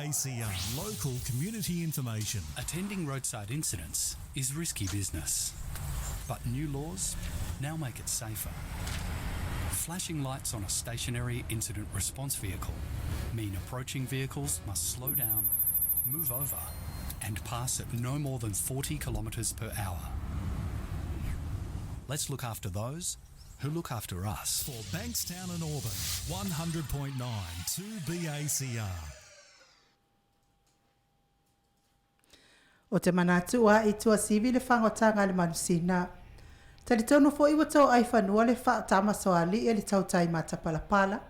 2BACR, local community information. Attending roadside incidents is risky business, but new laws now make it safer. Flashing lights on a stationary incident response vehicle mean approaching vehicles must slow down, move over, and pass at no more than 40 kilometres per hour. Let's look after those who look after us. For Bankstown and Auburn, 100.9 2BACR. O te manatu a i tuasivi le fagotanga a le manusina. Talitonu foi ua toai fanua le faatamasoalii a le tautai matapalapala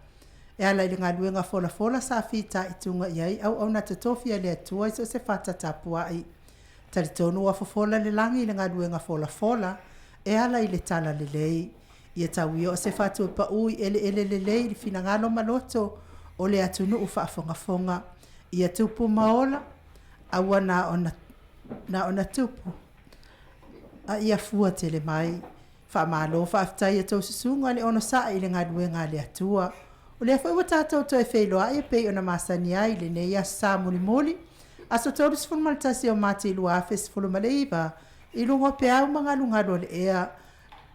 e ala i le galuega folafola sa fitaituga i ai auauna totofi a le Atua i so o se fata tapuai. Talitonu ua fofola le lagi i le galuega folafola e ala i le talalelei. Ia tau ia o se fatu e paū i eleele lelei i le finagalo ma loto o le atunuu faafogafoga. Ia tupu ma ola, aua na ona, na ona tupu, a ia fua tele mai. Faamalo faafetai i a outou susuga le onosai i le galuega a le Atua. O lea foi ua tatou toe feiloai e pei ona masani ai i lenei aso Sa mulimuli, aso 31 o Mati 2019, i luga o peau ma galugalu o le ea.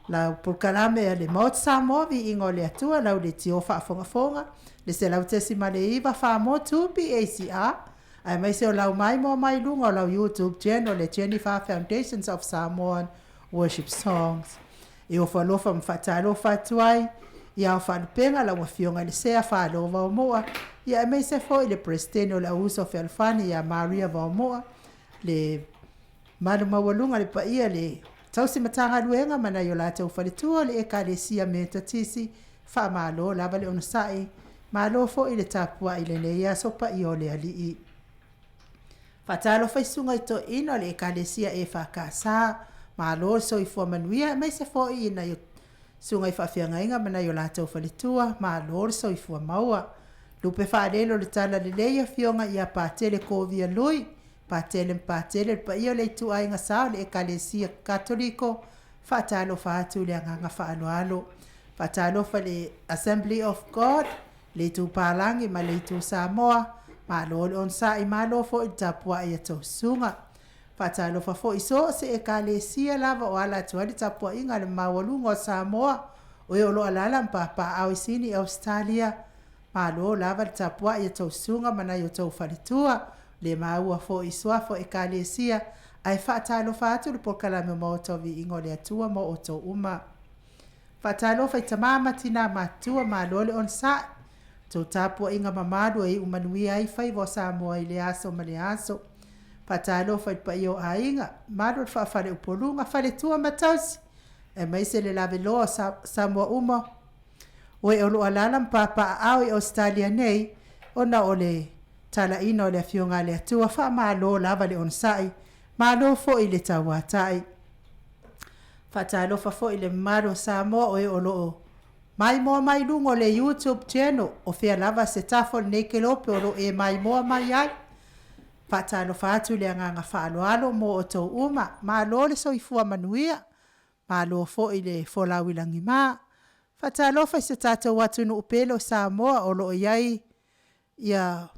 Lau polokalame a le Maota Samoa, Viiga o le Atua, lau leitio faafogafoga, le 100.9 faamotu PACR, aemaise o lau maimoa mai luga o lau YouTube channel le Jennifer Foundations of Samoan Worship Songs. E ofo alofa ma faatalofa atu ai i ao faalupega lau Afioga i le Sea Falo Vaomoa, ia aemaise foi le Peresetene o le Auuso Fealofani ia Maria Vaomoa, le malu maualuga le paia le tausi Matagaluega ma nai o latou faletua o le Ekalesia Metotisi, faamalo lava le onosai, malo foi le tapuai i lenei aso paia o le Alii. Faatalofa i susuga i toeaina o le Ekalesia EFKS, malo le soifua manuia aemaise foi i nai susuga i faafeagaiga ma nai o latou faletua, malo le soifua maua. Lupe faalele o le Talalelei Afioga ia Patele Kovia Lui, Patele ma Patele, le paia o le ituaiga sa o le Ekalesia Katoliko, faatalofa atu i le agaga faaaloalo. Faatalofa i le Assembly of God, le Itu Palagi ma le Itu Samoa, malo le onosai, malo foi le tapuai a tou susuga. Faatalofa foi i so o se Ekalesia lava o ala atu ai le tapuaiga a le maualuga o Samoa, o e o lo o alaala ma papaaao i Sini, Ausetalia, malo lava le tapuai a tou susuga ma nai o tou faletua, le maua foi i suafa o Ekalesia, ae faatalofa atu le polokalame o Maota o Viiga o le Atua mo outou uma. Faatalofa i tama ma tina matutua, malo le onosai, tou tapuaiga mamalu e iu manuia ai faiva o Samoa i lea aso ma lea aso. Faatalofa i le paia o aiga, malu o le faafaleupoluga, faletua ma tausi, aemaise le laveloa o Samoa uma o e o lo o alaala ma papaaao i Ausetalia nei ona o le talaina o le Afioga a le Atua. Faamalo lava le onosai, malo foi le tauatai. Faatalofa foi i le mamalu o Samoa o e o lo o maimoa mai luga o le YouTube channel, o fea lava se tafa o lenei kelope o lo o e maimoa mai ai. Faatalofa atu i le agaga faaaloalo mo outou uma. Malo le soifua manuia, malo foi le folau i lagima. Faatalofa i si o tatou atunuu pele o Samoa o lo o i ai ia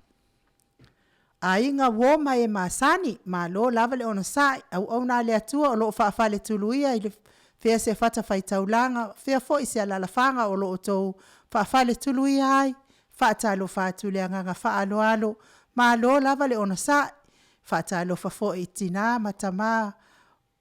aiga uo ma e masani, malo lava le onosai, auauna a le Atua o lo o faafaletuluia i le fea se fatafaitaulaga, fea foi se alalafaga o lo o outou faafaletuluia ai, faatalofa atu i le agaga faaaloalo, malo lava le onosai, faatalofa foi i tina ma tama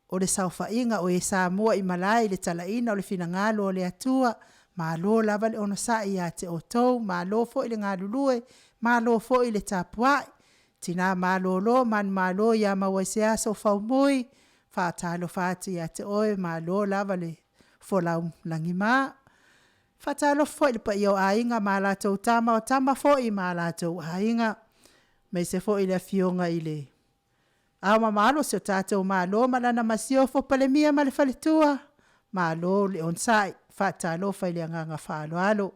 o le saofaiga o e Samoa i malae i le talaina o le finagalo o le Atua, malo lava le onosai ia te outou, malo foi le galulue, malo foi le tapuai. Tina malolo manumalo ia maua i se aso o faumui, faatalofa atu ia te oe, malo lava le folau lagima. Faatalofa foi i le paia o Aiga ma latou Tama, o Tama foi ma latou Aiga, aemaise foi le Afioga i le Ao mamalu o si o tatou Malo ma lana Masiofo, Palemia ma le Faletua, malo le onosai, faatalofa i le agaga faaaloalo.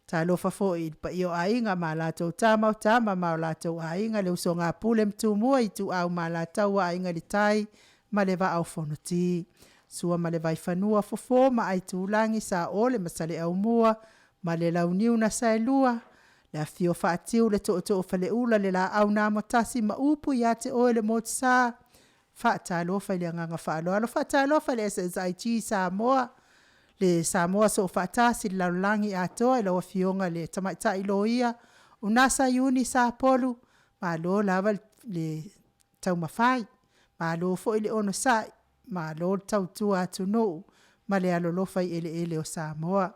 Talofa foi i le paia o Aiga ma latou Tama, o Tama ma o latou Aiga, le usoga a Pule ma Tumua, Ituau ma Alataua, Aiga i le Tai ma le Vaa o Fonoti. Sua ma le Vaifanua, Fofo ma Aitulagi, Saole ma Saleaaumua ma le Launiu na Saelua, Le afifio Faatiu, le Tootoo o Faleula, le Laau na Amotasi ma upu ia te oe le Motusa. Faatalofa i le agaga faaaloalo, faatalofa i le SSIG Samoa, le Samoa Soofaatasi i le lalolagi atoa i lau Afioga i le Tamaitai Loia Unasa Iuni Sapolu, malo lava le taumafai, malo foi le onosai, malo le tautua atunuu ma le alolofa i eleele o Samoa.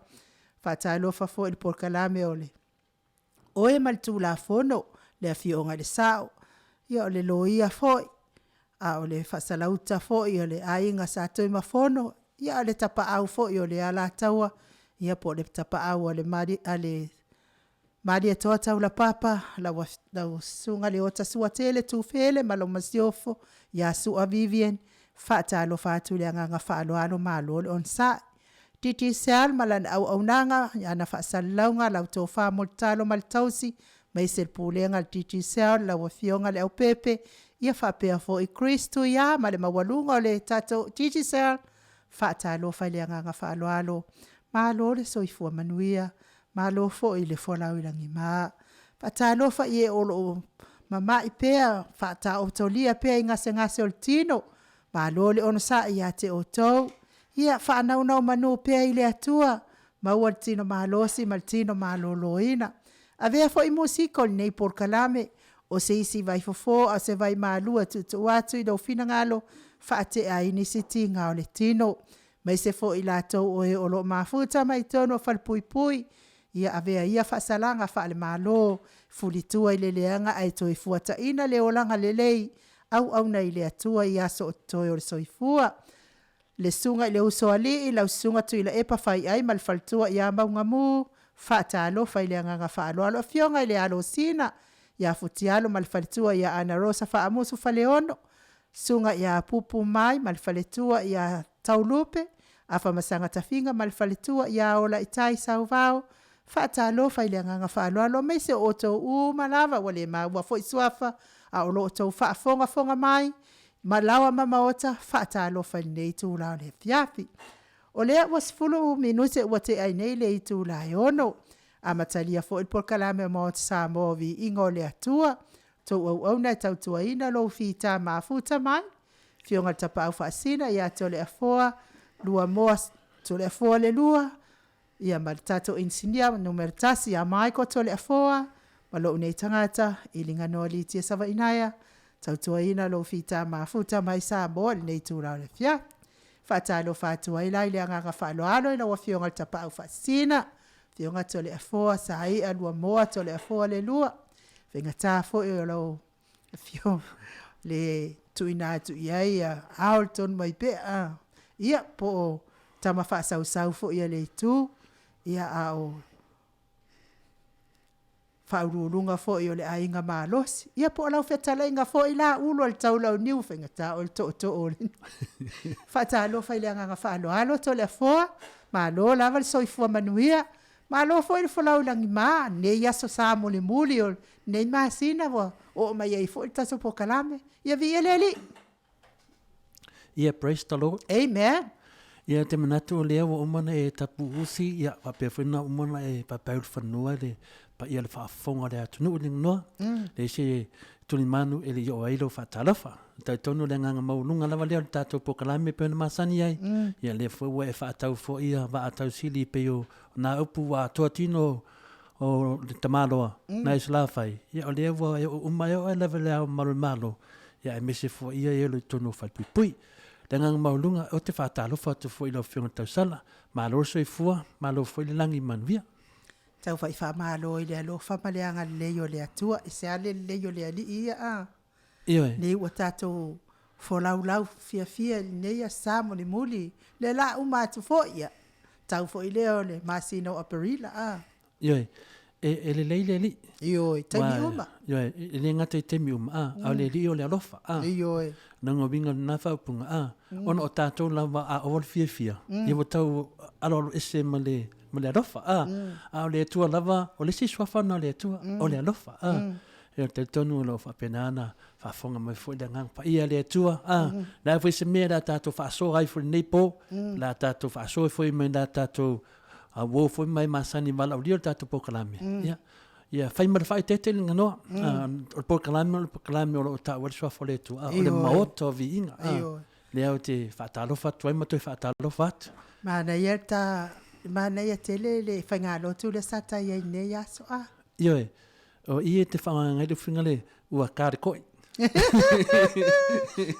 Faatalofa foi i le polokalame o le Oe ma le Tulafono, le Afioga i le Sao, ia o le Loia foi, a o le Faasalauta foi o le Aiga Sa Tuimafono, a o le Tapaau foi o le Alataua, ia po o le Tapaau a le Malietoa Taulapapa, lau Susuga Leota Suatele Tufele ma lau Masiofo ia Sua Vivian, faatalofa atu i le agaga faaaloalo, malo le onosai. Digicel ma lana auaunaga i ana faasalalauga lau Tofa Mulitalo Malotausi aemaise le Pulega a le Digicel, lau Afioga Leaupepe, ia faapea foi Chris Tuia ma le maualuga o le tatou Digicel, faatalofa i le agaga faaaloalo. Malo le soifua manuia, malo foi le folau i lagima. Faatalofa i e o lo o mamai pea, faataotolia pea i gasegase o le tino, malo le onosai ia te outou. Ia faanonomanu pea i le Atua, maua le tino malosi ma le tino maloloina. Avea foi musika o lenei polokalame o se isi vaifofo a o se vaimalua e tuutuu atu i lou finagalo, faatea ai nisi tiga o le tino, aemaise foi i latou o e o lo o mafuta mai totonu o falepuipui. Ia avea ia faasalaga faale-Malo e fulitua i le leaga ae toe fuataina le olaga lelei, auauna i le Atua i aso o totoe o le soifua. Le Susuga i le Usoalii, lau Susuga Tuilaepa Faiai ma le faletua ia Maugamu, faatalofa i le agaga faaaloalo. Afioga i le Alosina ia Futialo ma le faletua ia Anarosa Faamusu Faleolo, Susuga ia Pupu Mai ma le faletua ia Taulupe, Afamasaga Tafiga ma le faletua ia Olaitai Sauvao, faatalofa i le agaga faaaloalo aemaise o outou uma lava ua le maua foi suafa a o lo o outou faafogafoga mai ma laoa ma maota, faatalofa i lenei itula o le afiafi. O lea ua 10 minute ua tea ai nei le itula e 6:00, amatalia foi le polokalame a le Maota Samoa o Viiga o le Atua, outou auauna e tautuaina lou fita mafuta mai, Afioga i le Tapaau Faasisina ia Toleafoa Luamoa Toleafoa le II, ia ma le tatou Inisinia numera 1 ia Michael Toleafoa ma lou nei tagata Iliganon Lytia Savaiinaea, tautuaina lou fita mafuta mai Samoa i lenei itula o le afiafi. Faatalofa atu ai la i le agaga faaaloalo i lau Afioga i le Tapaau Faasisina, Afioga Toleafoa Saia Luamoa Toleafoa le II, faigata foi o lau afioga le tuuina atu i ai ao le Tonumaipea, ia po o tama faasausau foi a le Itu, ia a o faauluuluga foi o le Aiga Malosi. Ia po o lau fetalaiga foi la Ulualetaulauniu, e faigata oe le tootoo o le... Faatalofa i le agaga faaaloalo Toleafoa, malo lava le soifua manuia, malo foi le folau i lagima i lenei Aso Sa mulimuli o lenei masina ua oo mai ai foi le tatou polokalame. Ia viia le Alii. Ia, praise the Lord. Amen. Ia, te manatu o lea ua uma ona e tapuusi, ia, faapea foi na uma ona e paepaeulufanua le paia o le faafofoga o le atunuu i Liganoa. Mm. Leai se tulimanu e le i oo ai lou faatalofa. Talitonu o le agaga maualuga lava lea o le tatou polokalame e pei ona masani ai. Mm. Ia, lea foi ua e faatau foi ia vaa tausili e pei o nā upu ua atoa tino o le tamaloa mm. na i Salafai, ia o lea ua e oo uma e oo ai lava i le ao mamalu o le Malo, ia aemaise foi ia e i totonu o Falepuipui. Le agaga maualuga, ou te faatalofa atu foi i lau Afioga i le Tausala, malo le soifua, malo foi le lagi manuia. Taufai faamalo i le alofa ma le agalelei o le Atua. E se a le lelei o le Alii ia a? Ioe. Nei ua tatou folaulau fiafia i lenei aso Sa mulimuli, le la uma atu foi, ia, tau foi lea o le masina o Aperila, a. Ioe, e, e lelei le Alii. Ioe, taimi uma. Ioe, e le gata i taimi uma, a, a o le Alii o le alofa, a. Ioe. Lona uiga o lena faaupuga, a, ona o tatou lava a ova le fiafia, ia ua tau aloalo ese ma le, ma le alofa, a. A o le Atua lava, o le isi suafa lena o le Atua, o le alofa, a. Ia, talitonu o lo o faapena ona faafofoga mai foi le Agaga Paia a le Atua. A, mm. le a foi se mea le a tatou faasoa ai foi lenei po, mm. le a tatou faasoa foi mai le a tatou uo foi mai masani valaaulia o le tatou polokalame. Mm. Ia, Ia, fai ma le faaeteete le ganoa. O le polokalame o le polokalame o lo o taua ai le Suafa o le Atua, o le Maota o Viiga. Lea ou te faatalofa atu ai ma toe faatalofa atu. Manaia ta, manaia tele le faigalotu lea sa ta i ai i lenei aso a. Ioe, o i e te faaaogaina ai le ufiga le ua kalikoi.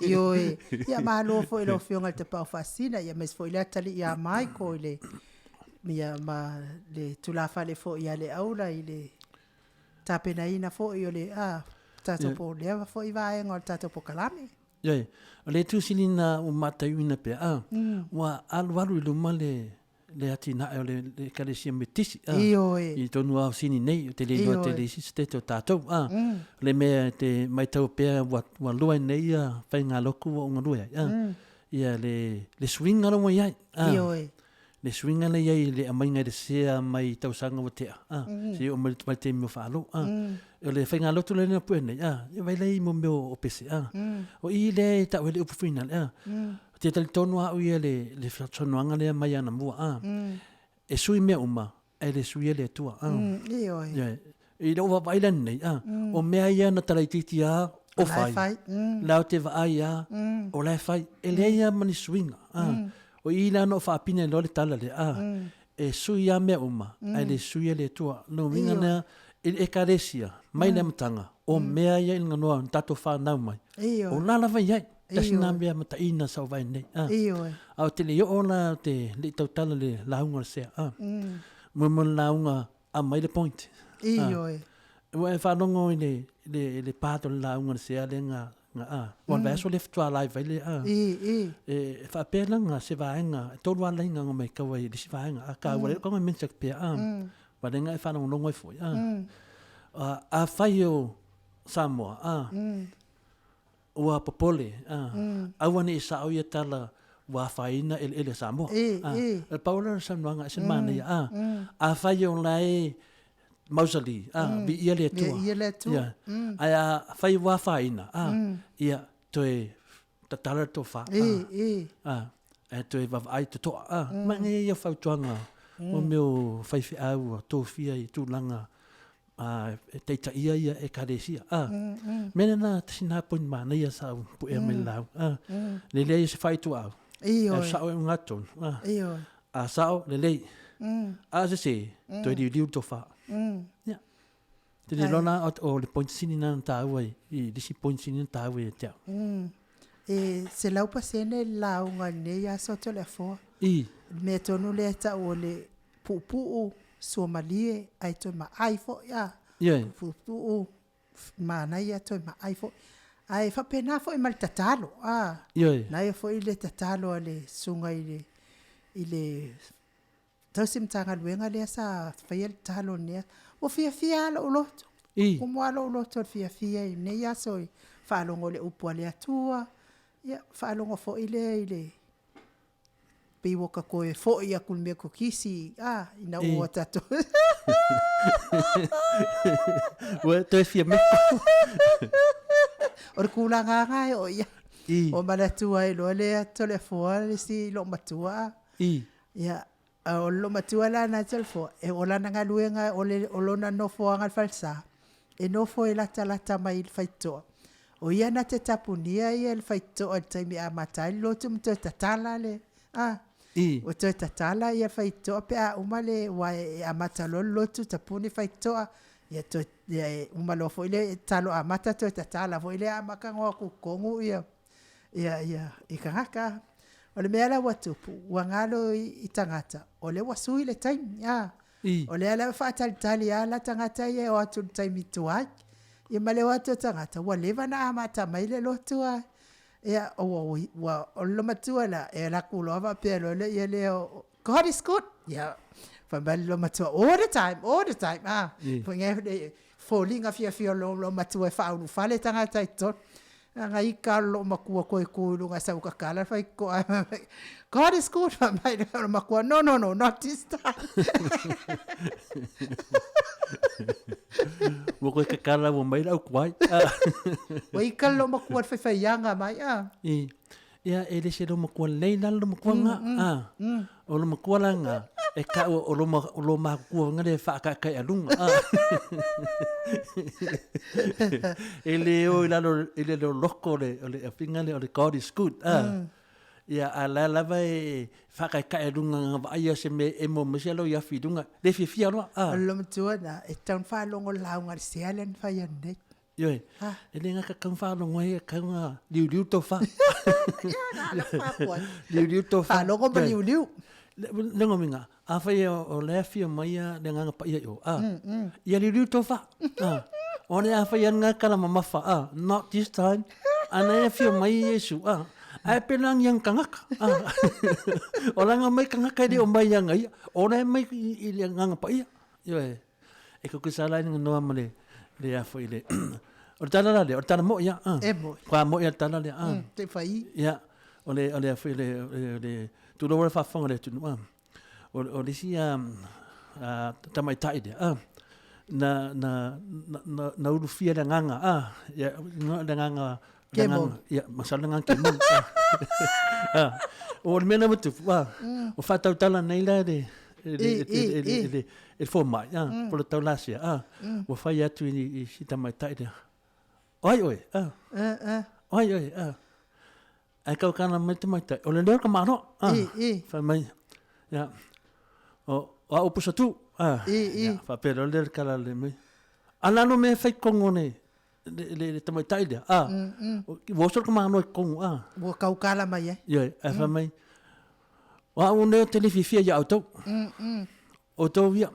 Ioe, ia malo foi i lau Afioga i le Tapaau Faasisina, ia aemaise foi le atalii ia Michael i le ia ma le tulafale foi ia Leaula i le tapenaina foi o le a tatou po lea foi vaega o le tatou polokalame. Ioe, o le itu sili na ua mataiuina pea, a, ua alualu i luma le le atinae o le Ekalesia Metotisi, a, Ioe. i tonu lava o Sini nei, ou te le iloa tele i isi setete o tatou, a, o le mea e te matau pea ua, ua lua ai nei ia faigalotu ua ou galue ai, a, ia le, le suiga la ua i ai, a, Ioe. le suiga lea i ai i le aumaiga i le sea mai tausaga ua tea, a, seia oo mai i le taimi o faalo, a. O le faigalotu lea na pue nei, a, ia vaai la i mo mea o pese, a. O i lea e tau ai le upu finale, a. Ou te talitonu lava au ia le, le saunoaga lea mai anamua, a. E sui mea uma, ae le suia le Atua, a. Ioe. Ioe. I lou vaavaai la lenei, a, o mea ia na talaitiiti lava o fai. Fai. La ou te vaai lava, o la e fai. E leai lava ma ni suiga, a. O i la na ou faapine ai loa le tala lea, a, e sui lava mea uma, ae le suia le Atua. O lona uiga lea, i le Ekalesia, mai le amataga, o mea ia i le ganoa na tatou fanau mai, o la lava i ai. Tasi lena mea mataina sa ou vaai nei. A, a ou te le i oo la, ou te le i tautala i le lauga o le sea. A, mo le lauga aumai le point. Ioe. Ua e faalogo i le, le, le part o le lauga o le sea lea na, na a. Ua le vaiaso lea faatoa live ai le a. I, i. E, e faapea la na se vaega, e tolu lava laina na matau ai i le isi vaega. Akā ua le o kaga mention atu pea a. Ua le na e faalogologo ai foi a. A, afai o Samoa a. Ua popole, a, aua ne i sao ia tala ua afaina eleele o Samoa. E, A, e. o le pau lea o le saunoaga ese le manaia, a, afai o la e mausali, a, viia le Atua. Viia le Atua. Ia. Ae afai ua afaina, a, ia, toe tatala le tofa, a, E, e. a, ae toe vaavaai totoa, a, manaia ia o fautuaga mo mea o faifeau ua tofia i tulaga a, e taitaia ia Ekalesia. A, mea lena, tasi lena point manaia sa ou puea mai le lau. A, le leai o se faaituau. Ioe. Ae sao e ugatonu. A, Ioe. a sao, lelei. A sese, toe liuliu le tofa. Ia. Te le iloa la o le point sili lena na taua i, i le isi point sili na taua ia te au. E 100% le lauga i lenei aso Toleafoa. I. O le mea tonu lea e tau o le puupuu, suamalie, ae toe maai foi a. Ioe. Puupuu, manaia toe maai foi. Ae faapena foi ma le tatalo a. Ioe. Naia foi le tatalo a le susuga i le i le tausi Matagaluega lea sa faia le tatalo i lenei aso. Ua fiafia lava lou loto. I. Tumu lava lou loto i le fiafia i lenei aso i faalogo i le upu a le Atua, ia faalogo foi lea i le Pei ua ka toe foi atu i le mea kokisi, a, ina ua tatou. Ua toe fia meko. O le tulaga lava e oo i ai. I. Ua manatu ai loa le Toleafoa le isi loomatua a. I. Ia, o le loomatua la lena Toleafoa, e o lana galuega o le o lona nofoaga i le falesa, e nofo e latalata mai i le faitotoa. O ia na te tapunia ia le faitotoa i le taimi e amata ai le lotu ma toe tatala le, a, I. ua toe tatala ia le faitotoa pe a uma le, aua e amata loa le lotu tapuni faitotoa, ia toe, ia e uma loa foi le talo amata toe tatala foi lea amata ona o atu i totonu ia, ia, ia, i tagata. O le mea la ua tupu, ua galo i tagata, o lea ua sui le taimi, a. I. O lea la ua faatalitali lava la tagata ia e o atu i le taimi tuai. Ia ma le o atu o tagata, ua leva ona amata mai le lotu a. Ia, ua, ua, o le loomatua la, e alu atu loa faapea loa le ia lea o, God is good. Ia, fai mai le loomatua, all the time, all the time, a. Foi ngai foliga fiafia o le loomatua e faaulufale tagata i totonu. Leaga ika o loo matua toe tu i luga sau tatala fai toa God is good fai mai le matua no no no not this time. Ua koe kakala ua mai le au kuai. Ua ika le loomatua le faifaiaga mai a. I. Ia e le se loomatua lelei la le loomatua nga. A. O loomatua la nga. E kau o lo o lo makua nga le whaakaekaealuga. A. E le o i lalo i le loko o le o le afinga le o le God is good. A. Ia a la lava e whaakaekaealuga nga vaaia se mea e emo mai se alo i afi i luga. Le fiafia loa. A. O le matua na, e tatau ona faalogo lauga i le sea lea na fai atu nei. Ioe, e le gata kau faalogo ai, e kau nga liuliu tofa. Liuliu tofa. Faalogo ma liuliu. Le ngominga, a fai o le afio mai ia le nganga paia i o, a, ia liuliu tofa. A, o le a fai nga kala mamafa, a, not this time. Ana e afio mai Iesu, a, ae pela ngi ang kangaka. A, o langa mai kangaka e le o mai anga ia, o le mai i le nganga paia. Ioe. E kukusa la ina noa ma le le a foi le o le tala la le o le tala mo'i a. E mo'i. Kwa mo'i a le tala le a. Te whai. Ia o le o le a foi le le tulo le faafofoga le atunuu a. O o le isi a a tamaitai lea a na na na na ulufia le agaga a ia le agaga Ke mou. Ia, masalo le agaga ke mou. A, o le mea lea ua tupu, a, o faatautala nei la le, le, le, le, le, le fomai, a, po le taulasia, a, ua fai atu i, i si tamaitai lea. O ai oe, a, o ai oe, a. Ae kaukana mai le tamaitai, o le leo o le tamaloa, a, fai mai, ia, o, o au pusa tu, a, ia, faapea loa lea le tala le mai. A lalo mea e fai totonu o le, le, le, le tamaitai lea, a, ua oso le tamānoa i totonu, a. Ua kaukala mai ai. Ioe, ae fai mai, o au lea ou te le fiafia iā outou, outou ia,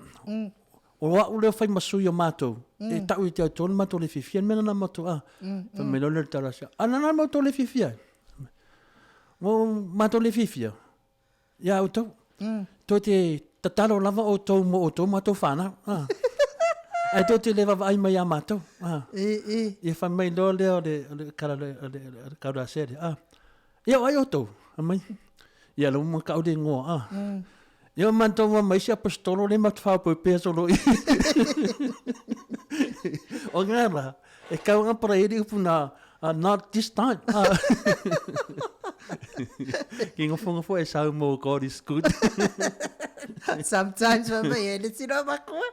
o au lea e fai ma sui o matou, e tau ia te outou le matou le fiafia, le mea lena matou, a. Fai mai loa lea o le tala a, a lana matou le fiafia ai. Ua matou le fiafia, Ia outou. Tou te tatalo lava outou mo outou ma outou fanau. Ah. Ae tou te le vaavaai mai ia matou. Ah. I, i. Ia fai mai loa lea o le, o le kala le, o le, o le kaurasea lea. Ah. Ia o ai outou? Fai mai. Ia la uma kau le ingoa. Ah. Ia o matou ma mai isi aposetolo le ma te faaopeopea solo i. O ngā la, e kau ngā para eri upu nā, not this time. Ki ngofongofo e sau mo God is good. Sometimes fai mai e le tino makua.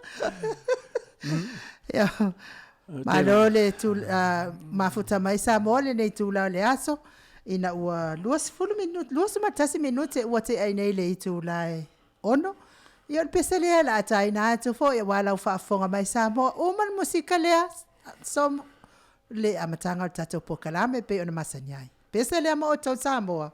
Ia, malo le tu, mafuta mai Samoa lenei itula o le aso, ina ua 20 minute, 21 minute ua tea ai nei le itula e 6. Ia o le pese lea o le a taina atu foi aua lau faafofoga mai Samoa, uma le musika lea, so le amataga o le tatou polokalame e pei ona masani ai. Pese lea ma outou Samoa.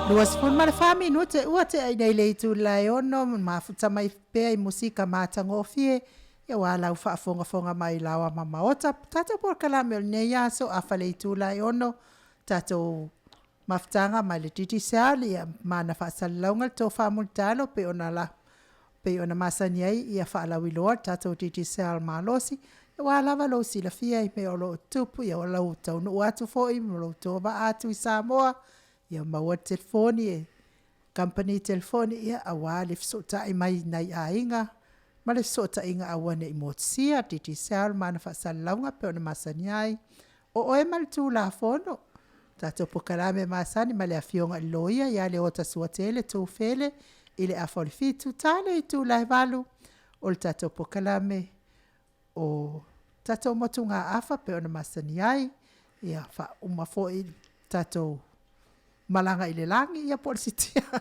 24 minute ua tea i nei le itula e 6, mafuta mai pea i musika matagofie, aua lau faafogafoga mai i laoa ma maota. Tatou polokalame o lenei aso, afa le itula e 6, tatou mafutaga mai le Digicel ia ma ana faasalalauga le tofa mulitalo pei ona la pei ona masani ai ia faalauiloa le tatou Digicel malosi aua lava lou silafia i mea o lo o tutupu, ia lau taunuu atu foi ma lou tovaa atu i Samoa, ia maua le telefoni e kamupani telefoni ia aua le fesootai mai nai aiga ma le fesootaiga aua nei motusia. Digicel ma ana faasalalauga e pei ona masani ai. O Oe ma le Tulafono, tatou polokalame masani ma le Afioga i le Loia ia Leota Suatele Tufele i le afa o le 7, ta le itula e 8, o le tatou polokalame o tatou motugaafa pei ona masani ai, ia faauma foi le tatou malaga i le lagi ia po o le siitiaga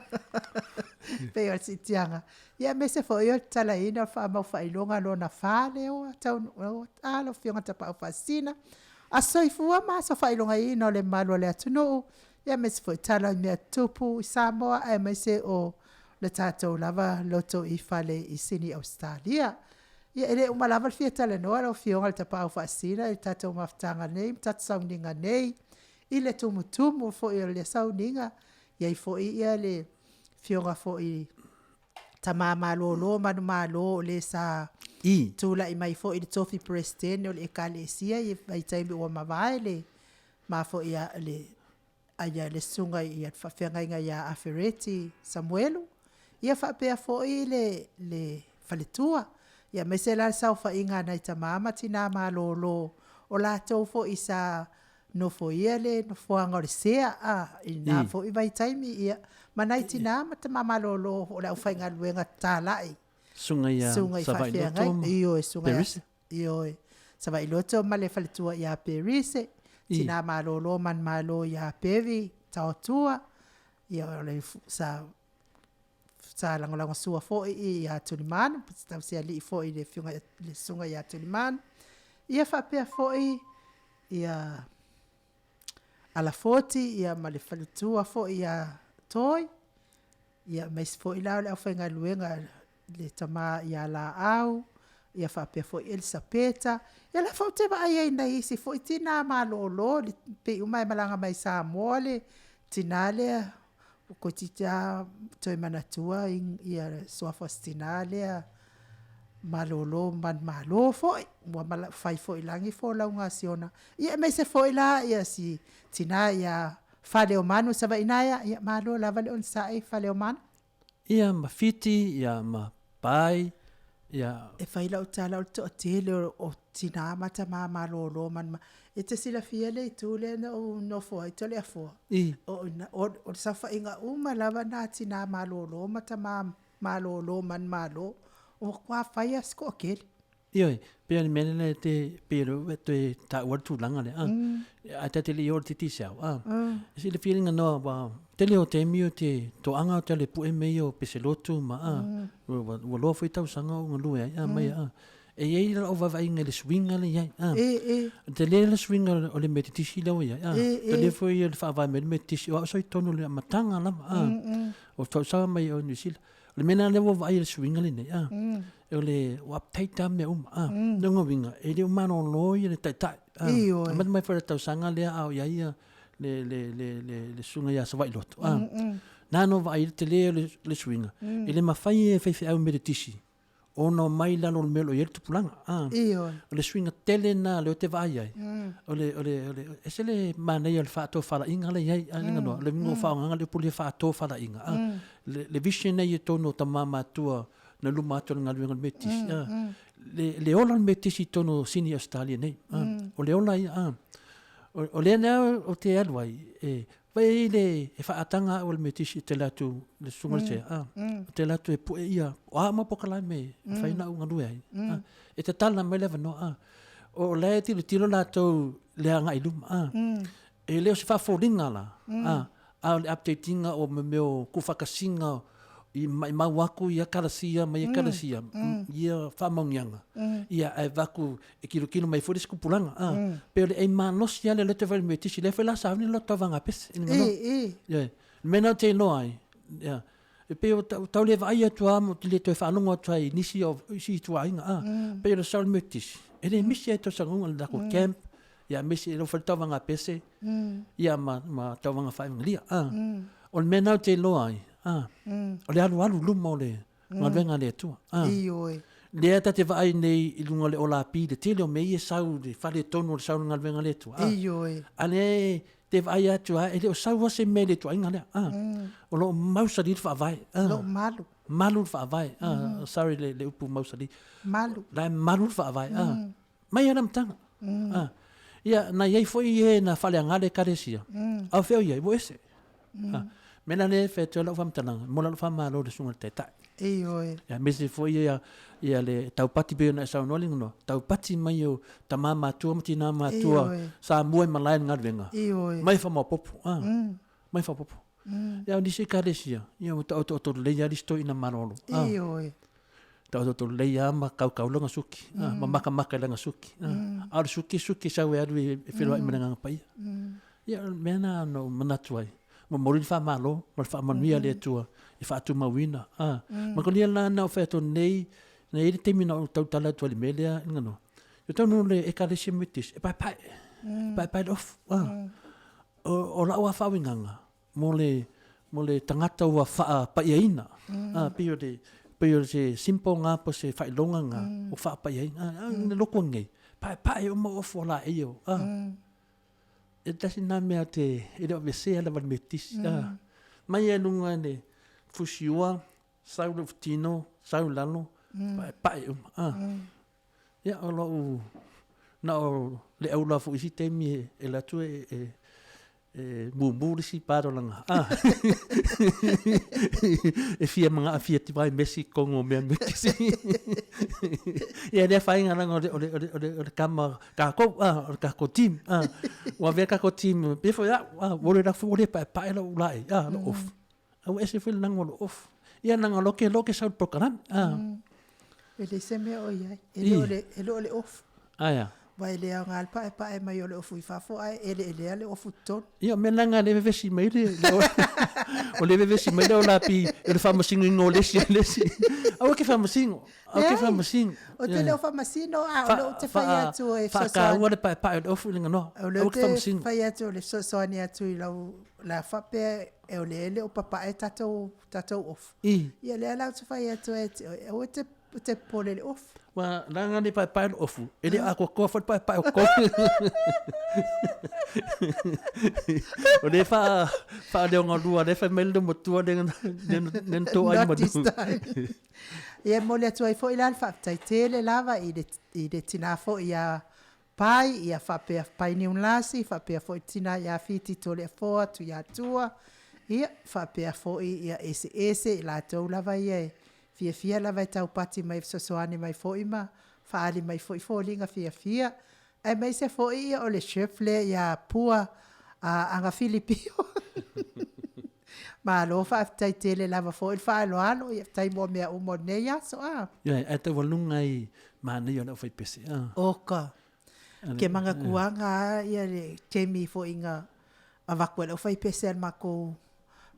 pei o le siitiaga, ia aemaise foi o le tatalaina o le faamaufaailoga lona 4 lea ua taunuu a lau Afioga Tapaau Faasisina. Aso Soifua ma Aso Faailogaina o le mamalu o le atunuu, aemaise foi tala i mea tutupu i Samoa aemaise o le tatou lava lotoifale i Sini Ausetalia. Ia e le uma lava le fia talanoa lau Afioga i le Tapaau Faasisina i le tatou mafutaga nei ma tatou sauniga nei i le tumutumu foi o le sauniga, e i ai foi le afioga foi i tama malolo manumalo o le sa tulai mai foi i le tofi Peresetene o le Ekalesia i le vaitaimi ua mavae le ma foi le le susuga i le faafeagaiga ia Afereti Samuelu, ia faapea foi le le faletua, ia aemaise la le saofaiga a nai tama ma tina malolo o latou foi sa nofoia le nofoaga o le sea i lena foi vaitaimi, ia, ma nai tina ma tama malolo o le aufaigaluega talai, Susuga ia susuga i Savailoto faafeagai, ma ioe, susuga ia Perise. ioe, Savailoto ma le faletua ia Perise, tina malolo manumalo ia Pevi Taotua, ia o le sa sa lagolagosua foi ia Tulimanu, se tausialii foi i le afioga i le susuga ia Tulimanu, ia faapea foi ia Alafoti ia ma le faletua foi ia Toi, ia aemaise foi la o le aufaigaluega le tama ia Laau, ia faapea foi Elisapeta. Ia o la foi ou te vaai ai i nai isi foi tina malolo pei uma lava e malaga mai Samoa le tina lea toeitiiti lava toe manatua le suafa o si tina lea malolo manumalo foi, ua fai foi i lagi folauga a si ona, ia aemaise foi la si tina ia Faleomanu Savaiinaea, ia malo lava le onosai Faleomanu. Ia ma Fiti, ia ma Pai, ia. E fai lau tala o le toatele o tina ma tama malolo manumalo. E te silafia le itu lea na ou nofo ai Toleafoa? I. O o le saofaiga uma lava lena a tina malolo ma tama malolo manumalo, ua matua fai lava si toatele. Ioe, pei o le mea lea e te, pei o lea ua e toe taua le tulaga lea, ae ta te le i oo i le Digicel, e silafia le ganoa, aua o le tele o taimi ou te toaga ou te alu e pue mea ia o peselotu ma, ua loa foi tausaga o ou galue ai, mai e i ai lau vaavaaiga i le suiga lea e i ai, e tele le suiga o le Metotisi lea ua i ai, e tele foi le faavae mai o le Metotisi, o au sa i totonu i le amataga lava, o tausaga mai o Niu Sila. O le mea lena lea ua vaai i le suiga lenei, a, o le, ua update lava mea uma, a. O lona uiga, e le o malolo le taitai, a. Ioe. Amata mai foi i le tausaga lea a o i ai ia le, le, le, le, le susuga ia Savailoto, a. Na ona vaai i le tele o le suiga, e le mafai e faifeau Metotisi ona omai i lalo o le mea o lo o i ai le tupulaga. A. Ioe. O le suiga tele lena lea ou te vaai ai, o le, o le, o le, ese le manaia o le faatofalaiga la e i ai, a le ganoa, o le uiga o faaaogaina le upu lea faatofalaiga, a. Le, le vision lea i totonu o tama matutua na luma atu o le galuega o le Metotisi, a. Le, le ola o le Metotisi i totonu o Sini Ausetalia nei, a. O le ola ia, a. O, o lea la ou te alu ai, e, Vaai i le e faaataga au a le Metotisi i te alu atu le susuga i le Sea, a, ou te alu atu e pue ia, o a uma polokalame e mafai ona ou galue ai, a, e tatala mai le avanoa, a. O la e tilotilo latou i le agai i luma, a. E le o se faafoliga la, a, a o le update ina o mea o tuufaatasiga i maimau atu ia ekalesia ma ia ekalesia ia faamaoniaga, ia ae avatu e tilotilo mai foi le isi tupulaga, a. Pei o le aim malosi lava lea o lea e tau fai e le Metotisi, lea foi la sauni le latou tauvaga pese i le mea. Ioe. Le mea lena ou te iloa ai, ia, e pei ua tau le vaai atu lava ma ou te le toe faalogo atu ai i nisi o isi ituaiga, a, pei o le sau o le Metotisi, e le misi lava i tausaga uma le latou camp, ia aemaise e fai le tauvaga pese, ia ma, ma tauvaga faa-Evagelia, a. O le mea lena ou te iloa ai, a, o le alualu i luma o le galuega a le Atua, a. Ioe. Lea ta te vaai nei i luga o le olapi i le tele o mea ia e sau i le faaletonu o le sau o le galuega a le Atua, a. Ioe. A lea e te vaai atu lava, e le o sau lava se mea i le ituaiga lea, a. O lo o mausali le Faavae, a. O lo o malu. Malu le Faavae, a. Sorry le, le upu mausali. Malu. La e malu le Faavae, a. Mai lava le amataga, a. Ia, na i ai foi e na faaleaga le Ekalesia, a o fea o i ai? Ua ese. A, mea la lea e fai atu ai lau faamatalaga, e momoli lau faamalo i le susuga i le Taitai. Ioe. Ia, aemaise foi ia, ia le taupati pei ona e saunoa Leagonoa, taupati mai o tama matua ma tina matua Ioe. sa mua i malae i le galuega, Ioe. mai faamaopoopo, a, mai faaopoopo. Ia, o nisi Ekalesia, ia ua taotooto lelei lava le isi toeaina malolo, a. Ioe. Taotooto lelei lava ma kaukau lana suki, a, ma makamaka i lana suki, a. A o le suki, suki sau e alu e feiloai ma le Agaga Paia. Ia, o le mea lena na ou manatu ai, momoli le faamalo ma le faamanuia a le Atua i faatumauina. A, ma kolia la na ou fai atu nei, na i ai le taimi na ou tautala atu ai i le mea lea, Laganoa, i totonu o le Ekalesia Metotisi, e paepae, e paepae le ofu. A, o lau lava faauigaga, mo le, mo le tagata ua faapaiaina, a, pei o le, pei o se simple na po o se faailoga na ua faapaiaina. A, i le lotu nei, paepae uma ofu o laei, a. E tasi lena mea te, e le o aveesea lava le Metotisi. Mm. Mai lava i luga i le fusiua, sau le tino, sau i lalo, mm. paepae uma. Ah. Mm. Ia, o lou, na o le aula foi i isi taimi e, e alu atu e, e, e mumu le isi padolaga. Ah. e fia manga fia tiwai mesi kongo mea Metotisi. Ia, lea whainga langa o le, o le, o le, o le, o le kama Kākou, ā, o le kākou team, ā, ua avea kākou team, pei foi au, ā, ua le lafu, ua le paepae lau laei, ā, lou ofu. A ua ese foi le laga o lou ofu. Ia laga loa ke loa ke sau i le polokalame, ā. E leai se mea o i ai, e le o le, e le o le ofu. Aea. Aua e le aoga le paepae mai o le ofu i fafo ae eleelea le ofu i totonu. Ia, o mea laga lea e vevesi mai le, o lea e vevesi mai le olapi i le faamasinoina o le isi e le isi. Aua e te faamasino. Aua e te faamasino. Ou te le o faamasino, a o lea ou te fai atu e fesoasoani. Faataua le paepae o le ofu i le ganoa. O lea ou te fai atu o le fesoasoani atu i lau, la faapea e o lea e le o papae tatou, tatou ofu. Ia lea la ou te fai atu ai, aua e te Ou te popole i le ofu. Ua leaga le paepae o le ofu, e le atoatoa foi le paepae o totonu. O lea faa, faaleogalua lea fai mai le matua lea na toai Not this time. Ia e momoli atu ai foi la le faafetai tele lava i le, i le tina foi ia Pai, ia faapea Pai Niunalasi, faapea foi le tina ia Fiti Toleafoa Tuiatua, ia faapea foi ia eseese i latou lava ia e Fiafia lava e taupati mai fesoasoani mai foi ma faaali mai foi foliga fiafia, aemaise foi ia o le chef lea ia Pua Agafili Pio. Malo faafetai tele lava foi le faaaloalo, ia faafetai mo mea uma o lenei aso a. Ioe, ae taualuga i manaia o le aufaipese a. Oka. Ke manatua a ia le taimi foi na avatu ai le aufaipese a le matou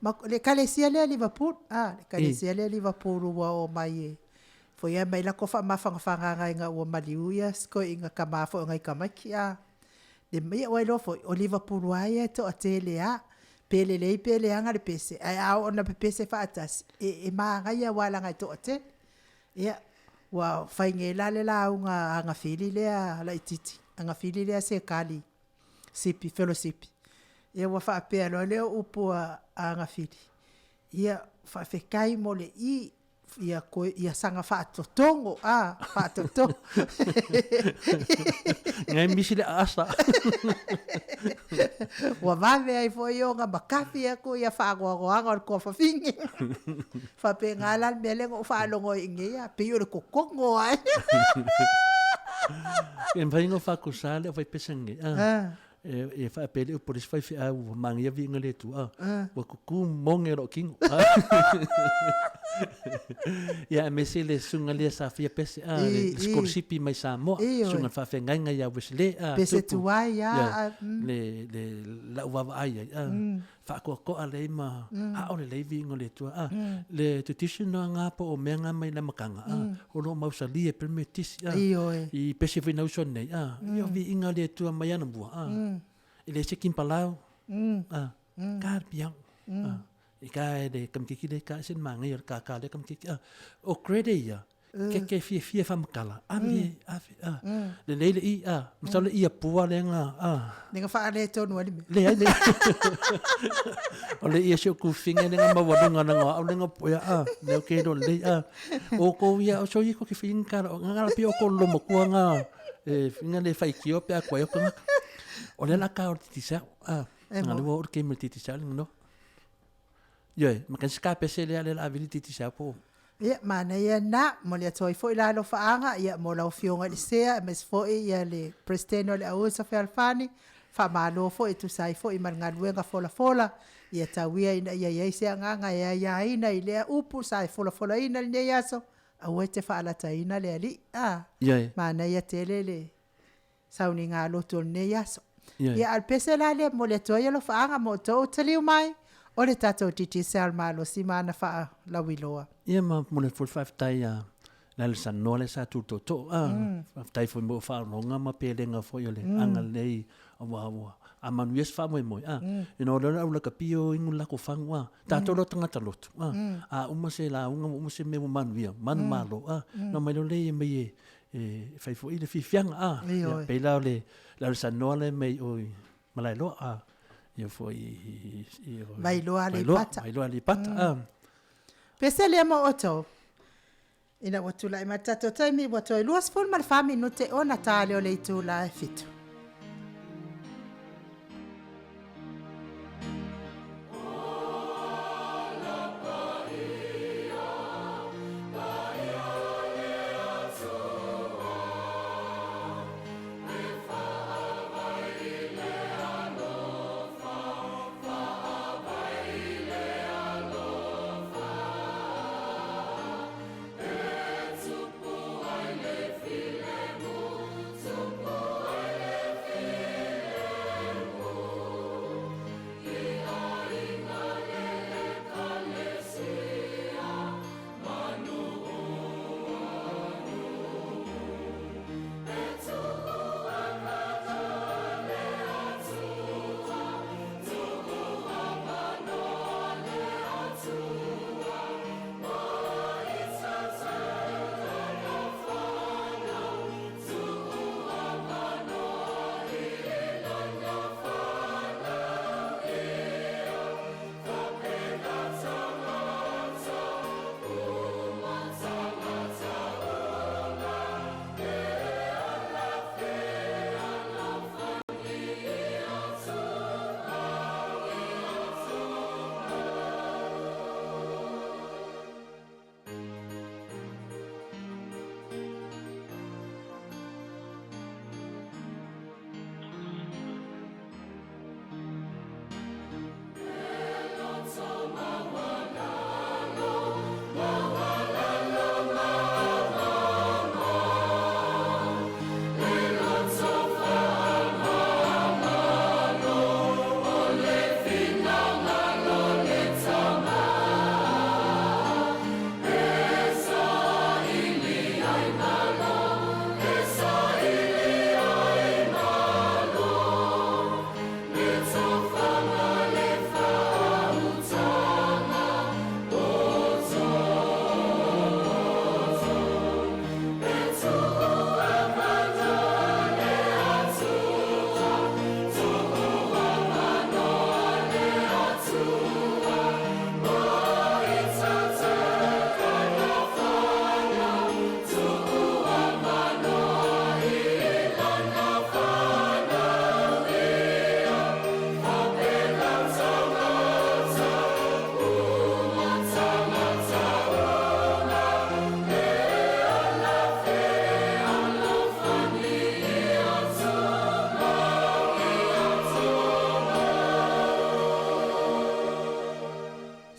le ekalesia lea Liverpool, a, le ekalesia lea Liverpool ua oo mai e foi ae mai latou faamafanafanaga ina ua maliu ia si toeaina tama foi o nai tamaiti, a. Le ia ua iloa foi, o Liverpool lava ia e toatele lava, pe lelei pe leaga le pese, ae a oo ina pepese faatasi, e e manaia aua leaga e toatele. Ia, ua fai nei la le lauga a Agafili lea laitiiti, Agafili lea Sekali Sipi, Felosipi. Ia ua faapea loa lea o upu a Agafili, ia faafetai mo le i, ia koe, ia saga faatotogo, a, faatotogo. Ngai misi le aasa. Ua vave ai foi ona makafi atu ia faanoanoaga o le tuafafine. Faapena la le mea lea na ou faalogo ai i inei, a pei o le totogo ai. E mafai ona faakusa le aufaipese lenei, a, e, e faapea le upu a le isi faifeau ua manaia viiga o le Atua, a, ua tutu moge o lou tino. Ia, aemaise le susuga lea sa faia pese, a, le I, i. sikolasipi mai Samoa, Ioe. susuga i le faafeagaiga ia Wesley, a, Pese tupu. tuai a, Ia, a, mm. le, le, lau vaavaai ai, a, faakoakoa lelei ma ao lelei viiga o le Atua. A, le tradition nga po o mea nga mai le amataga, a, o lo o mausali e pei le Metotisi, a, Ioe. i pese foi na uso nei, a, ia o viiga o le Atua mai anamua, a, e le se kimpalau, a, ka le piau, a, i ka e le kamititi le ka ese le manaia o le kākā o lea kamititi, a, o grade ia, ke ke fiafia e faamatala, ave, ave, a, lelei le i, a, masalo le i a pua lea na, a. Le na faaletonu ai le mea. Leai, leai. O le i a si ou tufiga lea na maualuga na au lea na poea, a, lea ou te iloa lelei, a. O tou ia, o soia tou te fia ni tala, o na pei o tou lolomatua na, e fia le faitio pe a tuai atu tagata. O lea o le a ta o le Digicel, a, na o lea ua oo le taimi o le Digicel, no. Ioe, ma ka se kapese lea lea o le a vili Digicel po o. Ia, manaia lena. Momoli atu ai foi la alofaaga ia mo lau Afioga i le Sea aemaise foi ia le Peresetene o le Auuso Fealofani. Faamalo foi e tusa ai foi ma le galuega folafola ia tau ia ina ia i ai se agaga e aiaina i lea upu sa e folafolaina i lenei aso, aua e te faalataina le Alii. A, Ioe. manaia tele le sauniga lotu o lenei aso. Ioe. Ia, a o le pese la lea e momoli atu ai alofaaga mo outou taliu mai, o le tatou Digicel malosi ma ana faalauiloa. Ia ma momoli atu foi le faafetai ia Lalesanoa lea sa tu tootoo. A, faafetai foi mo faaologa ma pelega foi o le agalelei aua ua a manuia se faamoemoe. A, ina o lea o le au lakapi o inu le latou fagu. A, tatou la o tagata lotu. A, a uma se lauga ua uma se mea ua manuia, manumalo. A, ona omai loa lea mai e e fai foi le fiafiaga a. Ioe. Ia, pei la o le Lalesanoa lea mai o i Malaeloa. A, ia foi i o Vailoa Aleipata. Vailoa Aleipata. A. Pese lea mo outou. Ina ua tulai mai le tatou taimi, ua toe 24 minute ona ta lea o le itula e fitu.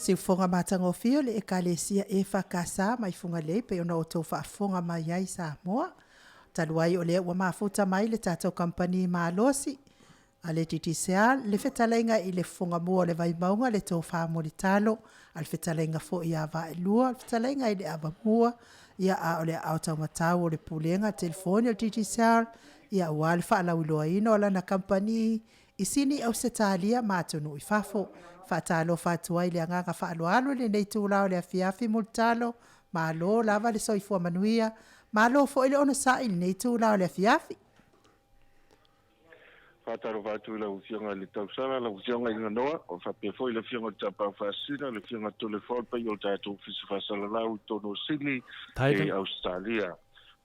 Siufofoga matagofie o le Ekalesia EFKS mai Fugalei e pei ona outou faafofoga mai ai Samoa. Talu ai o lea ua mafuta mai le tatou kamupani malosi a le Digicel le fetalaiga i le Fofoga Mua o le Vaimauga le Tofa Mulitalo, a le fetalaiga foi ia Vaaelua, le fetalaiga i le Avamua, ia a o le aao taumatau o le Pulega Telefoni o le Digicel, ia aua le faalauiloaina o lana kamupani i Sini Ausetalia ma atunuu i fafo. Faatalofa atu ai i le agaga faaaloalo i lenei itula o le afiafi Mulitalo, malo lava le soifua manuia, malo foi le onosai i lenei itula o le afiafi. Faatalofa atu i lau Afioga i le Tausala, lau Afioga i Ganoa, o faapea foi le Afioga i le Tapaau Faasisina, le Afioga Toleafoa, le paia o le tatou Ofisa Faasalalau i totonu o Sydney e Ausetalia.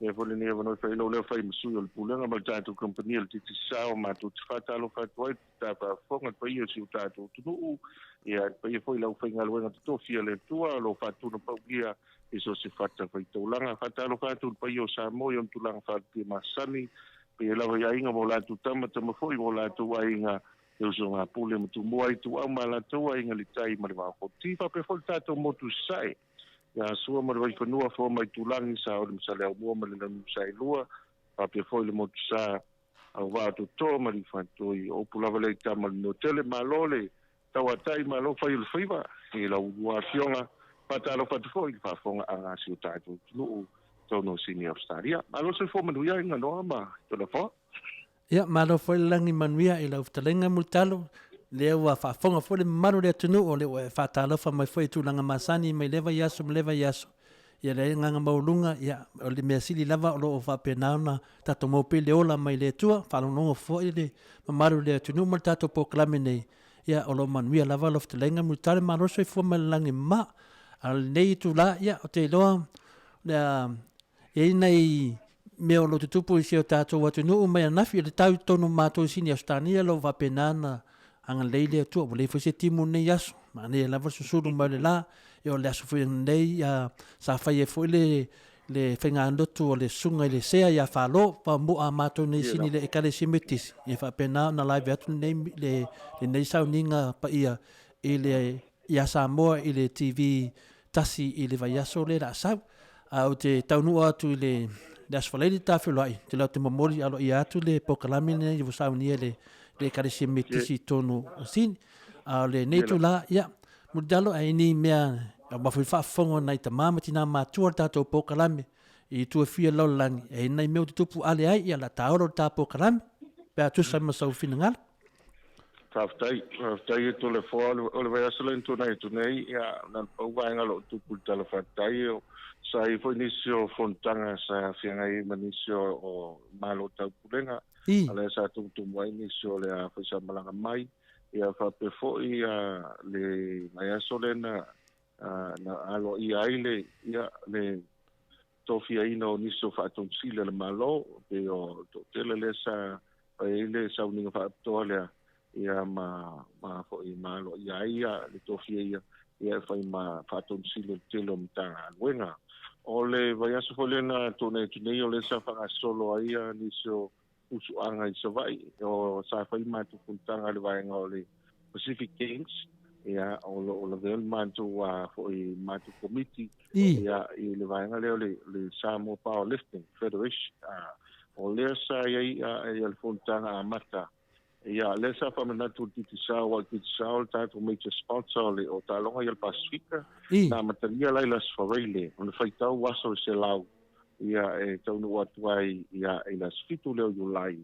Avea foi lenei avanoa e fai ai lou leo fai ma sui o le Pulega ma le tatou kamupani o le Digicel, matou te faatalofa atu ai i le faafofoga le paia o si o tatou atunuu, ia le paia foi i le aufaigaluega totofi a le Atua o lo o faatunapaulia i so o se fatafaitaulaga. Faatalofa atu i le paia o Samoa i ona tulaga faalupea masani, paia lava i aiga ma o latou tama, tama foi ma o latou aiga, le usoga a Pule ma Tumua, Ituau ma Alataua, Aiga i le Tai ma le Vaa o Fonoti, faapea foi le tatou motu i Sasae, ia Sua ma le Vaifanua, Foa ma Aitulagi, Saole ma Saleaaumua ma le Launiu Saelua, faapea foi le motu sa Auvaa Toto ma Liufatoi. O upu lava lea i tama o le Nuatele, malo le tauatai, malo fai o le faiva i lau lua afioga. Faatalofa atu foi i le faafofogaaga a si o tatou atunuu totonu o Sini Ausetalia. Malo le soifua manuia i Ganoa ma Toleafoa. Ia, malo foi le lagi manuia i lau fetalaiga Mulitalo, lea ua faafofoga foi le mamalu o le atunuu, o lea ua e faatalofa mai foi i tulaga masani mai lea vaiaso ma lea vaiaso. Ia le agaga maualuga, ia, o le mea sili lava o lo o faapena ona tatou maua pea le ola mai le Atua, faalogologo foi le mamalu o le atunuu ma le tatou polokalame nei, ia, o lo o manuia lava lau fetalaiga Mulitalo, malo le soifua mai le lagi mama. A o lenei itula, ia, ou te iloa o le a i ai nai mea o lo o tutupu i si o tatou atunuu mai ananafi, o le tau i totonu o matou i Sini Ausetalia o lo o faapena ona agalelei le Atua, ua leai foi se timu i lenei aso, manaia lava le susulu mai o le la, ia o le aso foi ananei sa fai ai foi le le faiganotu a le susuga i le Sea ia Falo, pamoa a matou nei i Sini i le Ekalesia Metotisi, ia faapena ona live atu lenei lenei sauniga paia i le iā Samoa i le TV tasi i le vaiaso lea o le a sau. Ae ou te taunuu atu i le le Aso Faraile ta feiloai, ou te iloa ou te momoli aloaia atu le polokalame lenei ua saunia e le le Ekalesia Metotisi i totonu o Sini. A o lenei itula, ia, mulitalo ae ni mea aua foi le faafofoga o nai tama ma tina matutua o le tatou polokalame i itu e fia o le lalolagi, e i ai nai mea ua tutupu ale ai, ia o le a taola o le ta polokalame pe a tusa ma sou finagalo. Faafetai, faafetai e Toleafoa. O le vaiaso lea na tuanai atu nei, ia, na o le pau vaega o lo o tupu i le Tala Faafetai, o, sa i ai foi nisi o fonotaga sa feagai ai ma nisi o, o Malo Taupulega, a lea sa tumutumu ai nisi o le a foi sa malaga mai, ia faapea foi ia le vaiaso lea na, na aloaia ai le, ia, le tofiaina o nisi o faatonsili a le Malo, pei o toatele lea sa fai ai le sauniga faapitoa lea, ia ma, ma foi ma aloaia ai ia le tofia ia, ia e fai ma faatonsili o le tele o Matagaluega. O le vaiaso foi lea na tuanai atu nei, o lea sa faagasolo ai ia nisi o pusuaga i Savaii, o sa fai matou fonotaga i le vaega o le Pacific Games, ia, o lo o lavea le matou foi matou komiti, ia, i le vaega lea o le, le Samoa Powerlifting Federation. O lea sa i ai ia le fonotaga amata, ia, lea sa faamanatu i le Digicel, aua o le Digicel o le tatou major sponsor o le o taaloga ia o le Pasifika, na amatalia la i le Aso Faraile, ona faitau aso e 100 ia e taunuu atu ai ia i le aso 7 lea o Iulai,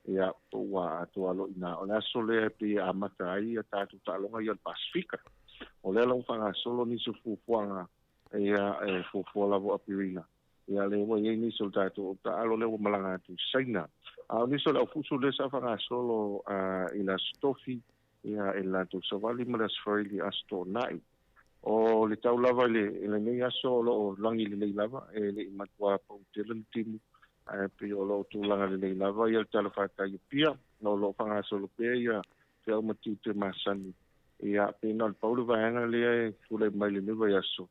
ia po ua atoa loa i ina. O le aso lea e pei e amata ai ia tatou taaloga ia o le Pasifika. O lea la ua faagasolo nisi o fuafuaga ia e fuafua lava o Aperila. Ia lea ua i ai nisi o le tatou taalo lea ua malaga atu i Saina. A o nisi o le aufusu lea sa faagasolo i le Aso Tofi ia i le latou savali ma le Aso Faraile Aso Toonai. O le tau lava i le, i lenei aso o lo o lagi lelei lava, e le i matua pau tele le timu, ae pei o lo o tulaga lelei lava ia le Tala Fatai o Apia, o lo o faagasolo pea ia feau ma tiute masani. Ia, pei na o le pau le vaega lea e tulai mai i lenei vaiaso,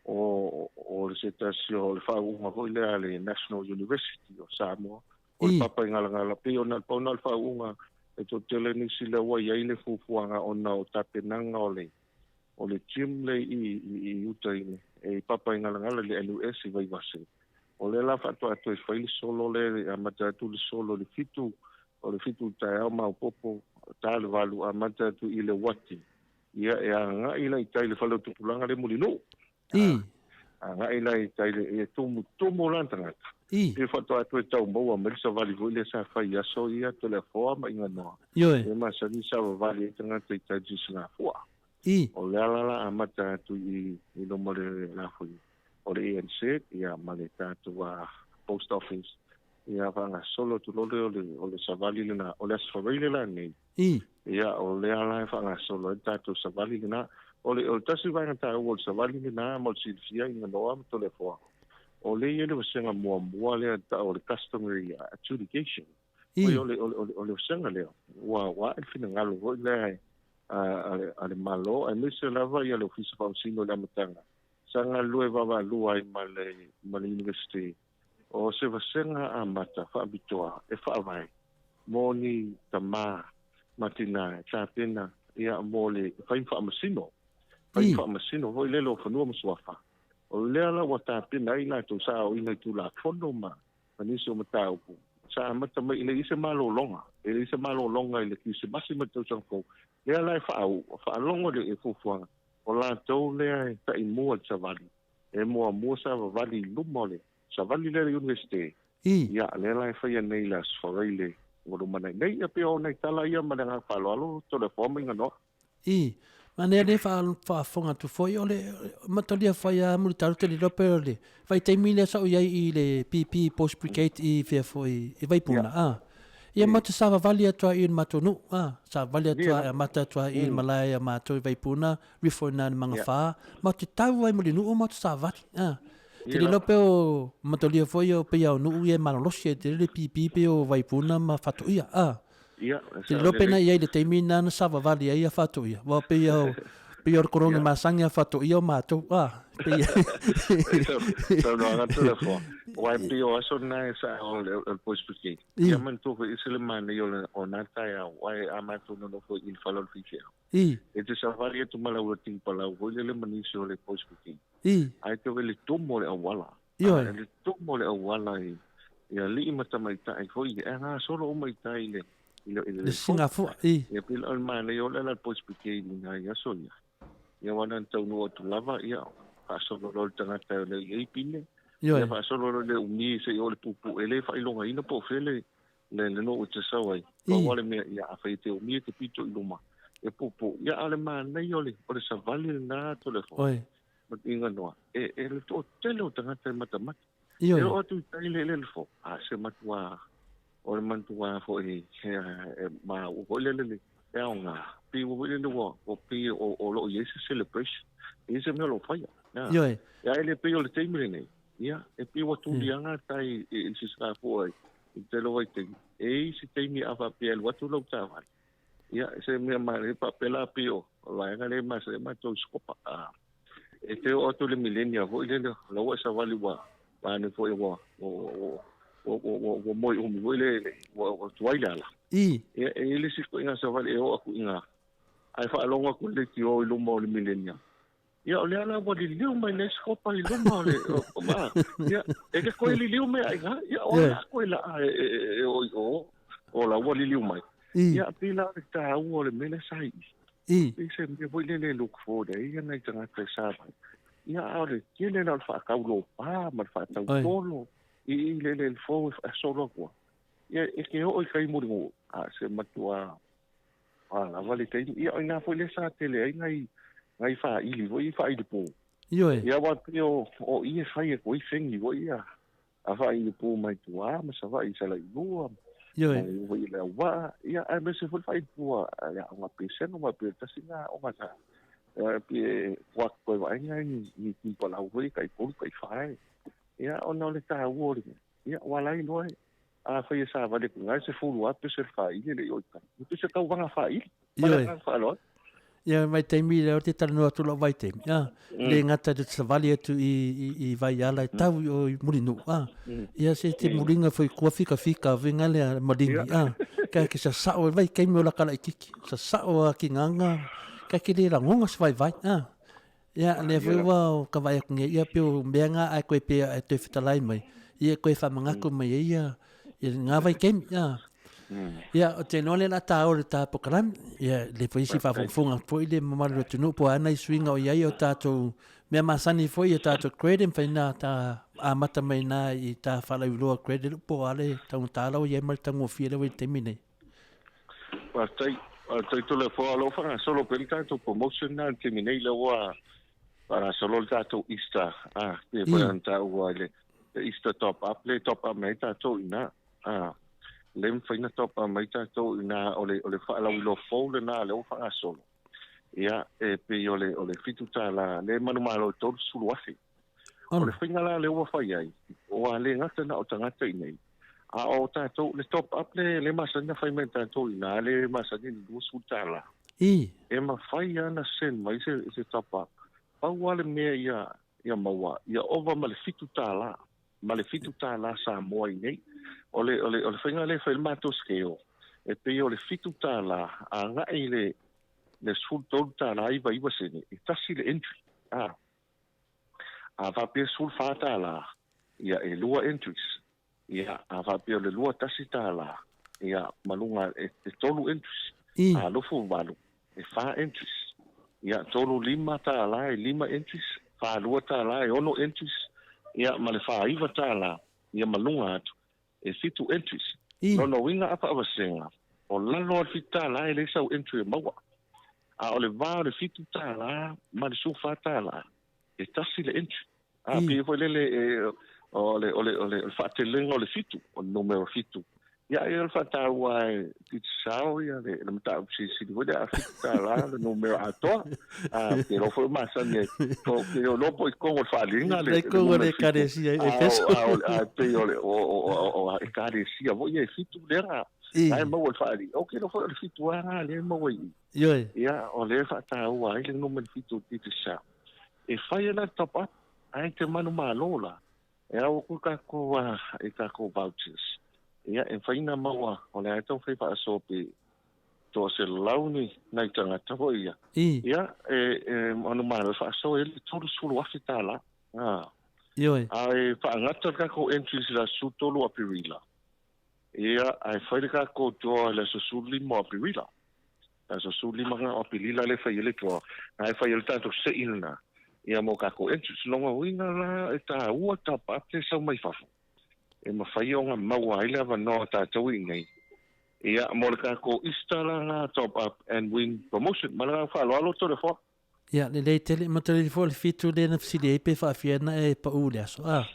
o, o le se tasi o le faauuga foi lea a le National University o Samoa, o le papa i Galagala, pei ona pau na o le faauuga e toatele nisi lea ua i ai le fuafuaga ona o tapenaga o le. o le gym lea i i i uta i i Papaigalagala i le NUS i Vaivase. O lea la faatoa toe fai le solo lea e amata atu le solo i le 7 o le 7 i le taeao maopoopo ta le 8 amata atu i le uati. Ia e agai la i tai i le fale o tupulaga lea i Mulinuu. I. Agai la i tai le e tumutumu la tagata. I. E faatoa toe tau maua mai le savali foi lea sa fai i aso ia Toleafoa ma Iganoa. Ioe. E masani savavali ai tagata i tai i Singafua. I. O le ala la amata atu i i luma o le la foi o le ANZ ia ma le tatou post office ia faagasolo atu loa lea o le o le savali lena o le Aso Faraile la nei. I. Ia o lea la e faagasolo ai le tatou savali lena. O le o le tasi vaega taua o le savali lena mo le silafia i Ganoa ma Toleafoa, o lea e i ai le vasega muamua lea e tau o le customary adjudication. I. O le, o le, o le vasega lea, ua, ua ae le finagalo foi lea a, le, a le Malo, aemaise lava ia le Ofisa Faamasino i le amataga, sa galulue vaavaalua ai ma le, ma le University, o se vasega amata faapitoa e faavae mo ni tamā ma tinā e tapena ia mo le fai faamasino, fai faamasino foi lele o fanua ma suafa. O lea la ua tapena ai latou sa aoina i Tulafono ma ma nisi o mataupu sa amata mai e leai se malologa, e leai se malologa i le Kirisimasi ma le tausaga fou. Lea la e faauu, faalogo le fuafuaga, o latou lea e taimua i le savali, e muamua savavali i luma o le savali lea i le Iunivesite. I. Ia, lea la e faia nei i le Aso Faraile ua lumanai nei. Ia, pei o nai tala ia ma le agaga faaaloalo, Toleafoa ma Iganoa. I. Manaia lea faafofoga atu foi, o le matalia fai a Mulitalo te lilo pe o le vaitaimi lea sa ou i ai i le PP Post Brigade i fea foi i Vaipuna, a. Ia ma te savavali atu a i le matou nuu, a. Savavali atu a e amata atu a i le malae a matou i Vaipuna, rifo i na i le Magafa, ma te tau ai ma le nuu ma te savali, a. Te lilo pe o matalia foi o pei a o nuu ia e malolosi ai tele le PP pe o Vaipuna ma Faatoia, a. Te lilo pe na i ai le taimi na na savavali ai a Faatoia, wa pei o pei o le korogi masani a Faatoia o matou, a. Pei Saunoaga Toleafoa, aua e pei o aso na e sa o le Boys Brigade. Ia manatua foi e ese le manaia o na taeao, aua a matou nonofo i le fale o le faifeau. I. E te savali atu ma le aula tigipalau foi lele ma nisi o le Boys Brigade. I. Ae te le tumu o le auala. Ioe. A, le tumu o le auala i, i alii ma tamaitai foi, e gasolo uma i tai i le, i le, i le, Le Singafua, i. Ia pei o le manaia o le ala le Boys Brigade i nai aso ia. Ia aua na taunuu atu lava, ia, faasolo loa le tagata e le i ai pine. Ioe. Ia faasolo loa le umi seia oo i le puupuu e le faailogaina po o fea le, le, le nuu e te sau ai. Pau lava le mea, ia, afai e te umi e te pito i luma, e puupuu. Ia, a o le manaia o le, o le savali lena Toleafoa. Oi. Ma Iganoa, e, e le toatele o tagata e matamata. Ioe. E oo atu i tai le eleele fou, a se matua, o le matua foi e, e maua foi lele le, e aoga, pei ua foi lele ua, ua pei o, o lo o i ai se celebration, e i ai se mea o lo o faia. Ioe. Ia, e le pei o le taimi lenei, ia, e pei ua tuliaga tai i le sisikafoa i le tele o vaitaimi. E i ai se taimi a faapea e alu atu lau taavale, ia, se mea manaia faapea la pei o le vaega lea e masani ai matou i Sikopa. E te oo atu i le millennia foi lele, o la ua e savali ua vaeane foi ua, ua, ua, ua, ua, ua moe umi foi le, ua, ua tuai le ala. I. Ia, e i ai le isi ituaiga savali e oo atu i ina, ae faalogo atu i le leitio i luma o le millennia. Ia, o lea la ua liliu mai nei Sikopa i luma o le, o, ma, ia, e le toe liliu mai lava i ina. Ia, o ai la koe laa e, e, e o i o, o la ua liliu mai. I. Ia, pei la o le taua o le mea lea sa i i. I. Pei se mea foi lele e look forward ai ia nai tagata e sa mai. Ia, a o le tele la o le faatau lopa ma le faatau tolo i i le eleele fou e faasolo atu ai. Ia, e te oo i tai mulimu, a se matua A lava le taimi. Ia, o i ina foi lea sa tele ai nai, nai faaili foi, faaili pū. Ioe. Ia, aua pei o, o i e fai atu ai fegi foi ia, a faaili pū mai tua ma Savaii i Salailua, Ioe. mai foi i Leauvaa, ia, aemaise foi le faaili pū a, a le aoga Pesega, aua pei o le tasi lena aoga sa, pei e tua atu toe vaai nai ni, ni tipalau foi tai tolu tai fa e. Ia, ona o le taua o le, ia, ua ala ai loa e, Afai e savali atu i ina, e 10,000 se faaili e le i oo i tai. E pei se tauvaga faaili. Ma le Ioe. agaga faaaloalo. Ia, vaitaimi lea ou te talanoa atu lau vaitaimi, a, le gata i le savali atu i, i, i Vaiala e tau i o i Mulinuu, a, ia se te muliga foi kua fikafika vinga lea maligi, a, ka ke sasao e vaitaimi o la kalaitiki, sasao a ki nganga, Ka ke le lagona se vaivai. Ah. Ia, lea foi ua o ka vaai atu nei, ia pei o mea nga ae koe pei e toe fetalai mai, ia e koe faamanatu mai ai ia, ia nga vaitaimi. Ah. Ia, o te iloa lea o le a taua i le ta polokalame. Ia, le foi isi faafogafoga foi le mamalu o le atunuu po o a nai suiga o i ai o tatou mea masani foi i o tatou credit, mafai ona ta amata mai i ina i ta faalauiloa credit po o a le taugata la ua i ai ma le taugofie lea ua i le taimi nei. Faafetai. Faafetai Toleafoa. O lo o faagasolo pea le tatou promotion lena i le taimi nei, lea ua faagasolo le tatou Easter, ah, pei foi ona taua i le Easter top up, lea e top up mai ai tatou i ina. Ah, lea e mafai ona top up mai tatou i ina, o le, o le faalauiloa fou lena lea ua faagasolo. Ia, e pei o le, o le $7, lea e manumalo i le $30,000. O le faiga la lea ua fai ai, ua le gata na o tagata i inei, a o tatou, le top up le, le masani na fai mai e tatou i ina, le masani le $20. I. E mafai lava ona send mai se, se top up. Pau lava le mea ia, ia maua, ia ova ma le $7, ma le $7 Samoa i inei. O le, o le, o le faiga lea e fai ai le matou scale, e pei o le $7 agai i le, le $13.99, e tasi le entry. A. A faapea $14, ia e lua entries. Ia, a faapea o le $21, ia ma luga e tolu entries. I. A 28, e fa entries. Ia, $35 e lima entries, $42 e ono entries, ia ma le $49, ia ma luga atu e fitu entries. I. Lona uiga a faavasega, o lalo o le $7 e leai sau entry e maua. A o le va o le $7 ma le $14, e tasi le entry. A pei foi lele e, o le, o le, o le, o le faatelega o le fitu, o le numera fitu. Ia, e o le faataua e titisao ia le, le mataupu silisili foi lea, a $7 le numera atoa. A, pe iloa foi o masani ai. Po, pe iloa po i totonu o le faaaliga le, le numera fitu. Ekalesia e Efeso. A, o, a, pei o le, o, o, o, o, ekalesia foi e fitu lea na. I. Na e maua i le faaaliga. Ok, iloa foi o le fitu lava na lea e maua i i. Ioe. Ia, o lea e faataua ai le numera fitu o Digicel. E fai ai la le top up, ae te manumalo la, e ao atu tatou i tatou vouchers. Ia, e mafai ona maua, o lea e taumafai faasoa pe 100 ni nai tagata foi ia. I. Ia, e manumalo e faasoa ai le $30,000. A. Ioe. A e faagata le tatou entries i le aso 13 o Aperila. Ia, ae fai le tatou draw i le aso 15 o Aperila. Le aso 15 lena o Aperila lea e fai ai le draw, na e fai ai le tatou sei lena, ia mo tatou entries. Lona uiga la, e taua le top-up lea e sau mai fafo, e mafai ona maua ai le avanoa o tatou i inei, ia, mo le tatou Easter la lena top-up and win promotion. Ma le agaga faaaloalo, Toleafoa. Ia, lelei tele. Matalili foi o le fitu lea na fesili ai pe faafia na e pau i le aso. A,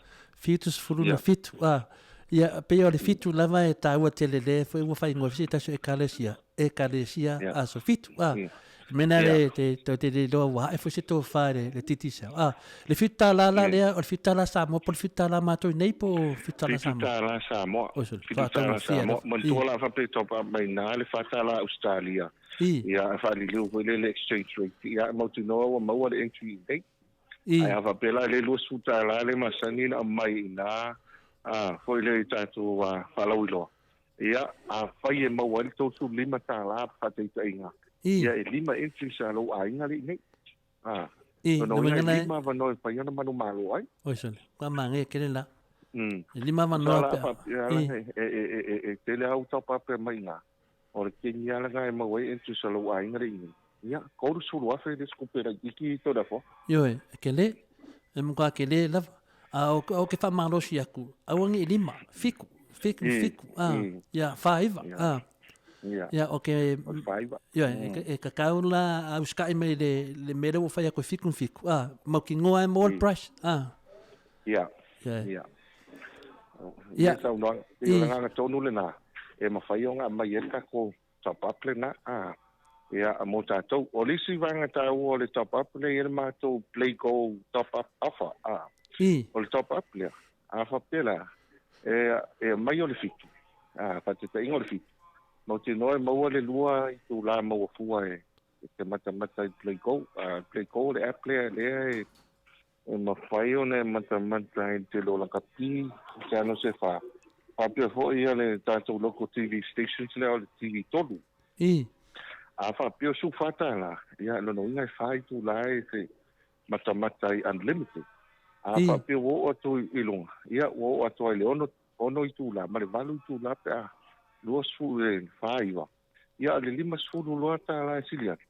77, a. Ia, pei o le fitu lava e taua tele lea foi ua faaigoa foi se tasi o Ekalesia, Ekalesia Aso Fitu, a. Le mea lena le, te, te, te le iloa ua ae foi se tofa i le, le Digicel. A, le $7 la lea, o le $7 Samoa po o le $7 matou i nei po o $7 Samoa? $7 Samoa. Oi sole, $7 faataugofie Samoa. lava. Manatua la faapea top up mai ina le $4 Ausetalia. I. Ia, e faaliliu foi lea le exchange rate. Ia, e mautinoa ua maua le entry i inei. I. Ae a faapea la le $20 le masani ona aumai i ina, a, foi lea i tatou faalauiloa. Ia, afai e maua ai le $35 faataitaiga, I. ia e lima entries a lou aiga lea i inei. A, I, lona le uiga uiga e la e- lima avanoa e mafai ona manumalo ai. Oi sole, ua manaia tele la. E lima Sa avanoa la pe a. faapea la I. e, e, e, e, e tele au top-up mai i ina. O le keni lava lena e maua ai entries a lou aiga le i nei. Ia, $30,000 le isi tupe laitiiti i Toleafoa. Ioe, e kele, e matua kele lava. A o, o ke faamalosi atu, aua ne i lima, fiku, fiku, fiku, a, ia, faaiva, a. Ia, o ke, O le faaiva. ioe, e kakau la a usikai mai le, le mea lea ua fai atu e fiku ma fiku, a, mautinoa e maua le price, a. Ia, Ioe. ia. Ia. Ia saunoaga, pei o le agaga tonu lena, e mafai ona aumai ai le tatou top up lena, a, ia, mo tatou. O le isi vaega taua o le top up lea e i ai le matou Play Go top up offer, a. I. O le top up lea, a faapea la, e, e aumai o le fitu, a, faataitaiga o le fitu, mautinoa e maua le lua itula maua fua e, e te matamata i Play Go. A, Play Go o le app lea, lea e, E mafai ona e matamata i le tele o lakapi, se ano se fa. Faapea foi ia le tatou local TV stations lea o le TV 3. I. A faapea o $14, ia lona uiga e 4 itula e te matamata ai unlimited. A faapea ua oo atu i luga, ia ua oo atu ai i le 6 itula ma le 8 itula pe a 29, ia o le $50 loa e sili atu,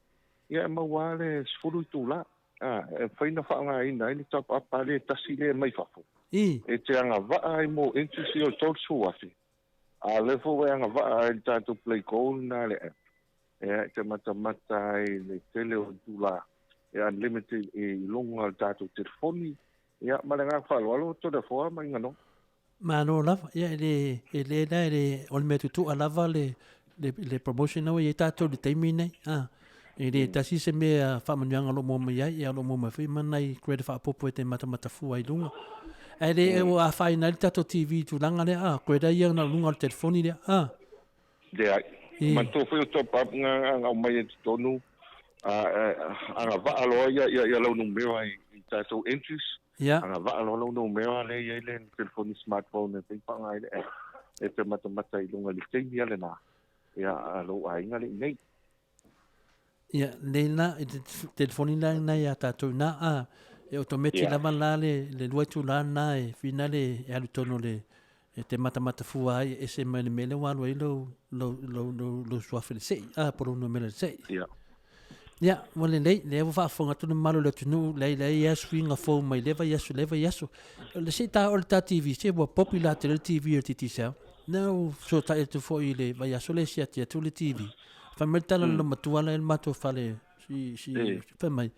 ia e maua lava le 10 itula. A, e mafai ona faaaogaina ai le top up a le tasi lea mai fafo. E te agavaa ai mo entries ia o le $30,000. A o lea foi ua e agavaa ai i le tatou Play Gold lena le app. Ia e te matamata ai i le tele o itula e unlimited i luga o le tatou telefoni. Ia ma le agaga faaaloalo, Toleafoa ma Iganoa. Malo lava. Ia e le, e le la e le, o le mea tutu'a lava le, le, le promotion lea ua i ai tatou i le taimi lenei. A, e le tasi se mea faamanuiaga o lo o maua mai ai, ia o lo o maua mai foi ma nai credit faaopoopo e te matamata fua ai i luga. Ae le ua afaina ai le tatou TV i tulaga lea, a, credit ia na o luga o le telefoni lea, a. Leai. Manatua foi o top up na na aumai ai totonu, agavaa loa ia lau numera i tatou entries. Agavaa loa lau numera lea e i ai le telefoni smartphone e mafai ona faaaoga ai le app e te matamata i luga i le taimi lava lena a lou aiga lea i inei. Ia, nei la, i te telefoni la lena ia tatou ina, a, e otometi lava la le, le lua itula lena e whina le, e alu tonu o le, e te matamata fua ai e ese mai le mea lea ua alu ai lou, lou, lou, lou, lou suafa i le se'i, a, po o lou numera i le se'i. Ia, ua lelei, lea ua faafofoga atu le mamalu o le atunuu, leai leai lava suiga fou mai lea vaiaso i lea vaiaso. O le se'i ta o le ta TV, se ua popular tele le TV a le Digicel. Na ou fesootai atu foi i le vaiaso lea e siati atu le TV. Fai mai le tala a le loomatua la e i le matou fale si si fai mai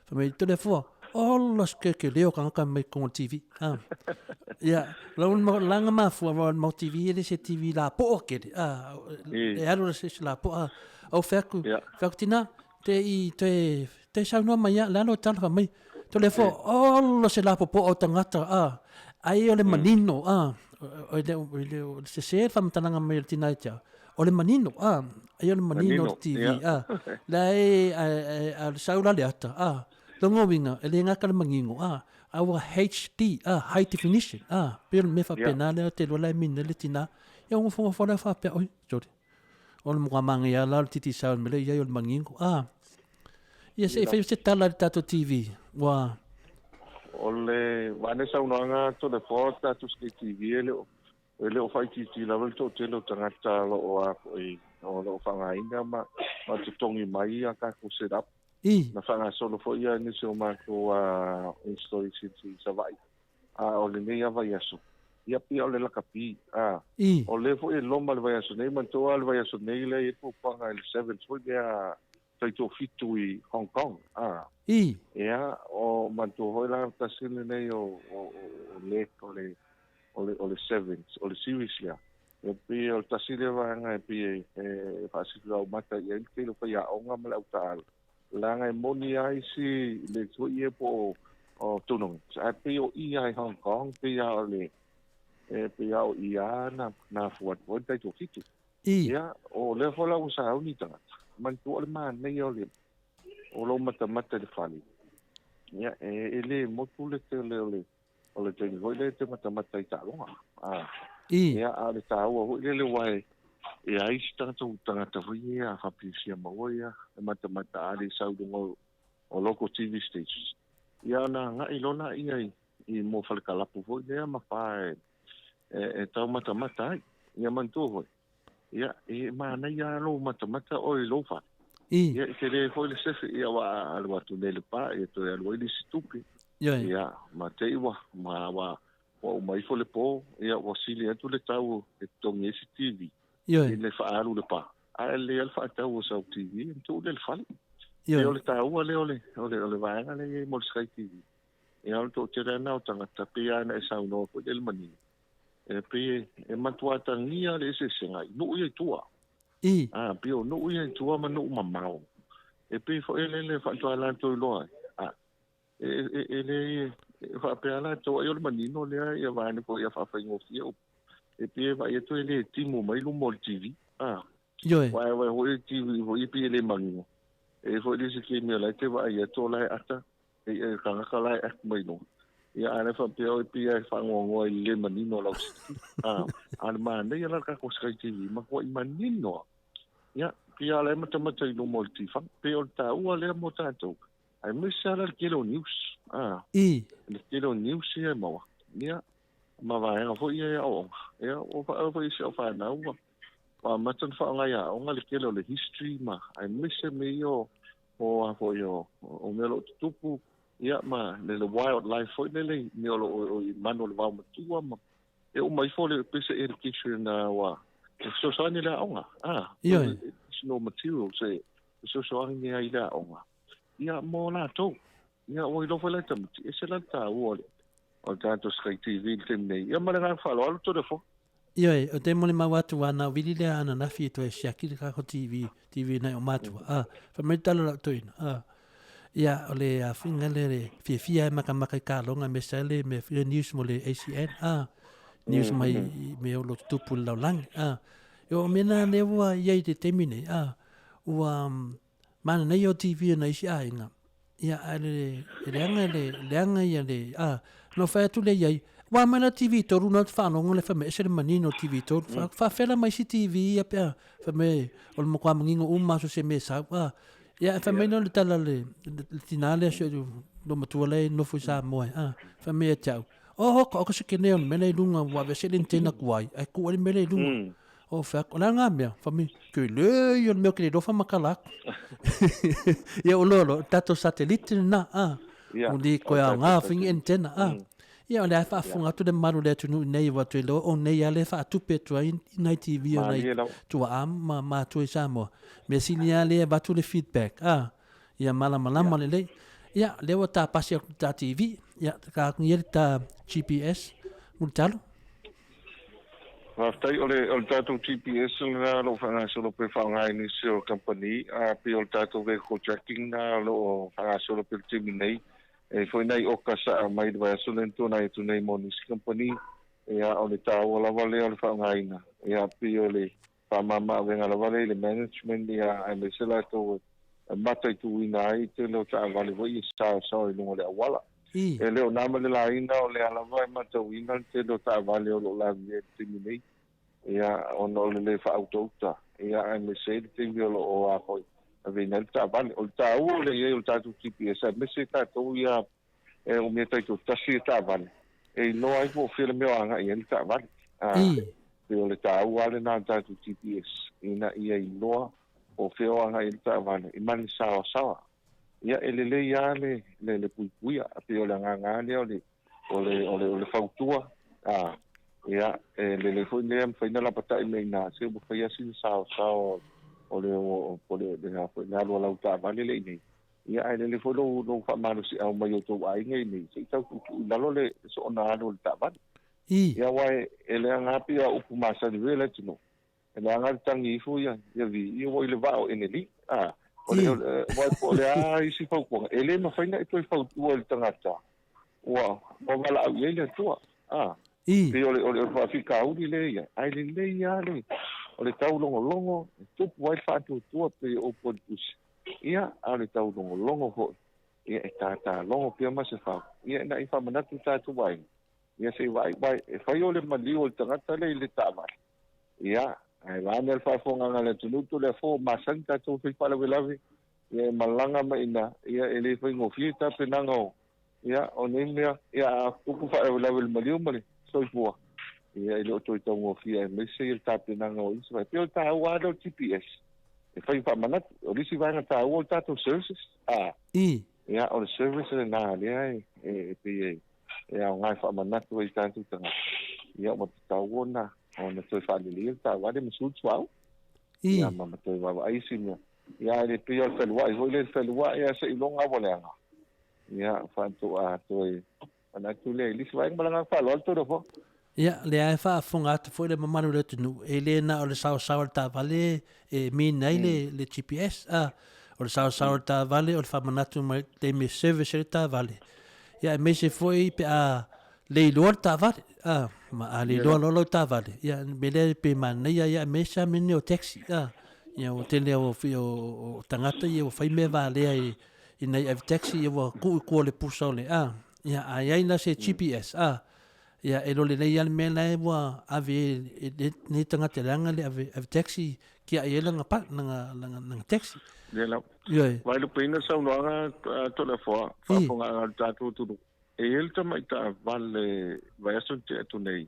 fai mai Toleafoa ola se keke o tagata mai totonu o le TV. Ah. Ia, lau laga mafua aua o le mau TV e le se TV lapoa tele. Ah, e alu la se isi lapoa. Au fai atu, fai atu tina, te i toe te saunoa mai ia, le a lou tala fai mai, Toleafoa, ola se lapopoa o tagata, ah, ai o le manino, ah, o le o le o le sese le faamatalaga mai o le tina ia te au. O le manino, a, ai o le manino o le TV, a, la e, a, a, a le sau la le ata, a, longa uiga, e le gata le manino, a, a ua HD, a, high definition, a, pei o le mea faapena lea ou te iloa la e minina ai le tina, ia ua nofonofo lea faapea, oi, sorry, o le matua manaia lava la o le Digicel i le mea lea e i ai o le manino, a. Ia se i fai se tala i le tatou TV, ua... O le vaega saunoaga Toleafoa o le tatou State TV e le o E le o faaitiitia lava le toatele o tagata o lo o a foi o lo o faaaogaina ma ma totogi mai a tatou set up. Na faagasolo foi ia nisi o matou installations i Savaii. A o lenei lava vaiaso, ia pei o le lakapi. A o lea foi e loma le vaiaso nei, manatua lava le vaiaso nei lea e i ai le fuafuaga i le sevens foi lea taitoafitu i Hong Kong. A ia o manatua foi la tasi lenei o o o le o le o le, o le sevens, o le series lea. E pei o le tasi lea vaega e pei e, e faasiliaumata i ai le tele o faiaoga ma le autaala. Leaga e moni ai si le foi e po o, o tournaments. Ae pei o i ai Hong Kong, pei a o le, e pei a o i a na, na fua atu ai le taitoafitu. Ia, o lea foi la ua sauni tagata. Manatua o le manaia o le, o lou matamata i le fale. Ia, e, e le motu le tele o le, O le taimi foi lea e te matamata i taaloga. A, ia, a o le taua foi lele aua e, e ai si tagata tagata foi ia a faapea maua ia e matamata a le sau i luga o, o local TV stations. Ia ona agai loa laia i, i mua falekalapu foi lea ma pa e, e, e tau matamata ai. Ia manatua foi, ia, e manaia lava lou matamata oe i lou fale. Ia, e tele foi le sefe, ia, aua a alu atu nei i le pa, ia toe alu ai le isi tupe. Ia, ma te i ua, ma ua, ua uma ifo le po, ia, ua sili atu le tau e totogi ai se TV, i le faaalu i le pa. Ae lelei lava le faatau o sau TV, ona tuu lea i le fale. Ia, o le taua lea o le, o le, o le vaega lea e i ai mo le Sky TV. Ia, o le toatele lava lena o tagata, pei lava ona e saunoa foi lea i le manino. E pei e matua atagia le eseesega i nuu ia i tua. A, pei o nuu ia i tua ma nuu mamao. E pei foi le le faatoa latou iloa ai. A, e, e, e le e faapea latou ai o le manino lea ia vaeane foi ia faafaigofie upu. E pei e vaai atu e le timu mai luma o le TV. A, Ioe. Aua e foi le TV foi e pei e le manino. E foi le isi taimi o la e te vaai atu o la e ata e e tagata la e act mai luga. Ia a le faapea oe pei e faanoanoa i le le manino o lau TV. A, a o le manaia la o le tatou Sky TV, matuai manino lava. Ia, pei lava o la e matamata i luma o le tifaga. Pei o le taua lea mo tatou, aemaise lava la le tele o news, a, le tele o news ia e maua, ia, ma vaega foi ia e aoaoga. Ia, ua faailoa foi i si au fanau ua amata ona faaaoga i aoga le tele o le history ma aemaise mea ia o, o a foi o, o mea o lo o tutupu, ia, ma le wildlife foi lele i mea o lo o i manu o le vaomatua ma e uma ifo le pei se education ua e fesoasoani le aoga a Ioe. Educational materials e fesoasoani ai le aoga ia mo latou ia ua iloa foi la tamaiti e ese la le taua o le o le tatou Sky TV i le taimi nei ia ma le agaga faaaloalo Toleafoa. Ioe, o te molimau atu a na vili lea ananafi e toe siaki le kako TV, TV nai o matua. A, fai mai le tala o lau toeaina. A, ia, o le afiga lea le fiafia e makamaka i kaloga me sa le me fia news mo le ACN. A, news mai i mea o lo tutupu i le lalolagi. A, e o mea na lea ua i ai i le taimi nei. A, ua Mananaia o TV o na isi aiga. Ia, ae le, e leaga le, leaga ia le, a, na fai atu lea i ai, ua mai la TV tolu na te faalogo le fai mai ese le manino TV tolu. Mm. Faafela mai isi TV ia pe a, fai mai o le matua manino uma so se mea sau. A, ia, e fai mai le tala le, le tina lea si o lo matua lea e nofo i Samoa, a, fai mai ia te au, oh, ka o ka se kene o le mea lea i luga, ua aveese le antena kuai, ai ku ai le mea lea i luga. Mm. O fai atu, o le a ngā mea? Fai mai, ke le ia le mea ke le iloa whamakala atu. Ia o loa loa, tatou satellite lena, a. Ia, O li koe o ao tatou ngā whingi satellite. antenna, a. Ia o le a whaafunga atu le malu le atunuu i nei ua toe loa, o nei a le whaatupe atu ai i nai TV o nai Mālie lava. tuaa ma mātua i Samoa. Mea sili a le avatu le feedback, a. Ia malamalama lelei. Ia, lea ua ta pasi atu ta TV, ia, ka atu ia le ta GPS, Mulitalo. Faafetai, o le, o le tatou GPS lena o lo o faagasolo pea e faaaoga i nisi o kamupani, a pei o le tatou vehicle tracking lena o lo o faagasolo pea i le taimi nei. E i ai foi nai oka sa aumai i le vaiaso lea na tuanai atu nei mo nisi kamupani, ia, o le taua lava lea o le faaaogaina, ia, pei o le faamama avega lava lea i le management, ia, aemaise latou e mataituina ai tele o taavale foi ia saosaoa i luga o le auala. E le o na ma le laina o lea lava e matauina le tele o taavale o lo o lavia i le taimi nei, ia, ona o le le faautauta, ia, aemaise ai le taimi o lo o a foi aveina ai le taavale. O le taua o le i ai o le tatou GPS, aemaise tatou ia e umia taitoatasi taavale, e iloa ai po o fea le mea o agai i ai le taavale. A, pei o le taua lava lena o le tatou GPS, ina ia iloa po o fea o agai i ai le taavale, i ma le saoasaoa. Ia, e lelei lava le, le, le puipuia, pei o le agaga lava lea o le, o le, o le, o le fautua, a, ia, e lelei foi lea mafai ona lapatai mai i ina, se ua fai lava sina saoasaoa o le, o, o le, le, a foi, le alu a lau taavale lea i inei. Ia, ae lelei foi lou, lou faamalosiau mai o outou aiga i inei, se i tau tuutuu i lalo le soona alu o le taavale. Ia, aua e, e leaga lava pei o upu masani foi a le atunuu, E leaga le tagi ifo ia, ia viia ua i le vaa o Eneli. A, o le, o le, aua po o le a isi fautuaga, e le mafai ona e toe fautua i le tagata ua, ua valaau i ai le Atua. A, pei o le, o le, o le faafitauli lea ia, ae lelei lava le, o le taulogologo e tupu ai le faatuatua pei o upu a le Tusi. Ia, a o le taulogologo foi, ia e tatalogo pea ma se fau, ia ina ia faamanatu tatou aiga, ia se i vaai, aua e fai o le maliu o le tagata lea i le taavale. Ia, ae vaeane le faafofogaaga a le atunuu Toleafoa, ua masani tatou fai faalavelave, ia e malaga mai i ina, ia e le faigofie tapenaga o, ia, o nei mea, ia a tupu faalavelave i le maliu ma le soifua, ia e le o toe taugofie aemaise ia le tapenaga o isi vaega. E pei o le taua lava lea o le GPS e fai faamanatu. O le isi vaega taua o le tatou services, a, ia o le service lena lea e, e pei e, e aoga e faamanatu ai i tatou tagata, ia ua tatau ona ona toe faaleleia le taavale ma sui le suauu. Ia ma ma toe vaavaai isi mea. Ia ae le pei o le feluai foi lea, le feluai lava seiloga ua leaga. Ia faatoa toe manatu lea i le isi vaega ma le agaga faaaloalo Toleafoa. Ia, lea e faafofoga atu foi le mamalu o le atunuu, e le na o le saosao o le taavale e mean ai le, le GPS, a, o le saosao o le taavale, o le faamanatu mai le taimi e service ai le taavale. Ia, aemaise foi pe a le iloa le taavale, a, ma a le iloa loa lau taavale, ia, le mea lea pe manaia, ia, aemaise lava mea nei o taxi, a, ia, ua tele o, o, o tagata ia ua fai mea valea i, i nai ave taxi, ia ua tuu i tua o le pusa o le, a, ia, a i ai la se GPS, a, Ia, e iloa lelei lava le mea la e ua ave ai e lenei tagata leaga le ave, ave taxi tiai ai lana, lana, lana, lana taxi. Ia lava. Ioe. Vaelupeina le saunoaga a Toleafoa, faafofogaaga a le tatou atunuu. E i ai le tamai taavale vaiaso na tea atu nei,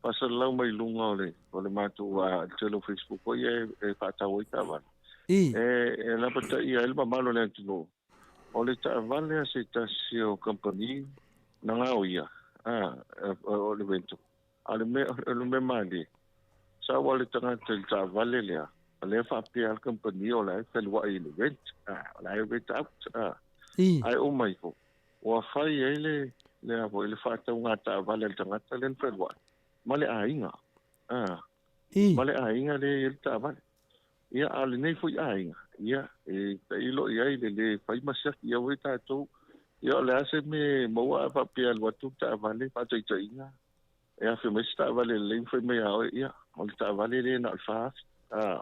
faasalalau mai luga o le, o le matou a, le tele o Facebook foi ia e faatau ai taavale. E, e lapataia ai le mamalu o le atunuu. O le taavale a se tasi o kamupani na gaoia, a, o le rental. A o le mea, o le mea malie, sau lava le tagata i le taavale lea, o lea e faapea lava le kamupani o la e feluai i le rent, a, o la e rent out, a. Ae uma ifo, ua fai ai le, le a foi, le faatauga taavale a le tagata lea na feluai, ma le aiga, a, ma le aiga lea e i ai le taavale. Ia, a o lenei foi aiga, ia, e tailo i ai le lē fai ma siaki ia foi tatou. Ia, o le a se mea e maua a faapea e alu atu le taavale, faataitaiga, e afe mai se taavale lelei ma fai mai ia oe, ia, o le taavale lea na o le $4,000. A.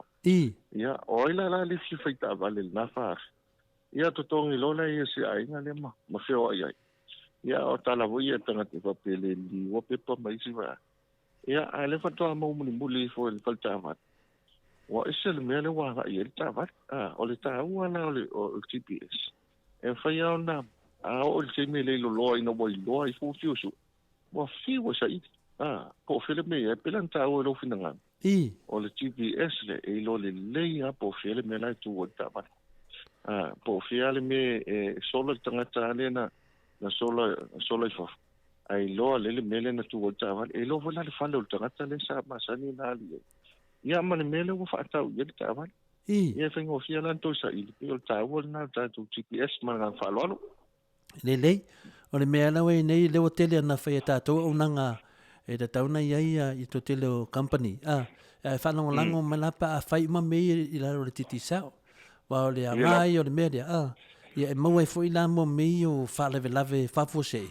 Ia, o ai la la le fia fai taavale i lena $4,000? Ia, totogi loa lea e si aiga lea ma, ma feoai ai. Ia, o tala foi ia a tagata faapea e le liua pepa ma isi vaega. Ia, a o lea faatoa mau mulimuli ifo i le fale taavale. Ua ese le mea lea ua agai i ai le taavale. A, o le taua la o le, o le GPS, e mafai lava ona, a oo i le taimi e le loloa ina ua iloa ifo ua fiu e sue, ua fiu e saili. A, po o fea le mea e i ai, pei la ona taua i lou finagalo. O le GPS lea, e iloa lelei lava po o fea le mea la e tu ai le taavale. A, po o fea le mea e sola le tagata lea na, na sola, na sola i fafo. Ae iloa lelei le mea lea na tu ai le taavale. E iloa foi la le fale o le tagata lea sa masani ona alu i ai. Ia ma le mea lea ua faatau i ai le taavale. Ia e faigofie la ona toe saili, pei o le taua lena o le tatou GPS ma le agaga faaaloalo. Lelei. O le mea la ua i ai nei, lea ua tele ona fai e tatou auaunaga e tatau ona i ai i le toatele o company, a, ae faalagolago mai la pe a fai uma mea ia i lalo o le Digicel. Aua o le aoga ia o le mea lea, a, ia e maua ai foi la mo mea ia o faalavelave faafuasei,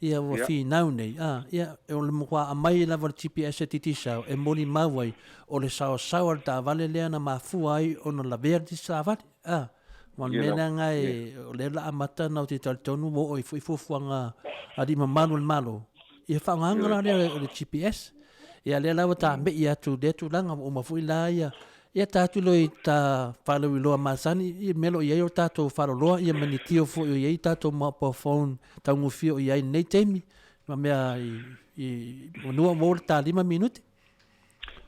ia ua finau nei, a, ia o le matua aumai lava o le GPS e Digicel e molimau ai o le saosao a le taavale lea na mafua ai ona lavea le isi taavale, a. Aua o le mea lea na e, o lea o le a amata ona ou te talitonu ua oo ai foi fuafuaga a alii mamalu o le Malo, ia faaaogaina la lea o le GPS. Ia lea la ua tame'i atu i lea tulaga ua uma foi la ia Ia tatou iloa i ta faalauiloa masani i mea o lo o i ai o tatou faaloloa ia ma ni tio foi o i ai tatou mobile phone taugofie o i ai i lenei taimi ma mea i, i manua ua le ta 5 minute.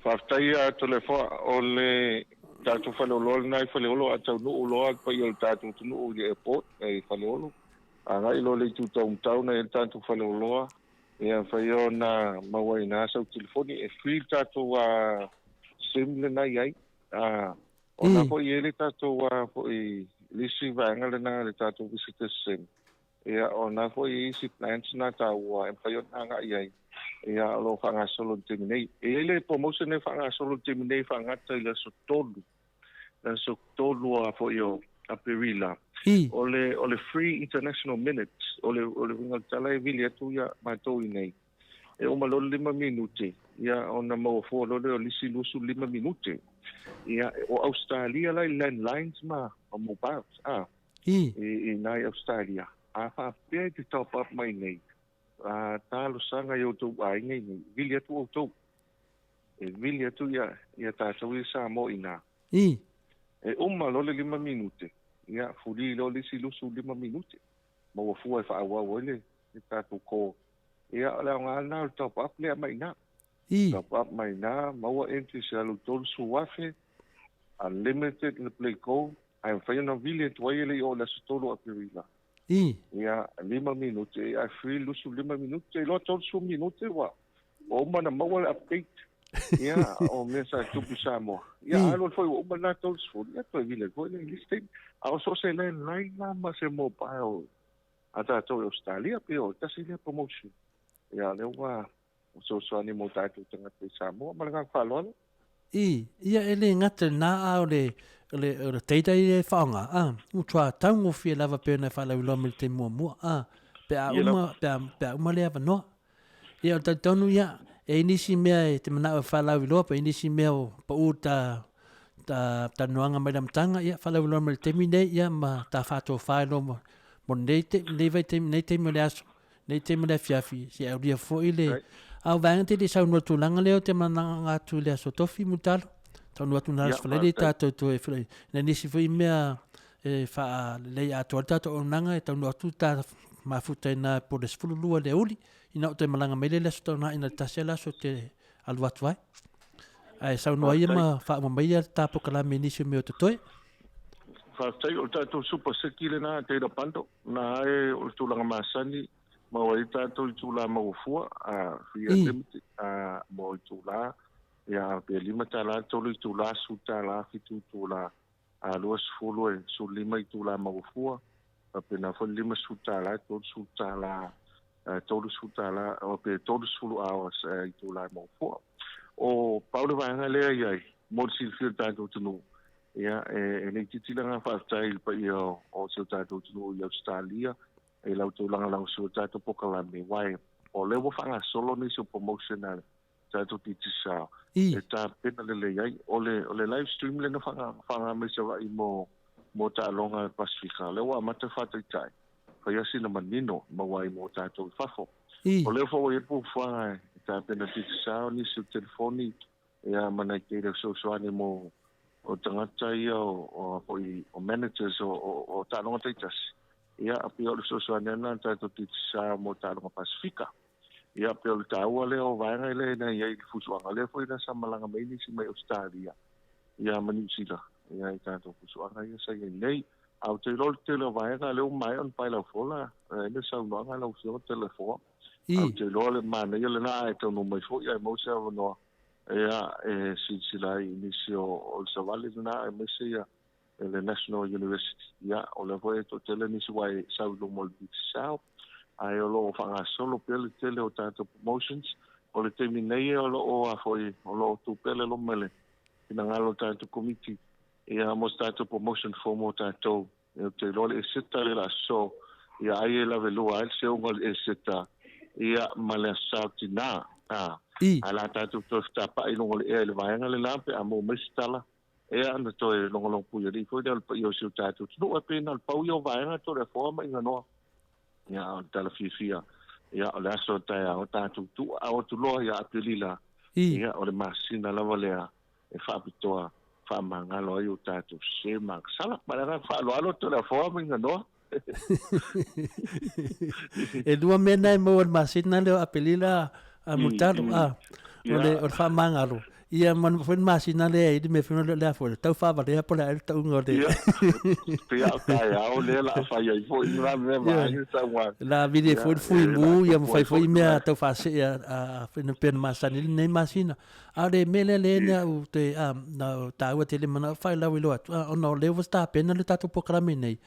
Faafetai ia Toleafoa, o le tatou faleoloa lena i Faleolo a taunuu loa le paia o le tatou atunuu i le airport i Faleolo, agai loa i le itu taumatau na i ai le tatou faleoloa, Ia mafai ona maua i ina sau telefoni e free le tatou sim lena i ai. Ona foi e i ai le tatou foi le isi vaega lena le tatou visitor sim. Ia ona foi e i ai isi plans na taua e mafai ona agai i ai. Ia o lo o faagasolo i le taimi nei. E i ai le promotion e faagasolo i le taimi nei e faagata i le aso 3 le aso 3 foi o Aperila. O le, o le free international minutes, o le, o le uiga o le tala e vili atu ia matou i nei. E uma loa le 5 minute, ia ona maua fua loa lea o le isi 25 minute. Ia, o Ausetalia la i landlines ma, ma mobiles, a, i, i nai Ausetalia. A faapea e te top up mai nei, a talosaga i outou aiga i nei, vili atu outou. E vili atu ia, ia tatou i Samoa i ina. E uma loa le 5 minute, ia, fuli loa le isi 25 minute, maua fua e faaauau ai le, le tatou call. Ia, o le aoga lena o le top up lea mai i ina. Top up mai ina, maua entries e alu 30,000, unlimited le play go, ae mafai ona vili atu ai e le i oo i le aso 3 o Aperila. Ia, 5 minute, ae free 25 minute, iloa 30 minute ua ua uma ona maua le update. Ia, o mea sa tupu i Samoa. Ia, alu alu foi ua uma lena 30, ia toe vili atu foi le isi taimi. A o so o se landline la ma se mobile a tatou i Ausetalia, pei o tasi lea promotion. Ia, lea ua fesoasoani mo tatou tagata i Samoa. Ma le agaga faaaloalo. I, ia e le gata i lena a o le, o le, o le data ia e faaaoga, a, matua taugofie lava pei ona e faalauiloa mai i le taimi muamua, a, pe a uma, pe a, pe a uma le avanoa. Ia, o le talitonu, ia, e i ai nisi mea e te manao e faalauiloa pe i ai nisi mea o pau ta, ta talanoaga mai le amataga, ia, faalauiloa mai i le taimi lenei, ia, ma ta faatofa ai loa mo, mo lenei, lenei vaitaimi, lenei taimi o le aso. Nei taimi o le afiafi, se i aulia foi le A o vaega te le saunoa i le tulaga lea ou te mananga atu i le Aso Tofi, Mulitalo. Taunuu atu i le Aso Faraile tatou toe feiloai. Nai nisi foi mea e faalelei atoa ai le tatou auaunaga e taunuu atu ta mafuta i ina po o le 12 i le aoauli, ina ua toe malaga mai lea i le Aso Toonai na o le tasi lava le aso ou te alu atu ai. Ae saunoa ia ma faauma mai le ta polokalame i nisi o mea o totoe. Faafetai, o le tatou Super City lena, Data Bundle, na e o le tulaga masani, maua ai tatou itula maua fua, free unlimited, mo itula, ia, pe $5, 3 itula, $10, 7 itula, 20 e 15 itula maua fua, faapena foi le $50, $30, $30, pe 30 hours itula maua fua. O pau le vaega lea i ai, mo le silafia o le tatou atunuu, ia, e le itiiti le agaga faafetai i le paia o si o tatou atunuu i Ausetalia, i la outou lagolagosua i le tatou polokalame, aua o lea ua faagasolo nisi o promotion a le tatou Digicel e tapena lelei ai. O le, o le live stream lea na faaga mai Savaii mo, mo taaloga a le Pasefika, lea ua amata faataitai, fai lava sina manino maua ai mo tatou i fafo. O lea foi ua i ai le fuafuaga e tapena e Digicel nisi o telefoni ia ma nai tele o fesoasoani mo o tagata ia o foi o managers o taaloga taitasi. Ia pei o le fesoasoani lena a le tatou Digicel mo taaloga Pasefika. Ia pei o le taua lea o vaega lea na i ai i le fusuaga lea foi na sa malaga mai nisi mai Ausetalia ia ma Niu Sila ia i tatou fusuaga ia sa i ai nei. A ou te iloa o le tele o vaega lea ua maea ona paelaufola ai le saunoaga a lau Afioga Telefoa. A ou te iloa le manaia lena a e taunuu mai foi ae maua se avanoa ia e silasila ai i nisi o le savali lena aemaise ia e le National University. Ia, o lea foi e toatele nisi ua e sau i luma o le Digicel, ae o lo o faagasolo pea le tele o tatou promotions. O le taimi nei o lo o a foi, o lo o tu pea le loma i le finagalo o le tatou komiti, ia, mo se tatou promotion fou mo tatou. Ou te iloa le Eseta le aso, ia ai e lavelua ai le seuga o le Eseta, ia, ma le Aso Sa o Tinā. A, ae la tatou toe fetapa'i i luga o le ea i le vaega le la pe a maua mai se tala. Ea na toe logologo puialii foi lea o le paia o si o tatou atunuu, ae pei na o le pau ia o vaega to le afoa ma iganoa. Ia, o le tala fiafia, ia, o le aso o taeao tatou tuuaao atu loa ia Aperila, ia, o le masina lava lea e faapitoa faamagalo ai o tatou sē ma agasala. Ma le agaga faaaloalo to le afoa ma iganoa. E lua mea na e maua i le masina lea o Aperila a Mulitalo, a, o le, o le faamagalo, ia ma foi le masina lea i le mea foi lea o le a foi, le tau faavalea po o le a ea le tauga o le... Ia, pei lava o taeao lea o le a fai ai foi lena mea ma ai le saunoaga. La vili ai foi le fuimu, ia ma fai foi mea tau faasee a pei ona masani ai lenei masina. A o le mea lea lea na ou toe, na taua tele manao faailoa atu, ona o lea ua tapena le tatou polokalame nei,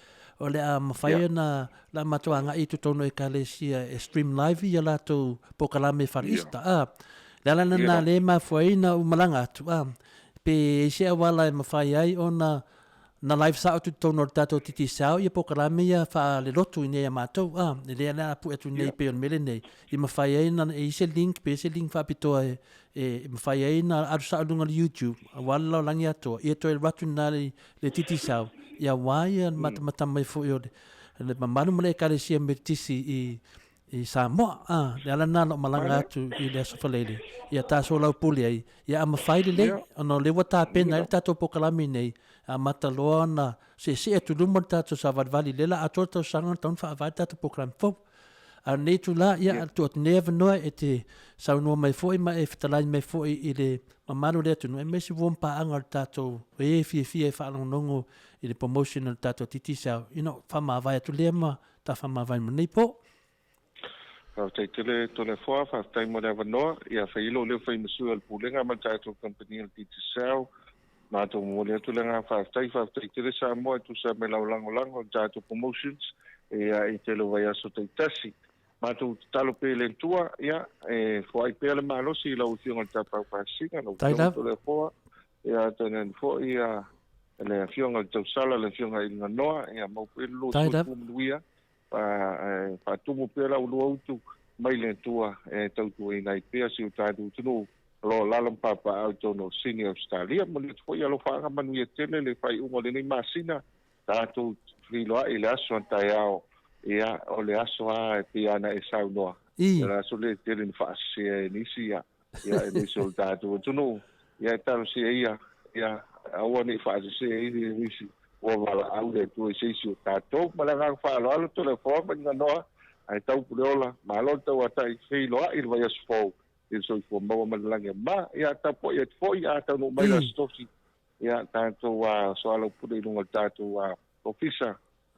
O le a mafai ona la matou agai i totonu o ekalesia e stream live ia latou polokalame Far East. A, le ala lena lea e mafua ai na ou malaga atu, a, pe i ai se auala e mafai ai ona na live sao atu i totonu o le tatou Digicel ia polokalame ia faalelotu i inei ia matou, a, e le o le a pue atu nei pei o le mea lenei, i mafai ai ona e i ai se link pe i ai se link faapitoa e e mafai ai ona alu sao i luga o le YouTube aua le lalolagi atoa, ia toe alu atu lena i le Digicel, ia aua ia le matamata mai foi o le mamalu ma le Ekalesia Metotisi i Samoa. A, le ala lena o lou malaga atu i le Aso Faraile, ia ta soalaupule ai, ia a mafai lelei, ona o lea ua tapena ai le tatou polokalame nei, e amata loa ona seesee atu i luma le tatou savalivali, lea o le a atoa le tausaga ona tatau ona faavae le tatou polokalame fou. A o lenei itula, ia, tuu atu nei avanoa e te saunoa mai foi ma e fetalai mai foi i le mamalu o le atunuu, aemaise ua paaga o le tatou e fiafia e faalogologo i le promotion o le tatou Digicel, ina ua faamavae atu lea ma ta faamavae mo lenei po. Faafetai tele Toleafoa, faafetai mo le avanoa. Ia fai ai lou leo fai ma sui o le Pulega ma le tatou kamupani o le Digicel. Matou momoli atu le agaga faafetai, faafetai tele Samoa e tusa ai ma lau lagolago i le tatou promotions ia i tele o vaiaso taitasi. Matou tatalo pea i le Atua ia e foai pea le malosi i lau Afioga i le Tapaau Pasina, lau Afioga Toleafoa, ia tainane foi ia le Afioga i le Tausala, le Afioga i le Ganoa, ia maua pea le lua soifua manuia, faatumu pea la ulua utu mai le Atua e tautuaina ai pea si o tatou atunuu o lo o lalo ma papaaao i totonu o Sini Ausetalia. Manuia atu foi alofaaga manuia tele le faaiuga o lenei masina, tatou feiloai i le aso a taeao Ia, o le aso lava e pei lava ona e saunoa, I. o le aso lea e tele ina faasese ai e nisi, ia, ia, e nisi o le tatou atunuu, ia, e talosia ia, ia, aua ne i faasese ai nisi ua valaau le Atua i se isi o tatou. Ma le agaga faaaloalo, Toleafoa ma Niganoa, ae tau Puleola, malo le tauatai, feiloai i le vaiaso fou i le soifua maua ma le lagi e mama. Ia, tapuai atu foi, a taunuu mai le Aso Tofi, ia, tatou soalaupule i luga o le tatou ofisa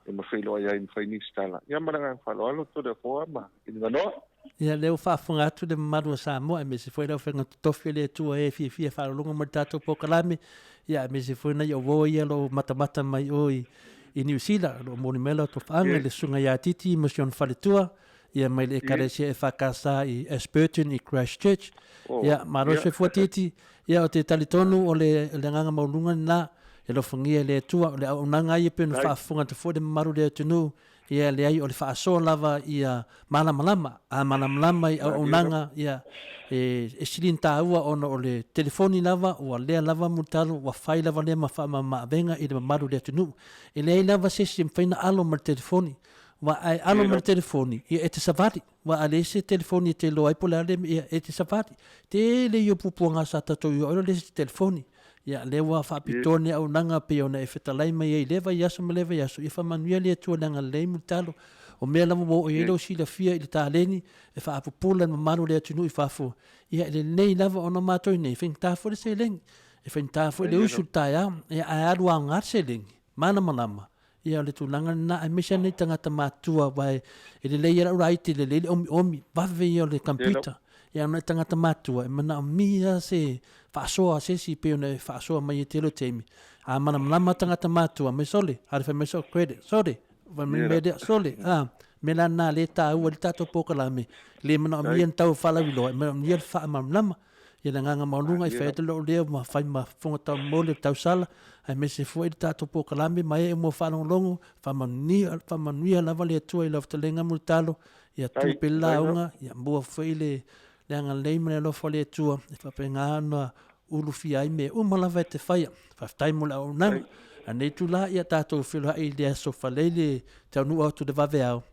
e ma feiloai ai ma fai nisi tala. Ia ma le agaga faaaloalo, Toleafoa ma Niganoa. Ia, lea ua faafofoga atu le mamalu o Samoa, aemaise foi le aufaiga totofi a le Atua e fiafia e faalogologo mai i le tatou polokalame, ia aemaise foi nai ou uo ia o lo o matamata mai o i, i Niu Sila, o lo o momoli mai la outou faaga i le Susuga ia Titi ma si ona faletua, ia mai le Ekalesia EFKS i Ashburton i Christchurch. Ia, malo le soifua Titi. Ia, ou te talitonu o le, le agaga maualuga lena, e alofagia e le Atua, o le auaunaga lava ia pei ona faafofoga atu foi le mamalu o le atunuu, Ia leai o le faasoa lava ia malamalama, a malamalama i auaunaga ia e e sili ona taua ona o le telefoni lava ua lea lava mulitalo ua fai lava lea ma faamamaavega i le mamalu o le atunuu. E leai lava se isi e mafai ona alo ma le telefoni, aua a e alo ma le telefoni ia e te savali, aua a leai se telefoni e te iloa ai po o le a le mea, ia e te savali. Tele ia o puapuaga sa tatou iloa ai loa leai se telefoni. Ia, lea ua faapitoa ni auaunaga pei ona e fetalai mai ai i lea vaiaso ma lea vaiaso, ia faamanuia le Atua i le agalelei mulitalo. O mea lava ua oo i ai lou silafia i le taleni e faapupula i le mamalu o le atunuu i fafo, ia e lelei lava ona o matou nei, e faigata foi le seleni, e faigata foi le usu i le taeao, ia ae alu aoga le seleni, malamalama. Ia o le tulaga lena, aemaise lava nai tagata matutua aua e lelei lava lau laiti, e lelei le omiomi, vave ia o le computer. Ia a o nai tagata matutua e manaomia se faasoa a se isi pei ona e faasoa mai ai tele o taimi. A malamalama tagata matutua, mai sole, a le fai mai sou credit, sole, fai mai le mea lea, sole, a. O le mea la lena o lea e taua ai le tatou polokalame, e le manaomia ni tau faalauiloa, e manaomia le faamalamalama. Ia le agaga maualuga i fai atu lou leo ma fai ma fofoga taumolimoli o le tausala, aemaise foi le tatou polokalame ma ee mo faalogologo, faamanuia, faamanuia lava le Atua i lau fetalaiga Mulitalo, ia tu pea le lauga, ia maua foi le, le agalelei ma le alofa o le Atua, e faapena ona ulufia ai mea uma lava e te faia. Faafetai mo le auaunaga. A nei itula, ia tatou feiloai i le aso Faraile taunuu atu i le vaveao,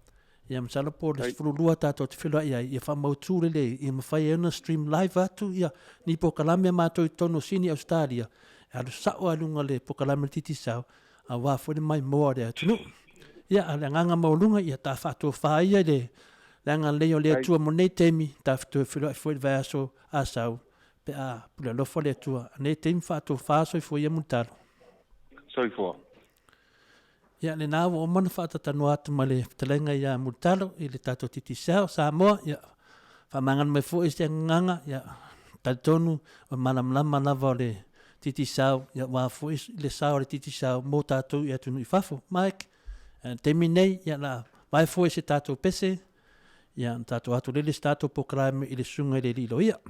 Ia masalo po o le 12 tatou te feiloai ai, ia faamautu lelei, ia mafai ai ona stream live atu ia ni polokalame a matou i totonu o Sini Ausetalia, e alu sao lava i luga o le polokalame a le Digicel, aua foi le maimoa o le atunuu. Ia, a o le agaga maualuga, ia ta faatofa ia i le agalelei o le Atua mo lenei taimi, ta toe feiloai foi i le vaiaso Asau, pe a pule alofa le Atua. A nei taimi faatofa soifua ia Mulitalo. Soifua. Ia, lena ua uma ona faatatanua atu ma le fetalaiga ia Mulitalo i le tatou Digicel Samoa. Ia, faamagalo mai foi se agaga, ia, talitonu o le malamalama lava o le Digicel, ia, aua foi le sao o le Digicel mo tatou i atunuu i fafo. Mike, le taimi nei, ia, la vae foi se tatou pese, ia, ona tatou atu lele se tatou polokalame i le susuga i le alii loia.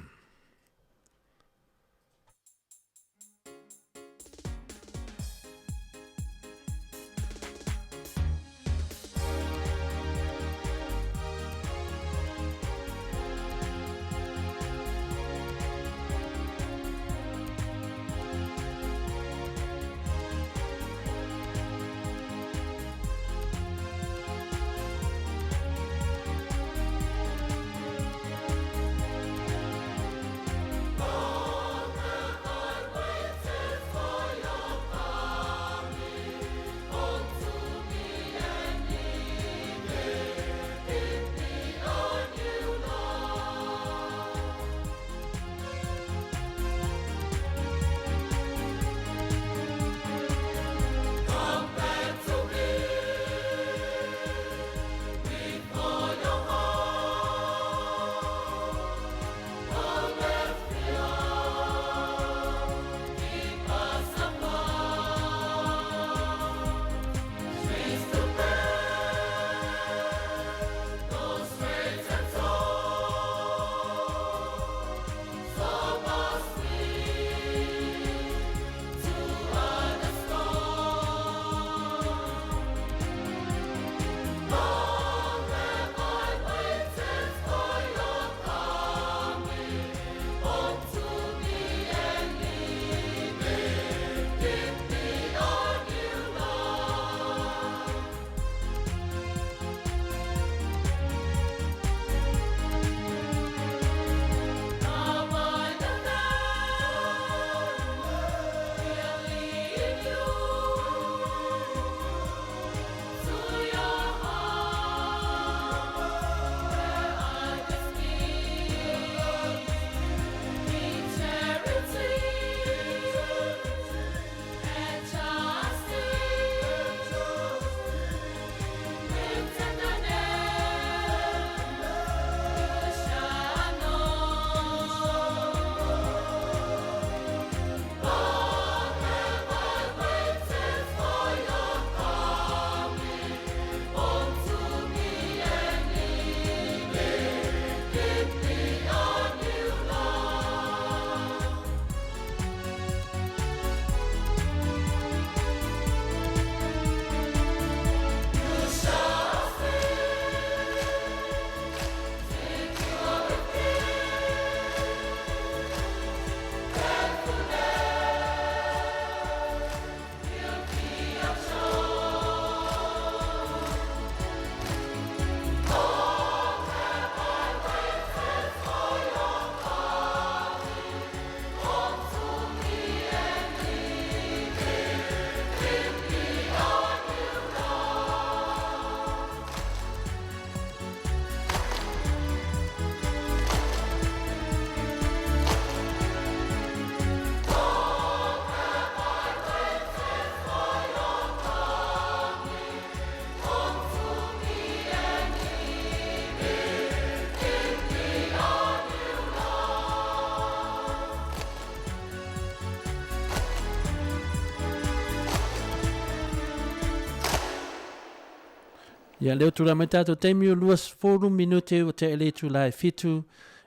Ia, lea ua tulai mai tatou taimi o 20 minute ua tea i le itula e 7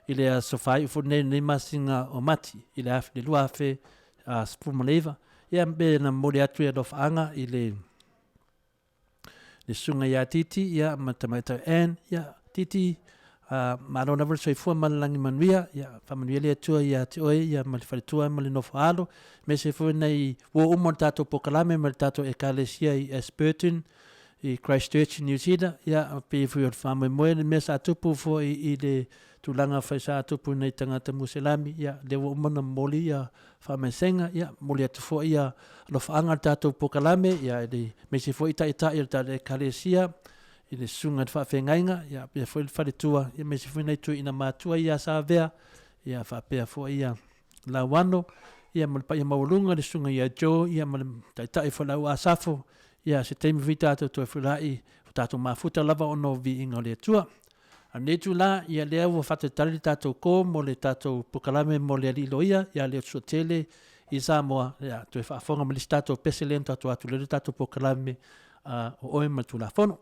i le aso faaiu foi lenei o lenei masina o Mati i le 2019. Ia, pe na momoli atu e alofaaga i le le susuga ia Titi ia ma tamaitai Ann ia Titi uh, malo lava le soifua ma le lagi manuia ia faamanuia le Atua ia te oe ia ma le faletua ma le nofo alo mese foi nei ua uma le tatou pokalame ma le tatou ekalesia i Ashburton i Christchurch New Zealand ia pei foi o le faamoemoe le mea sa tupu foi i le tulaga fai sa tupu nei tagata Muselami ia lea ua uma na momoli ia faamaisega, ia, momoli atu foi ia alofaaga i le tatou polokalame, ia, i le aemaise foi taitai o le tatou Ekalesia, i le susuga i le faafeagaiga, ia, faapea foi le faletua, ia, aemaise foi nai tuuina matua ia Savea, ia, faapea foi ia Lauano, ia, ma le paia maualuga i le susuga ia Joe, ia, ma le taitai foi o le au Asafo, ia, se taimi foi tatou toe feiloai, ua tatou mafuta lava ona o viiga o le Atua. A o lenei itula, ia lea ua faatalitali le tatou call mo le tatou polokalame mo le Alii Loia ia Leotusuatele i Samoa, ia toe faafofoga ma le isi tatou pese lea na tatou atu lea le tatou polokalame o Oe ma le Tulafono.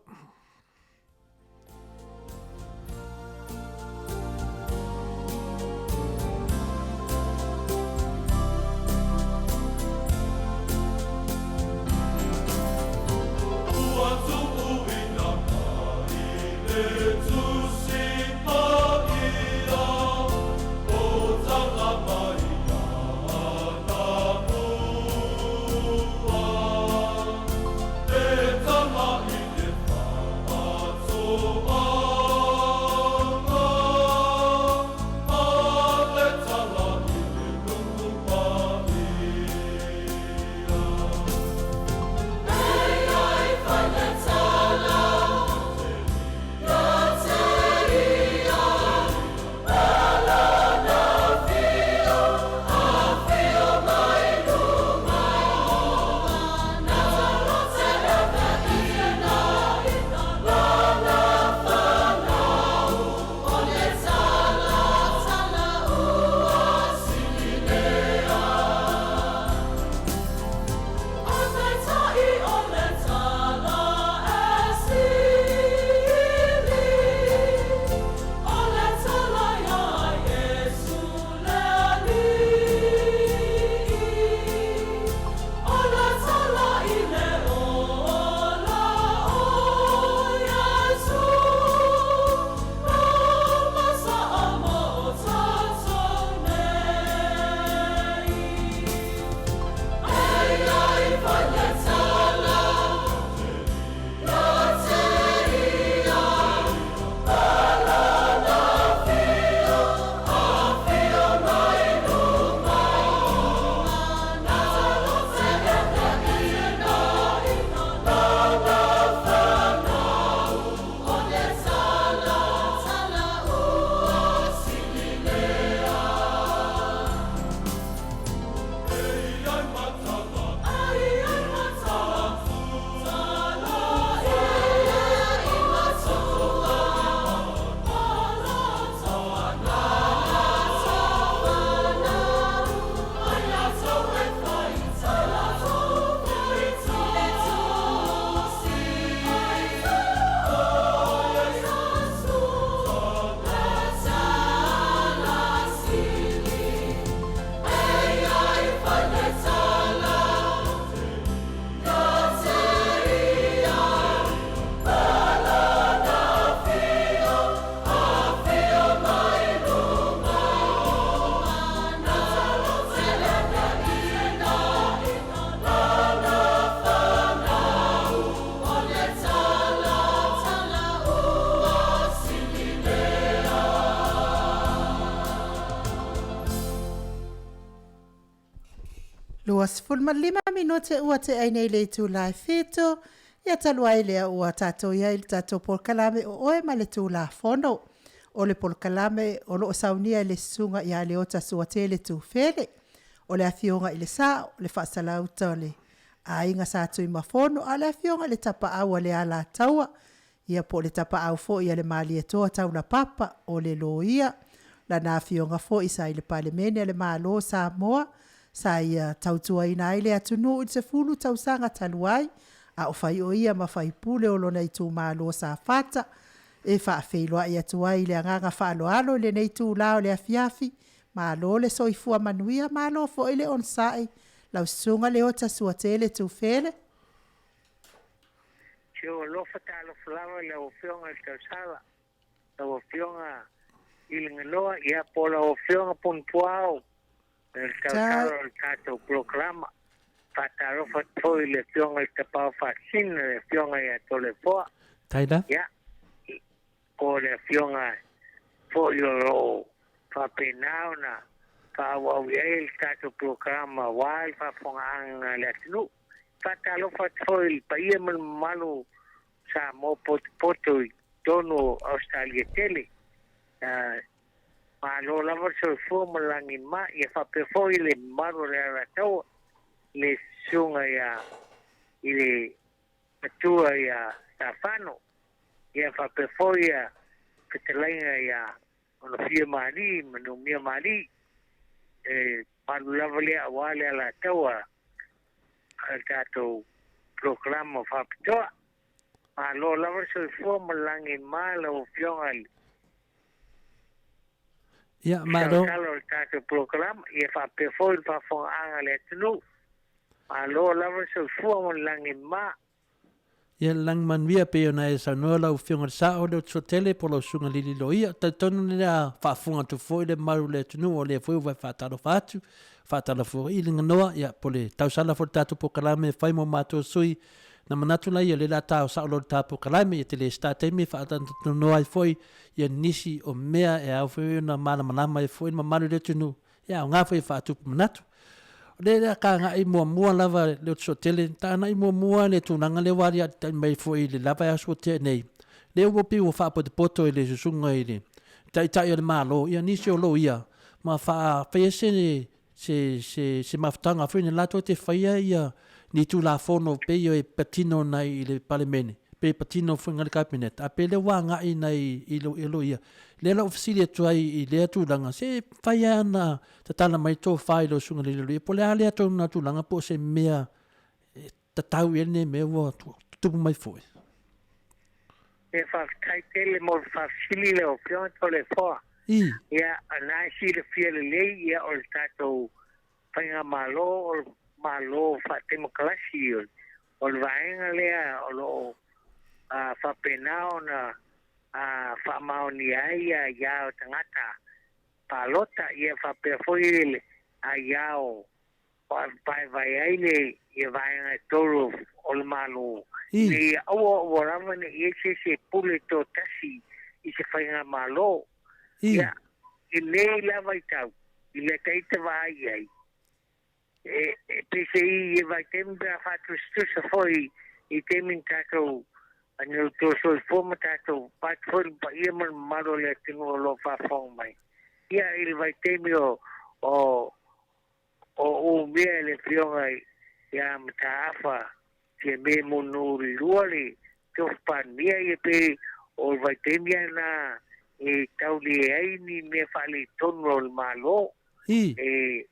25 minute ua tea nei le itula e 7, ia talu ai lea ua tatou i ai i le tatou polokalame o Oe ma le Tulafono. O le polokalame o lo o saunia e le Susuga ia Leota Suatele Tufele, o le Afioga i le Sao, le Faasalauta o le Aiga Sa Tuimafono, a o le Afioga i le Tapaau a le Alataua, ia po o le Tapaau foi a le Malietoa Taulapapa, o le Loia, lana afioga foi sa i le Palemene a le Malo o Samoa, sa ia tautuaina ai le atunuu i le 10 tausaga talu ai. A o fai o ia ma faipule o lona itumalo o Safata e faafeiloai atu ai i le agaga faaaloalo i lenei itula o le afiafi. Malo le soifua manuia, malo foi le onosai lau Susuga Leota Suatele Tufele. Si ou alofa talofa lava i lau Afioga i le Tausala, lau Afioga i le Ganoa, ia po o lau Afioga Punapuao, le Tausala o le tatou polokalama. Faatalofa atu foi i le Afioga i le Tapaau Faasisina, le Afioga ia Toleafoa. Taila. Ia, po o le Afioga foi o lo o faapena ona faaauau i ai le tatou polokalama aua le faafofogaaga a le atunuu. Faatalofa atu foi i le paia ma le mamalu o Samoa potopoto i totonu o Ausetalia tele. Malo lava le soifua ma le lagi ma, ia faapea foi le mamalu o le Alataua, le susuga ia i le matua ia Safano, ia faapea foi ia fetalaiga ia Onofia Mali ma Numia Mali. E malu lava lea aua le Alataua a le tatou polokalama faapitoa. Malo lava le soifua ma le lagi ma lau Afioga i le Ia, malo. Tautala o le tatou polokalama, ia faapea foi le faafofogaaga a le atunuu. Malo lava le soifua ma le lagi ma. Ia, le lagi manuia pei ona e saunoa lau Afioga i le Sao o le Otusoatele po o lau Susuga Lili Loia. Talitonu o le a faafofoga atu foi le mamalu o le atunuu o lea foi ua faatalofa atu, faatalofa foi i le Ganoa, ia, po o le tausala foi o le tatou polokalame e fai mo matou sui Na manatu laia o lea o le a tao sao loa i le ta polokalame, ia te le star taimi e faatanoa ai foi ia nisi o mea e ao foi ona malamalama ai foi le mamalu i le atunuu, ia aoga foi e faatupu manatu. O lea o le a tagai muamua lava le Otusoatele, tagai muamua le tulaga lea ua aliae mai foi i le la vaiaso ua tea nei, lea ua pei ua faapotopoto i le susuga i le Taitai o le Malo ia nisi o loia ma faafaia se se, se, se mafutaga foi nei latou te faia ia ni Tulafono pei e patino nai i le Palemene, pe patino foi nai le Kapeneta, a pe lea ua agai nai i lo, i loia. Lea la ua fesili atu ai i lea tulaga, se fai lava ona tatala mai tofa i lau susuga i le loia, po o le a lea tonu na tulaga po o se mea e tatau i ai lenei mea ua tutupu mai foi. E faafetai tele mo le faafesili lau Afioga Toleafoa. I. Ia, o lena e silafia lelei, ia, o le tatou Faigamalo o le Malo Faatemokarasi, o le vaega lea o lo o faapena ona faamaonia ai aia o tagata palota, ia faapea foi le aia o vaevae ai le ia vaega e tolu o le Malo, ina ia aua aua lava ne i i ai se isi e pule toatasi i se faigamalo. Ia, i lenei la vaitau, i leta ita vaai i ai, e, e peiseai i vaitaimi pe a faatusatusa foi i taimi na tatou niutua soifua ma tatou vaeatu foi le paia ma le mamalu o le atunuu o lo o faafofoga mai. Ia, i le vaitaimi o, o, o umia e le Afioga ia Mataafa Fiame Mulinuu le tofi Palemia, ia pe o le vaitaimi lava lena e taulie ai ni mea faaletonu o le Malo. E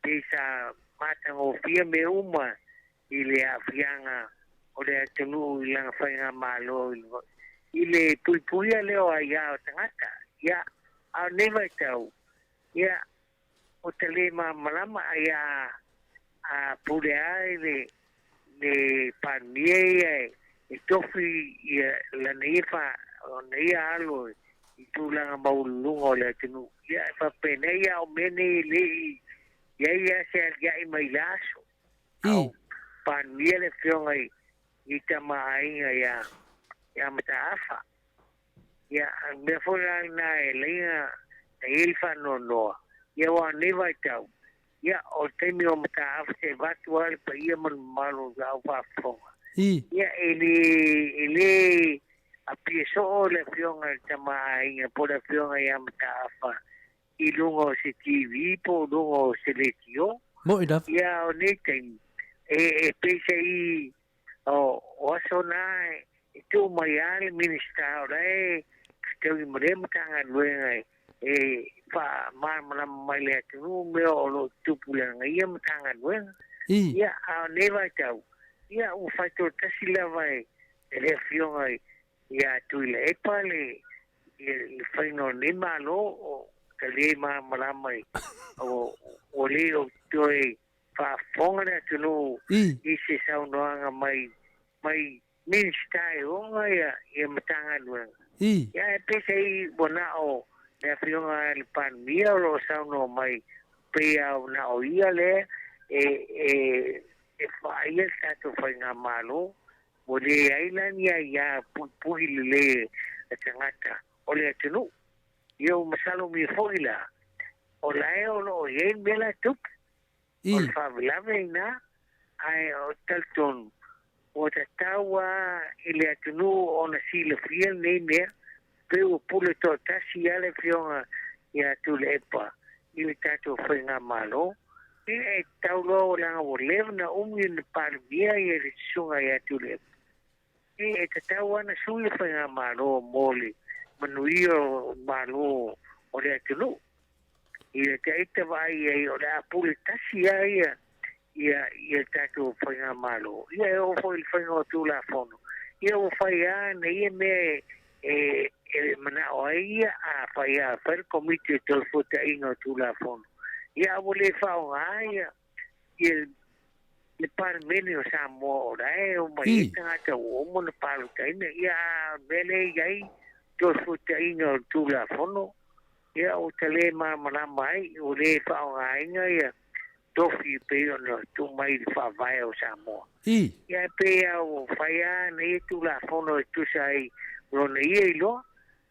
pei sa matagofie mea uma i le aafiaga o le atunuu i lana faigamalo i le puipuia lea o aia o tagata. Ia, a o lenei vaitau, ia, Ua ta le malamalama ai a a pule a i le le Palemia ia e tofi ia lana ia fa ona ia alo i tulaga maualuluga o le atunuu. Ia e faapena ia o mea nei e le i i ai a se aliaʻi mai le aso. A o Palemia le afioga i i tama aiga ia ia Mataafa. Ia, o le mea foi la lena e laina na i ai le faanoanoa, ia aua o lenei vaitau, ia, o le taimi o mataafa se avatu lava le paia ma le mamalu o le au faafofoga. Ia, e le, e le apia soo le Afioga i le Tama a Aiga po o le Afioga ia Mataafa i luga o se TV po o luga o se leitio. Moʻi lava. Ia, o nei taimi, e, e peiseai O aso na e tuu mai lava le Minisita o la e fetaui ma lea Matagaluega e faamalamalama mai le atunuu mea o lo o tutupu i lana ia Matagaluega. Ia, a o nei vaitau, Ia ua faitoatasi lava e e le Afioga ia Tuilaepa le le faiga o lenei Malo o talie malamalama i o ua le o toe faafofoga le atunuu i se saunoaga mai mai Minisita e ona ia ia Matagaluega. Ia ae peitai ua na o le Afioga i le Palemia o lo o saunoa mai pei lava na o ia lea e e e vaaia le tatou faigamalo, ua leai la ni aia puipui lelei a tagata o le atunuu. Ia ua masalomia foi la, o la e o lo o i ai le mea la e tupu. O le faalavelave lena, ae o talitonu ua tatau lava i le atunuu ona silafia lenei mea, pei ua pule toatasi lava le Afioga ia Tuilaepa i le tatou faigamalo. Ia e tatau loa leaga ua leva ona umi ona Palemia le Susuga ia Tuilaepa. Ia e tatau lava ona sui le faigamalo mo le manuia o Malo o le atunuu. Ia te ita vaai ai o le a pule tasi lava ia ia ia tatou faigamalo. Ia e oo foi i le faiga o Tulafono, ia ua fai lava na ia mea e e manao ai ia, a fai lava fai le Komiti o Toefuataiga o Tulafono, ia a ua le faaaoga ia ia le Palemene o Samoa o la e omai ai tagata ua uma ona palotaina, ia a o le mea lea e i ai Toefuataiga o le Tulafono, ia ua ta le malamalama ai, ua le faaaogaina ia tofi e pei ona tuu mai i le Faavae o Samoa. Ia e pei lava ua fai lava ana ia Tulafono e tusa ai ma lona ia iloa,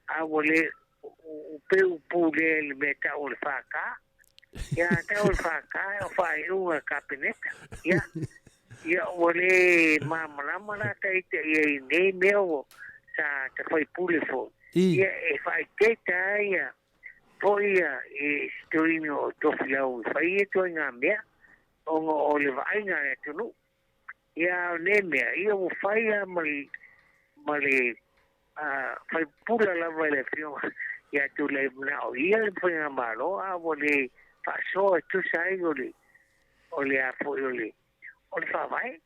a ua le ua pei ua pulea i le mea e tau o le FK. Ia a tau o le FK o faaiuga a le Kapeneta. Ia, ia ua le malamalama la ta ita i ai i nei mea ua sa ta faipule foi. Ia e faaeteete lava ia foi ia i si toeaina o Tofilau e fai ia ituaiga mea ona o le vaaiga a le atunuu. Ia a o nei mea, ia ua fai lava ma le ma le fai pupula lava e le Afioga ia Tuilaepa o ia le faigamalo a ua le faasoa e tusa ai o le o le a foi o le o le Faavae.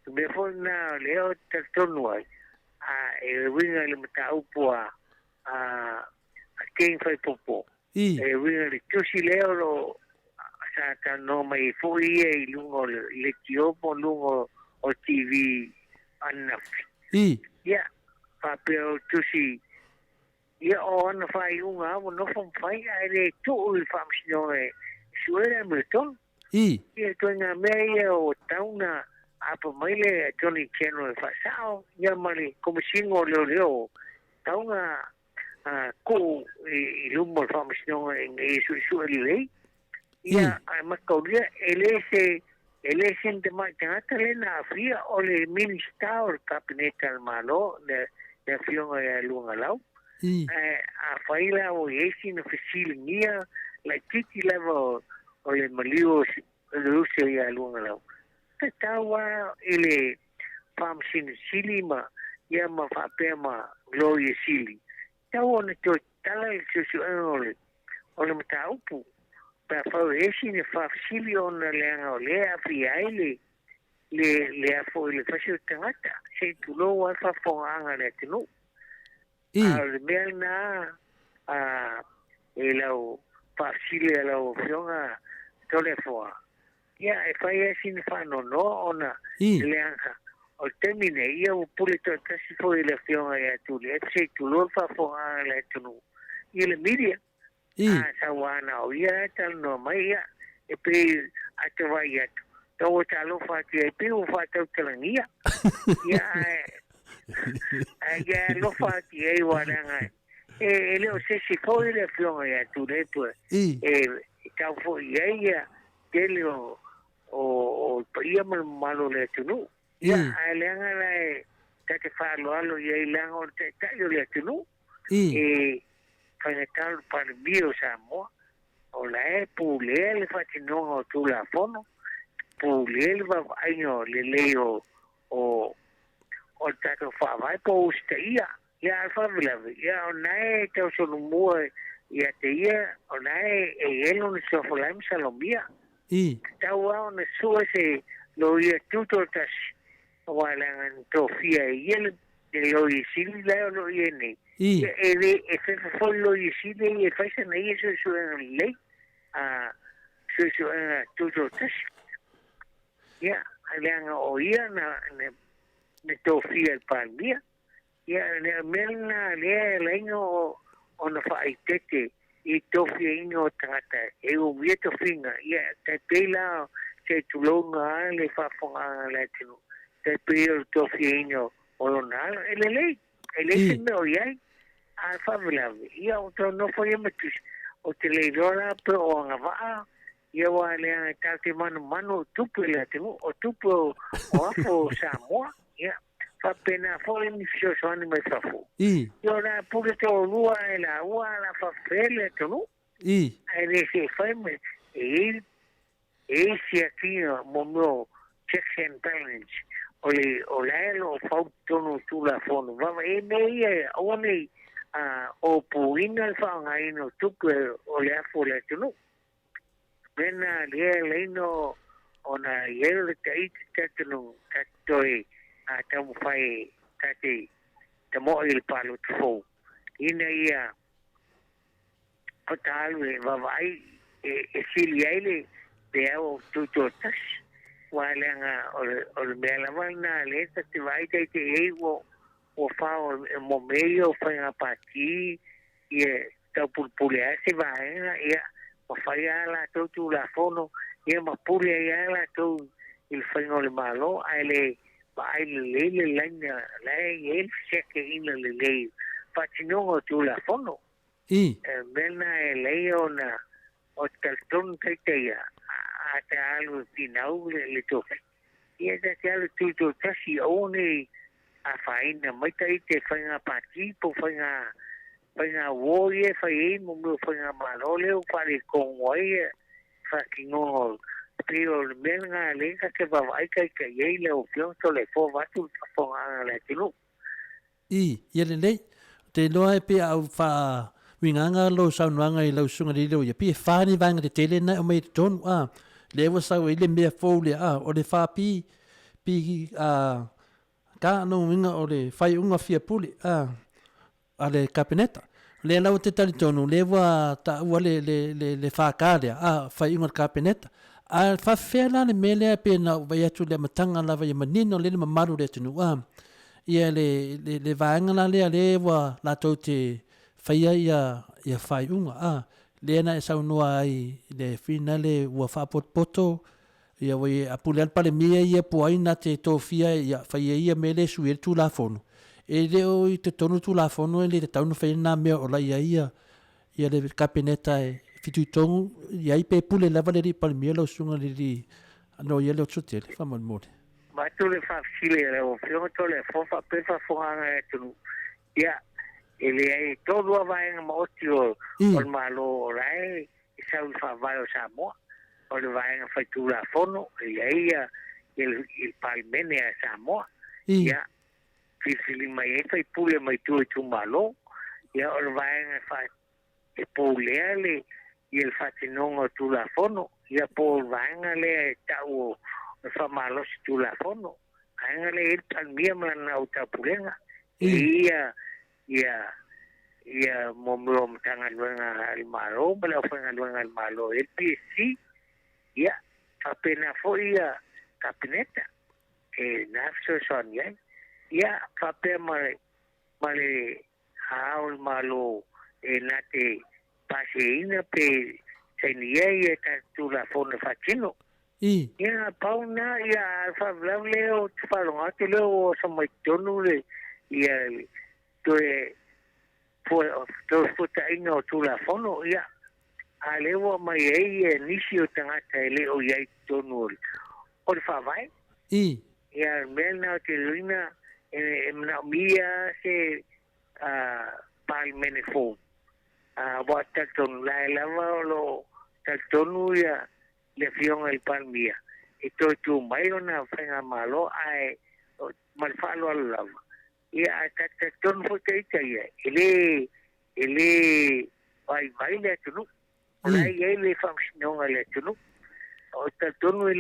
O le mea foi lena o lea ou te talitonu ai, a e uiga i le mataupu a a a King Faipopo, e uiga i le tusi lea o lo o sa talanoa mai ai foi ia i luga o le leitio po o luga o le TV ananafi. Ia, faapea o le tusi, ia o ana faaiuga lava ua nofo ma fai ae le tuu i le Faamasinoga e sue le amiotonu. Ia ituaiga mea ia ua tatau ona apa mai le Attorney General e faasao ia ma le Komesina o Leoleo, tatau ona tuu i luma o le Faamasinoga ina ia suesue lelei. Ia, ae mataulia, e le se e le se ni tamai tagata lea na aafia, o le Minisita o le Kapeneta a le Malo, le Afioga ia Luagalau. Ae afai la ua i ai sina fesiligia laitiiti lava o le maliu o le uso ia Luagalau, tatau lava i le Faamasino Sili ma ia ma faapea ma Loia Sili, tatau ona toe tatala le suesuega o le o le mataupu pe afai ua i ai sina faafesili ona leaga o lea e aafia ai le le le a foi le fasi o le tagata, se i tulou lava le faafofogaaga a le atunuu. A o le mea lena a i lau faafesili a lau Afioga Toleafoa, ia e fai ai sina faanoanoa ona leaga o le taimi nei, ia ua pule toatasi foi le Afioga ia Tuilaepa se i tulou le faafofogaaga a le atunuu i le media. A sau lava na o ia e talanoa mai, ia e pei a ta vaai atu, tau ua talofa atu i ai, pei ua faatautalagia. Ia ae, ae ia alofa atu i ai aua leaga e, e le o se isi foi le Afioga ia Tuilaepa e tau foi i ai ia tele o, o, o le paia ma le mamalu o le atunuu. Ia, ae leaga la e ta te faaaloalo i ai leaga o le Taitai o le atunuu. E faigata o le Palemia o Samoa, o la e pulea le faatinoga o Tulafono, pulea le vaavaaiga o lelei o o o le tatou Faavae po o usitaia. Ia a o le faalavelave, ia o lena e tau solomua ia te ia, o lena e i ai lona suafa la e masalomia. Tatau lava ona sue se loia tutoatasi. Aua leaga na tofia e ia le Loia Sili la e o lo o i ai nei. Ia, e le e fefe foi le Loia Sili ia e fai sana ia suesuega lelei, a suesuega tutoatasi. Ia, leaga o ia na, na, na tofia e le Palemia. Ia, le mea lena lea e ala ai ona faaeteete i tofiaina o tagata e umia tofiga. Ia, tai pei la se i tulouna lava le faafofogaaga a le atunuu, tai pei o le tofiaina o lona alo. E lelei, e leai se mea o i ai, a o le faalavelave, ia ua toe nofo ia ma tusi. Ou te le iloa la pe o agavaa ia aua leaga e tatou te manumanu o tupe le atunuu, o tupe o afu o Samoa. Ia, faapena foi ni fesoasoani mai fafo. Ia o le a pule toalua e laua a la faafefea le atunuu. Ae le se i fai mai, e i ai e i ai siakiina mo mea o checks and balance, o le o la e lo o fau totonu o Tulafono vaavaai mea ia e aua ne i opuina le faaaogaina o tupe o le afu o le atunuu. Mena lea e ala ai ona i ai o le taiti tatou toe taumafai ta te tamoe i le palota fou ina ia faataalu e vaavaai e sili ai le peau o tutoatasi. Aua leaga o le mea lava lena lea ta te vaai taite i ai ua fao mo mea ia o faiga pati ia taupulupule ai se vaega, ia, ma fai lava latou Tulafono, ia ma pule ai lava latou i le faiga o le Malo, ae le vaai lelei le laina la e i ai le feseakeaiga lelei faatinoga o Tulafono. O le mea lena e ala ai ona o te talitonu taita ia, a ta alu e finau le tofi, ia ta te alu tutoatasi, aua ne i afaina mai ta ite faiga pati po o faiga faiga uo ia e fai ai mo mea o faiga malo lea ua faaletonu ai le faatinoga o pei o le mea lena lea ta te vaavaai taita i ai lau Afioga Toleafoa vaeatu le faafofogaaga a le atunuu. I, ia lelei. Ou te iloa e pei a ou faauigaga lou saunoaga i lau susuga i le alii loia, pei e fa ni vaega tetele na e aumai i totonu, a, lea ua sau ai le mea fou lea, a, o le fa pi, pi, a, ka, lona uiga o le faaiuga fia pule, a, a le Kapeneta. O lea la ou te talitonu, o lea ua taua le, le, le, le FK lea, a, faaiuga a le Kapeneta. A faafefea la le mea lea pei ona ou vaai atu i le amataga lava ia manino lelei le mamalu o le atunuu, a, ia le, le, le vaega la lea lea ua latou te faia ia, ia faaiuga, a, lea na e saunoa ai i le finale ua faapotopoto Ia ua a pule lava le Palemia ia po o ai na te tofia ia fai ai ia mea lea e sui ai le Tulafono. E le o i totonu o le Tulafono e le tatau ona fai lena mea o la i ai ia ia le Kapeneta e fitoitonu i ai pe pule lava le alii Palemia lau Susuga i le alii Loia Leotsotele faamolemole. Avatu le faafesili a lau Afioga Toleafoa faapea faafofogaaga a le atunuu. Ia, e leai, e tolu lava vaega maoti o le Malo o la e e sau i le Faavae o Samoa, o le Vaega Faitulafono, e i ai ia le Palemene a Samoa, ia, filifili mai ai faipule mai tua itumalo, ia, o le Vaega e pulea le ia le faatinoga o Tulafono, ia, po o le Vaega lea e tau o le Faamalosi Tulafono, vaega lea e i ai le Palemia ma lana au taupulega, e i ai ia ia mo mea o Matagaluega a le Malo ma le aufaigaluega a le Malo e PSC, ia, faapena foi ia Kapeneta e na fesoasoani ai. Ia, faapea ma le, ma le Ao o le Malo e na te pasiaina pe sainia ia tatou Tulafono e faatino. Ia, pau na, ia, a o le faalavelave lea ou te faalogo atu lea ua oso mai totonu le, ia, toe toefuataiga o Tulafono, ia, a lea ua aumai ai nisi o tagata e le o i ai i totonu o le Faavae. Ia, o le mea lena ou te iloaina e manaomia se Palemene fou, aua ou te talitonu, la e lava o lo o talitonu ia le Afioga i le Palemia e toe tu mai lona faigamalo, ae ma le faaaloalo lava, Ia, ae ta te talitonu foi ta ita ia, e le, e le vaivai le atunuu. O la e i ai le faamasinoga i le atunuu. O talitonu e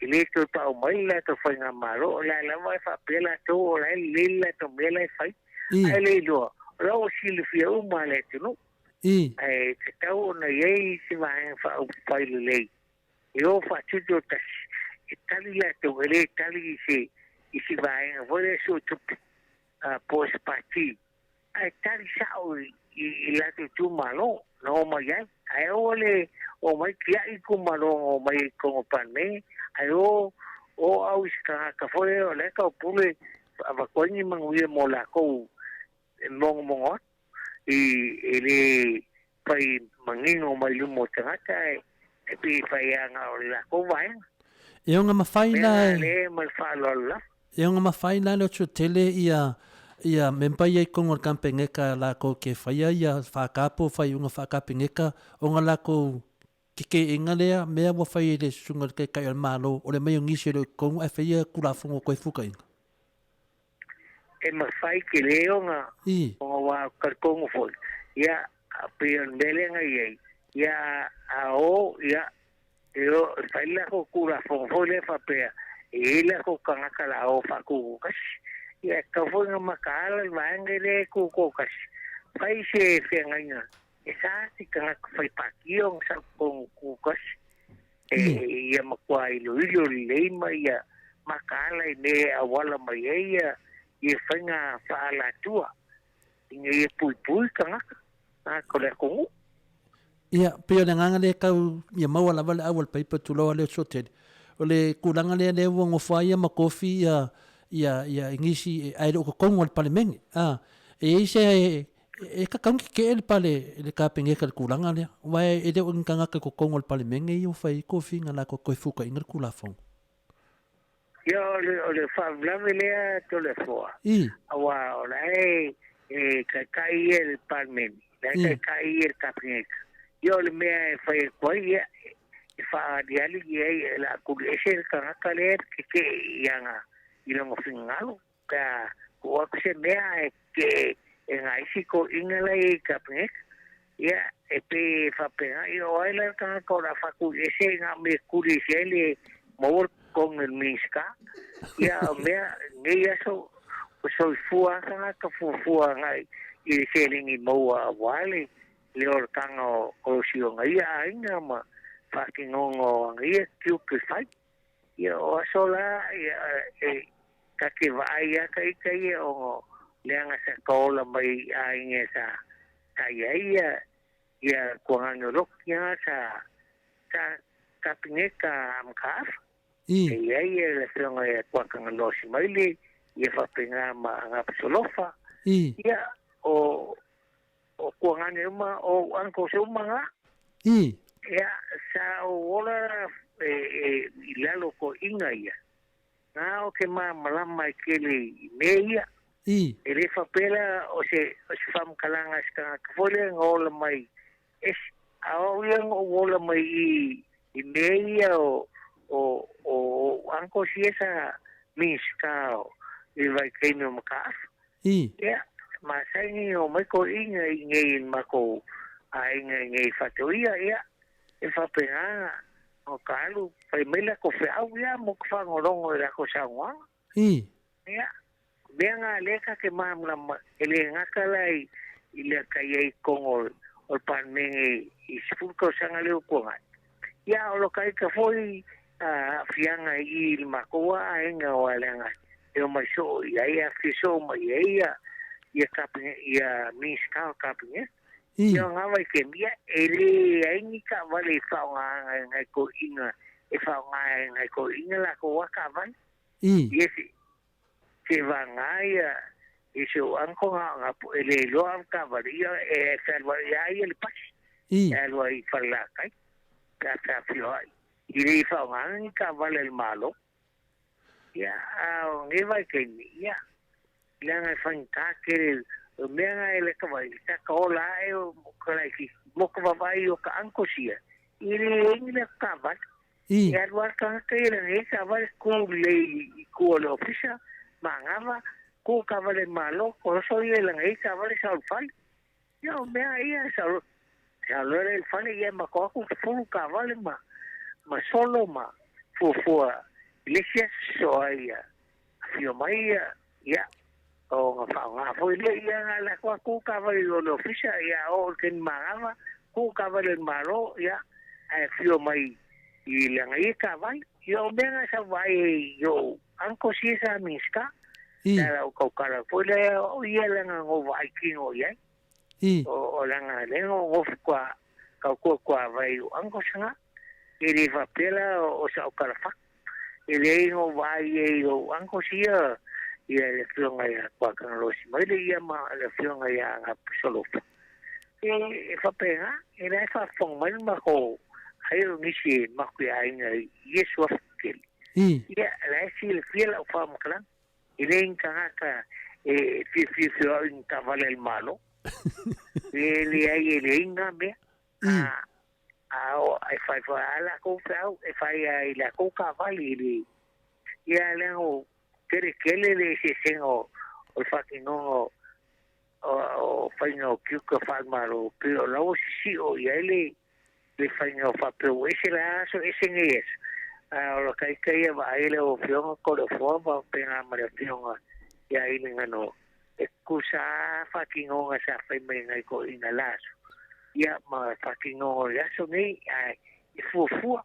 le toe paʻu mai le latou faigamalo, o le a lava e faapea latou o la e lelei le latou mea la e fai, ae le iloa o la ua silafia uma e le atunuu. Ae tatau ona i ai se vaega faaupufai lelei e o faatutoatasi e tali latou, e le tali i se i se vaega foi lea suetupe po o se pati, ae tali sao i latou itumalo na omai ai. Ae aua le omai tiai itumalo na omai ai i totonu o le Palemene, ae o o au i se tagata foi lea o la e taupule e avatu ai ni manuia mo latou e mogomogo atu i e le fai manino mai luma o tagata ae e pei e fai aga o le latou vaega. E ona mafai Mea la na e. le ma le faaaloalo lava. E ona mafai la le Otsotele ia ia memba ia i totonu o le Kapeneta lakou ke faia ia FK po o faaiuga faa-Kapeneta ona lakou kekeina lea mea ua fai e le Susuga i le Taitai o le Malo o le aumai o nisi e le o i totonu ae faia Tulafono Toefuataiga. E mafai tele ona ona ua talitonu foi ia pei o le mea lea na i ai ia a o ia e o e fai le latou Tulafono foi lea faapea e i ai latou tagata la o faatutasi ia e tatau foi ona mataala le vaega lea e tutoatasi fai se feagaiga e sa se tagata fai pati ona sau totonu tutasi e ia matua iloilo lelei ma ia mataala i mea e auala mai ai ia ia faiga faaalatua ina ia puipui tagata tagata o le atunuu. Ia, pei o le agaga lea e tau ia maua lava le au a le paipa tulou a le Otsotele. O le tulaga lea lea ua nofo ai ia ma tofi ia ia ia i nisi ae le o totonu o le Palemene. A, e i ai se e tatau ona tetee le pale le Kapeneta i le tulaga lea, aua e le o ni tagata i totonu o le Palemene ia ua fai ai tofiga latou te toe fuataiina le Tulafono. Ia, o le, o le faalavelave lea Toleafoa, aua o la e, e taitai ia i le Palemene, la e taitai ia i le Kapeneta. Ia, o le mea e fai atu ai, ia, e faaaliali i ai, o le a tuliese le tagata lea e tetee i ana, i lona finagalo, pe a tuu atu se mea ae tetee e nai isi toeaiina la e i ai i le Kapeneta. Ia, e pei e faapena, ia o ai la le tagata o le a faatuiese i na mea e tuli ese ai le maua le totogi o le Minisita. Ia, o mea, lenei aso, ua soifua lava tagata fuafua agai i le seleni maua aua le le olataga o si ona ia aiga ma faatinoga o ana ia tiute fai. Ia, o aso la, ia, e ta te vaai lava ta ita ia ona leaga sa taola mai i aiga sa sa i ai ia ia Tuagane o Loki lava sa sa Kapeneta a Mataafa. E i ai ia le afioga ia Tuatagaloa Simaili ia faapena ma Agapasolofa. Ia o o Tuagane uma o uncles uma na. Ia sa ou ola e, e, i lalo o toeaiina ia. Na o te malamalama e tele i mea ia. E le faapea la o se, o se faamatalaga a se tagata foi lea na ola mai ese. A o au ia na ou ola mai i, i mea ia o, o, o ou uncles ia sa Minisita o, i le vaitaimi o Mataafa. Ia, masani ona omai toeaiina i inei i le matou aiga i inei i Faatoia, ia, e faapena ona ta alu fai mai latou feau, ia, mo te faalogologo i latou saunoaga. Ia, mea na lea ta te malamalama, e le gata la i, i le ta i ai i totonu o, o le Palemene i 10 tausaga lea ua tuanai, ia, a o lo ta ita foi aafiaga i i i le matou aiga aua leaga e omai soo i ai, e afifio soo mai i ai ia, ia Kapene, ia Minisita o le Kapeneta. Ia o ngā vaitaimi, ia, e leai ni taavale i faaaogaina e nai toeaiina, e faaaoga e nai toeaiina latou lava taavale. Ia se, se vagā ia, i si ou uncle na, na, e le iloa au taavale, ia e fealuai lava ia i le pasi, e alu ai i Falelatai, pe a feafioai. I le i faaaogaina ni taavale a le Malo. Ia, a o lenei vaitaimi, ia, leaga e faigata tele, o mea na e leka mai, sa ka ola ae o ka laitiiti, mo ka vaavaai o ka uncles ia, i le i ai ni latou taavale. E alu lava le tagata ia i lana ia taavale, tu lelei i tua o le ofisa, manava, tu taavale a le Malo, koloso ia i lana ia taavale sau i le fale. Ia, o mea ia, sau, sau loa lea i le fale, ia matou atu 10 taavale ma, ma solo ma fuafua i le isi aso sosoo ai ia afio mai ia, ia, o ga faaaoga foi lea, ia na alu atu lava tu taavale i o i le ofisa, ia a oo i le taimi manava, tu taavale a le Malo, ia, ae afio mai i lana ia taavale. Ia o mea na sa ou vaai ai i ou uncles ia sa Minisita, le ala o tautala foi lea, o ia lana na ou vaai kino i ai. O lana lea na ou nofo tua, tautua tuavai i ou uncles na. E le faapea la o sau tala fatu. E leai na ou vaai ai i ou uncles ia, ia le afioga ia Tuatagalosi Maile ia ma le afioga ia Agapu Solofa. E, e faapena, e la e faafofoga mai le matou ai o nisi e matou te aiga i ia suafa tetele. Ia, la e silafia lau faamatalaga. E leai ni tagata e fiafia feoai i ni taavale a le Malo. E leai, e leai na mea. A, a o, e fai foi lava latou feau, e fai lava i latou taavale i le, ia leaga ua tele tele le eseesega o, o le faatinoga o, o, o faiga o tiute faale-Malo, pei o la ua sisio i ai le, le faiga o faapea ua ese la aso ese nei aso. A o la ita ia vaai lau Afioga Toleafoa faapena ma le Afioga ia Iliganoa, e tutusa lava faatinoga sa fai mai nai toeaiina la aso, ia ma faatinoga o le aso nei, ae e fuafua.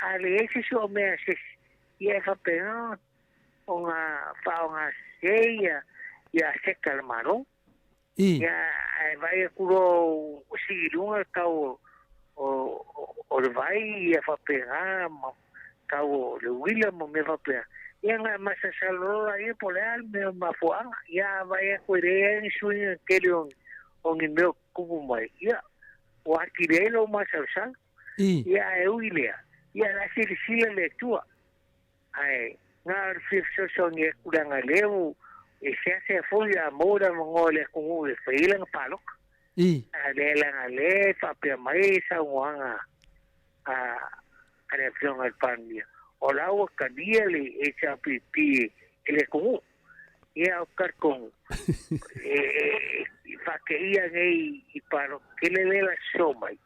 A leai se isi o mea a se isi, ia e faapena ona faaaoga sese ia ia aseta a le Malo. Ia, ae vaai atu loa ua sii i luga le tau o le vai, ia faapena ma tau o le uila ma mea faapena. Ia na masalosalo loa laia po o le a le mea mafuaaga. Ia a vaai atu e leai ni suiga tele o ni mea o tutupu mai, ia ua atili ai lou masalosalo. Ia ae ui lea, ia o le a silasila le Atua. Ae na o le fia fesoasoani atu leaga o lea ua e seasea foi a maua le avanoa o le atunuu e fai ai lana palota. A lea leaga o lea e faapea mai saunoaga a a le Afioga i le Palemia, o la ua talia le HRPP e le atunuu. Ia ou te talitonu e e faateia nei i palota tele lea o le a sosoo mai,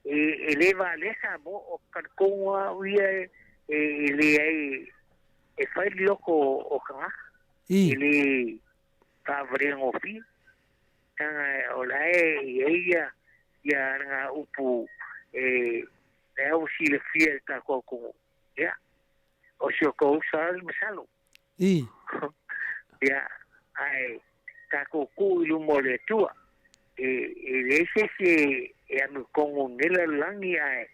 e le valea Samoa, o te talitonu lava au ia e leai e fai le loto o tagata, e le faavaleagofie, leaga o la e i ai ia ana upu e la ua silafia e le tatou atunuu, ia, o si o tou uso lava le masalo. Ia, ae tatou tuu i luma o le Atua. E, e leai se isi e, e amiotonu i lenei lalolagi, ae,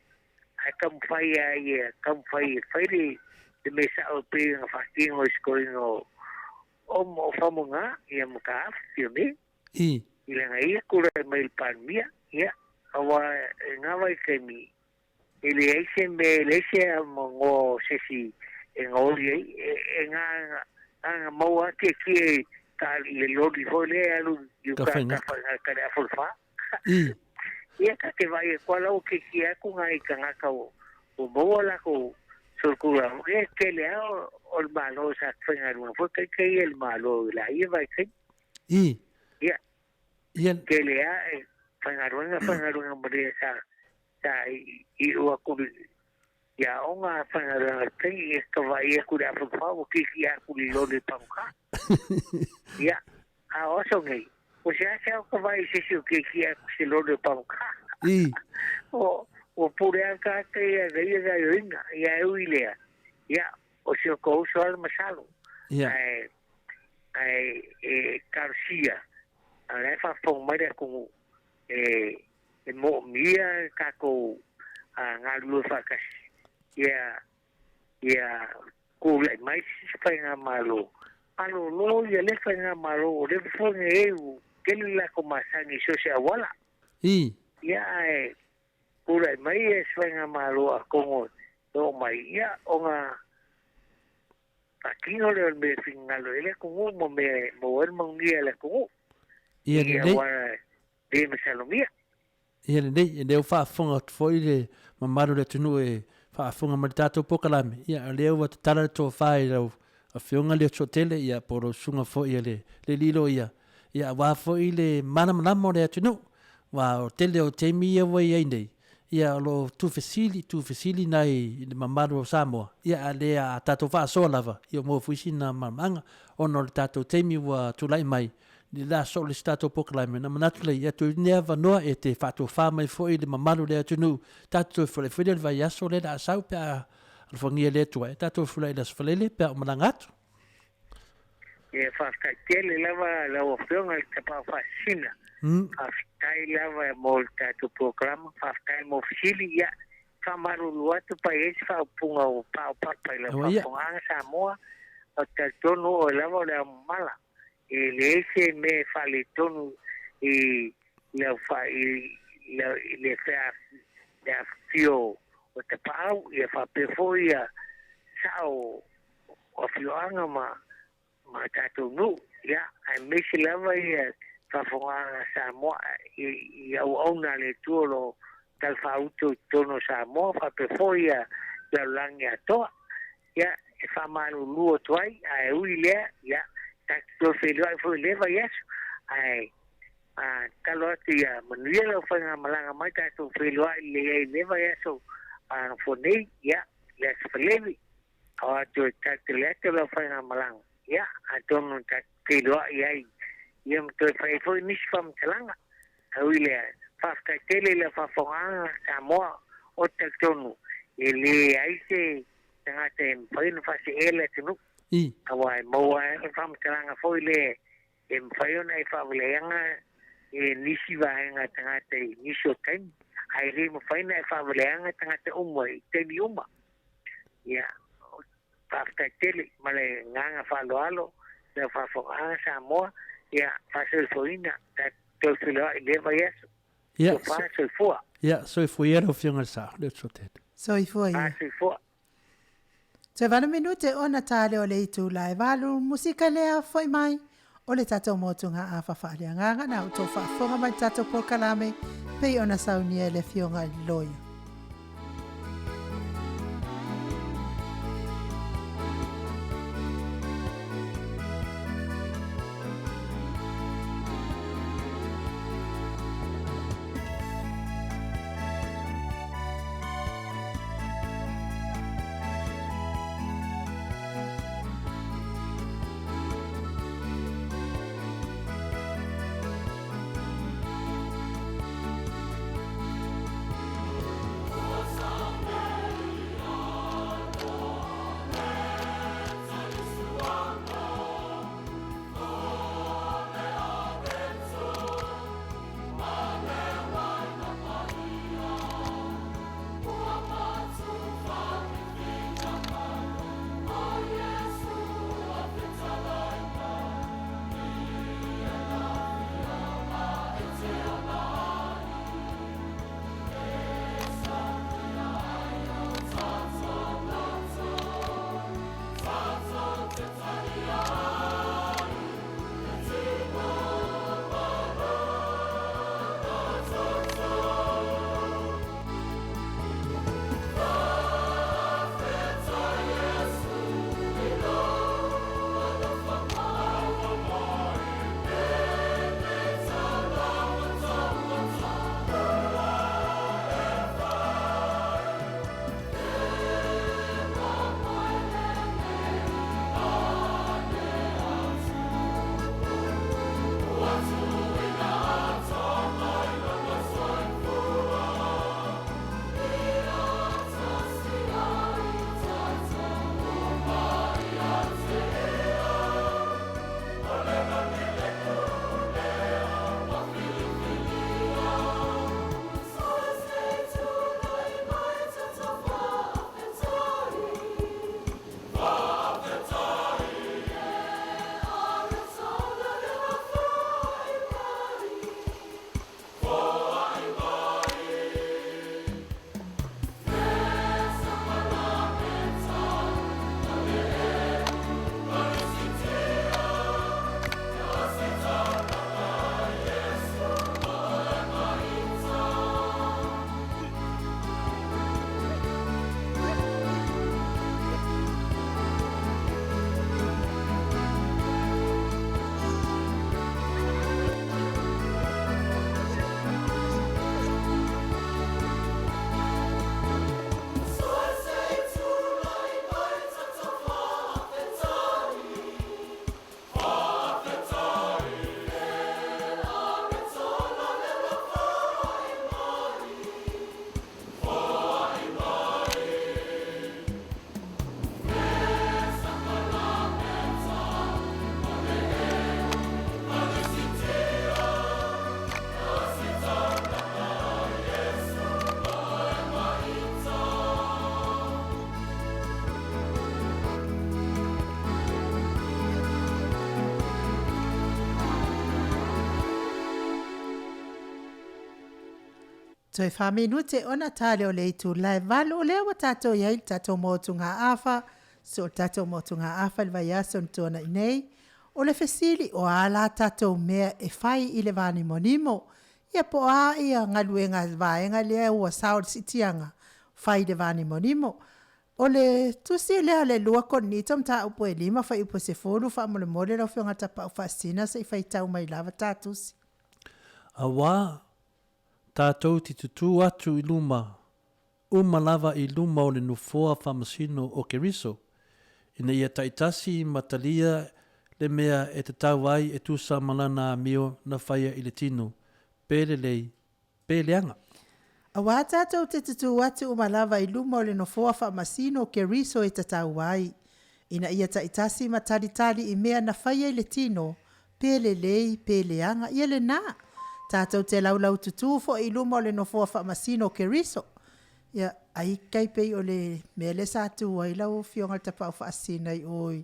ae taumafai lava ia taumafai e fai le, le mea sao e pei ona faatino i se toeaina o, o, o Faumuina, ia Mataafa, Fiame. I lana ia tulai mai i le Palemia, ia, aua i lena vaitaimi, E leai se mea, e leai se avanoa o se isi e gaoli ai. E na ona maua lava tietie i ta le loli foi lea e alu i uka i Tafaigata i le afa o le fa. Ia ta te vaai atu lava la ua tietie atu nai tagata ua maua latou solitulafono. Ia e tele lava o le Malo sa faigaluega foi taita ia i le Malo i la ia vaitaimi. Ia, tele lava e faigaluega faigaluega ma le sa sa iu atu i aoga faigaluega i tai e ka vaai atu i le afa ua kiki atu i le loli pagota. Ia, a o aso nei, ua seasea o ka vaai i se isi o kiki atu se loli pagota. O, ua pule lava tagata ia na ia gaoioiga, ia e ui lea, ia, o si o tou uso lava le masalo. Ae, ae e talosia, a o la e faafofoga mai le atunuu, e e moomia tatou galulue faatasi ia ia tulai mai se isi faigamalo malolo ia lea faigamalo ua leva foi ona i ai ua tele le latou masani i so o se auala. Ia ae tulai mai se faigamalo atonu e oo mai ia ona faatino lea o le mea e finagalo i ai le atunuu ma mea e maua ai le manuia e le atunuu. Ia lelei. Aua le masalomia. Ia lelei, e lea ua faafofoga atu foi le mamalu o le atunuu e faafofoga mai i le tatou polokalame, ia o lea ua tatala le tofa i lau Afioga Leotoatele, ia po o lau Susuga foi a le alii loia, ia aua foi le malamalama o le atunuu. Aua o le tele o taimi ia ua i ai nei, Ia, o lo o tuufesili, tuufesili nai le mamalu o Samoa, ia, a le a tatou faasoa lava, ia ua maua foi sina malamalamaaga, ona o le tatou taimi ua tulai mai, i le aso o le isi tatou polokalame, ona manatu lea, ia toe lenei avanoa e te faatofa mai foi le mamalu o le atunuu, tatou toe feiloai foi lea i le vaiaso lea o le a sau pe a alofagia e le Atua, e tatou feiloai i le Aso Faraile pe a ou malaga atu. Ia faafetai tele lava lau Afioga i le Tapaau Faasisina. Faafetai lava mo le tatou polokalama, faafetai mo fesili. Ia, faamalulu atu pa i ai se faaupuga ua paopapa i lau faafofogaaga Samoa, ou te talitonu oe lava o le aomamala. E leai se mea e faaletonu i lau i le afifio o Tapaau, ia faapea foi ia sao o afioaga ma tatou nuu, ia, aemaise lava ia faafofogaaga a Samoa i auauna a le Atua o lo o talafaauto i totonu o Samoa faapea foi ia lalolagi atoa. Ia, e faamalulu atu ai, ae ui i lea, ia, tatou toe feiloai foi i lea vaiaso, ae tatalo atu ia manuia lau faigamalaga mai tatou feiloai lelei ai i lea vaiaso gafua nei, ia, le Aso Faraile. Ao atu e talitali atu lau faigamalaga, ia, atonu tatou feiloai ai, ia ma toe fai ai foi nisi faamatalaga. Ae ui i lea, faafetai tele i lau faafofogaaga Samoa, ou te talitonu e leai se tagata e mafai ona faaseea le atunuu, aua e maua ai le faamatalaga foi lea e mafai ona e faavaleaga e nisi vaega tagata i nisi o taimi, ae le mafai ona e faavaleaga tagata uma i taimi uma. Ia, faafetai tele ma le agaga faaaloalo i lau faafofogaaga Samoa, ia faasoifuaina tatou toe feiloai i lea vaiaso. Ia, Tofa soifua. Ia, soifua ia lau Afioga i le Sao, le Uso-tele. Soifua ia. Soifua. Toe valu minute ona ta lea o le itula e valu, musika lea foi mai o le tatou motugaafa faaleagaga na outou faafofoga mai le tatou polokalame pei ona saunia e le Afioga i le Loia. Toe faaminute ona ta lea o le itula e valu, o lea ua tatou i ai i le tatou motugaafa, so o le tatou motugaafa i le vaiaso na tuanai nei, o le fesili, o a la tatou mea e fai i le vanimonimo? Ia po o a ia galuega a le vaega lea ua sao i le siitiaga, fai i le vanimonimo. O le tusi lea a le 2 Korinito mataupu e 5 fuaiupu e 10, faamolemole lau Afioga i le Tapaau Faasisina se i faitau mai lava ta tusi. Auā, tatou te tutū atu i luma uma lava i luma o le nofoa faamasino o Keriso, ina ia taitasi ma talia le mea e tatau ai e tusa ma lana amio na faia i le tino, pe lelei, pe leaga. Auā tatou te tutū atu uma lava i luma o le nofoa faamasino o Keriso e tatau ai, ina ia taitasi ma talitali i mea na faia i le tino, pe lelei, pe leaga, ia lenā. Tatou te laulaututū foi i luma o le nofoa faamasino o Keriso. Ia, ai tai pei o le mea lea sa tu ai lau Afioga i le Tapaau Faasisina i o i,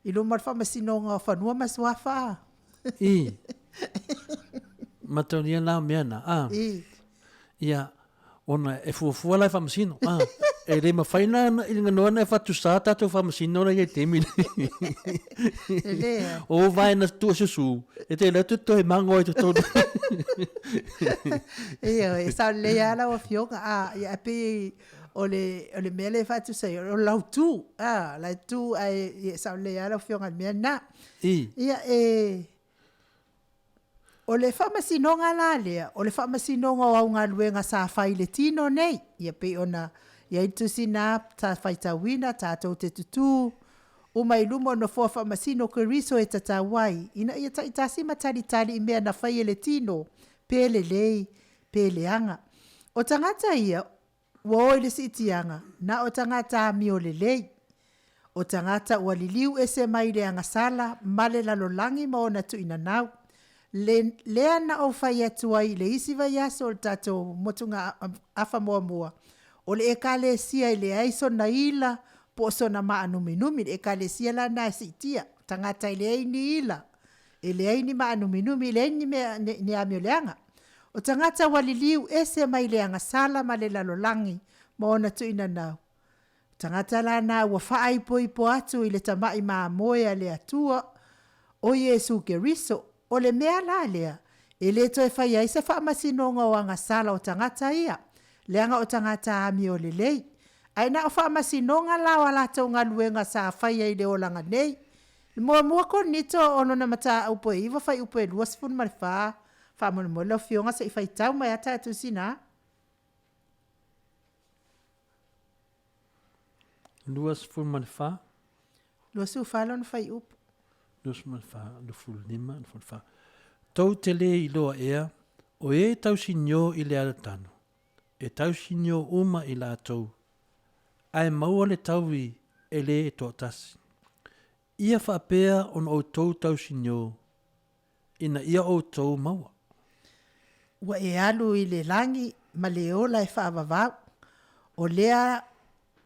i luma o le Faamasinoga o Fanua ma Suafa a? I. Mataulia la o mea na, a. I. Ia, ona e fuafua la e faamasino, a. E le mafai na i le ganoa na e faatusa tatou faamasino la i le taimi lenei. E le ai. O vae na tua susu, e te le atu toe mago ai totonu. Ioe, e sao lelei lava lau Afioga, a, ia, e pei o le, o le mea lea e faatusa ai, o lau tu, a, la e tu ae, ia, e sao lelei lava lau Afioga i le mea lena. I. Ia, e, O le faamasinoga la lea, o le faamasinoga o au galuega sa fai i le tino nei, ia pei ona i ai le tusi na sa faitauina, tatou te tutū uma i luma o nofoa faamasino o Keriso e tatau ai, ina ia taitasi ma talitali i mea na fai e le tino, pe lelei, pe leaga. O tagata ia, Ua o i le siitiaga, na o tagata amio lelei. O tagata ua liliu ese mai i le agasala ma le lalolagi ma ona tuinanau. Le, lea na ou fai atu ai i le isi vaiaso o le tatou motugaafa muamua, o le Ekalesia e leai sona ila po o sona maanuminumi. Le Ekalesia la lena e siitia, tagata e leai ni ila, e leai ni maanuminumi, e leai ni mea, ni amio leaga. O tagata ua liliu ese mai le agasala ma le lalolagi ma ona tuinanau. O tagata la na ua faaipoipo atu i le tamai mamoe a le Atua, o Iesu Keriso. O le mea la lea, e le toe faia ai se faamasinoga o agasala o tagata ia, leaga o tagata amio lelei. Ae na o faamasinoga la o a latou galuega sa faia i le olaga nei. Muamua Korinito o lona mataupu e 9 fuaiupu e 24, Faamolemole lau Afioga se i faitau mai a ta tusi na. 24. 24 lona fuaiupu. 24, 25, 24. Tou te le iloa ea, o e tausinio i le alatano, e tausinio uma i latou, ae maua le taui e le e toatasi. Ia faapea ona outou tausinio ina ia outou maua. Ua e alu i le lagi ma le ola e faavavau, o lea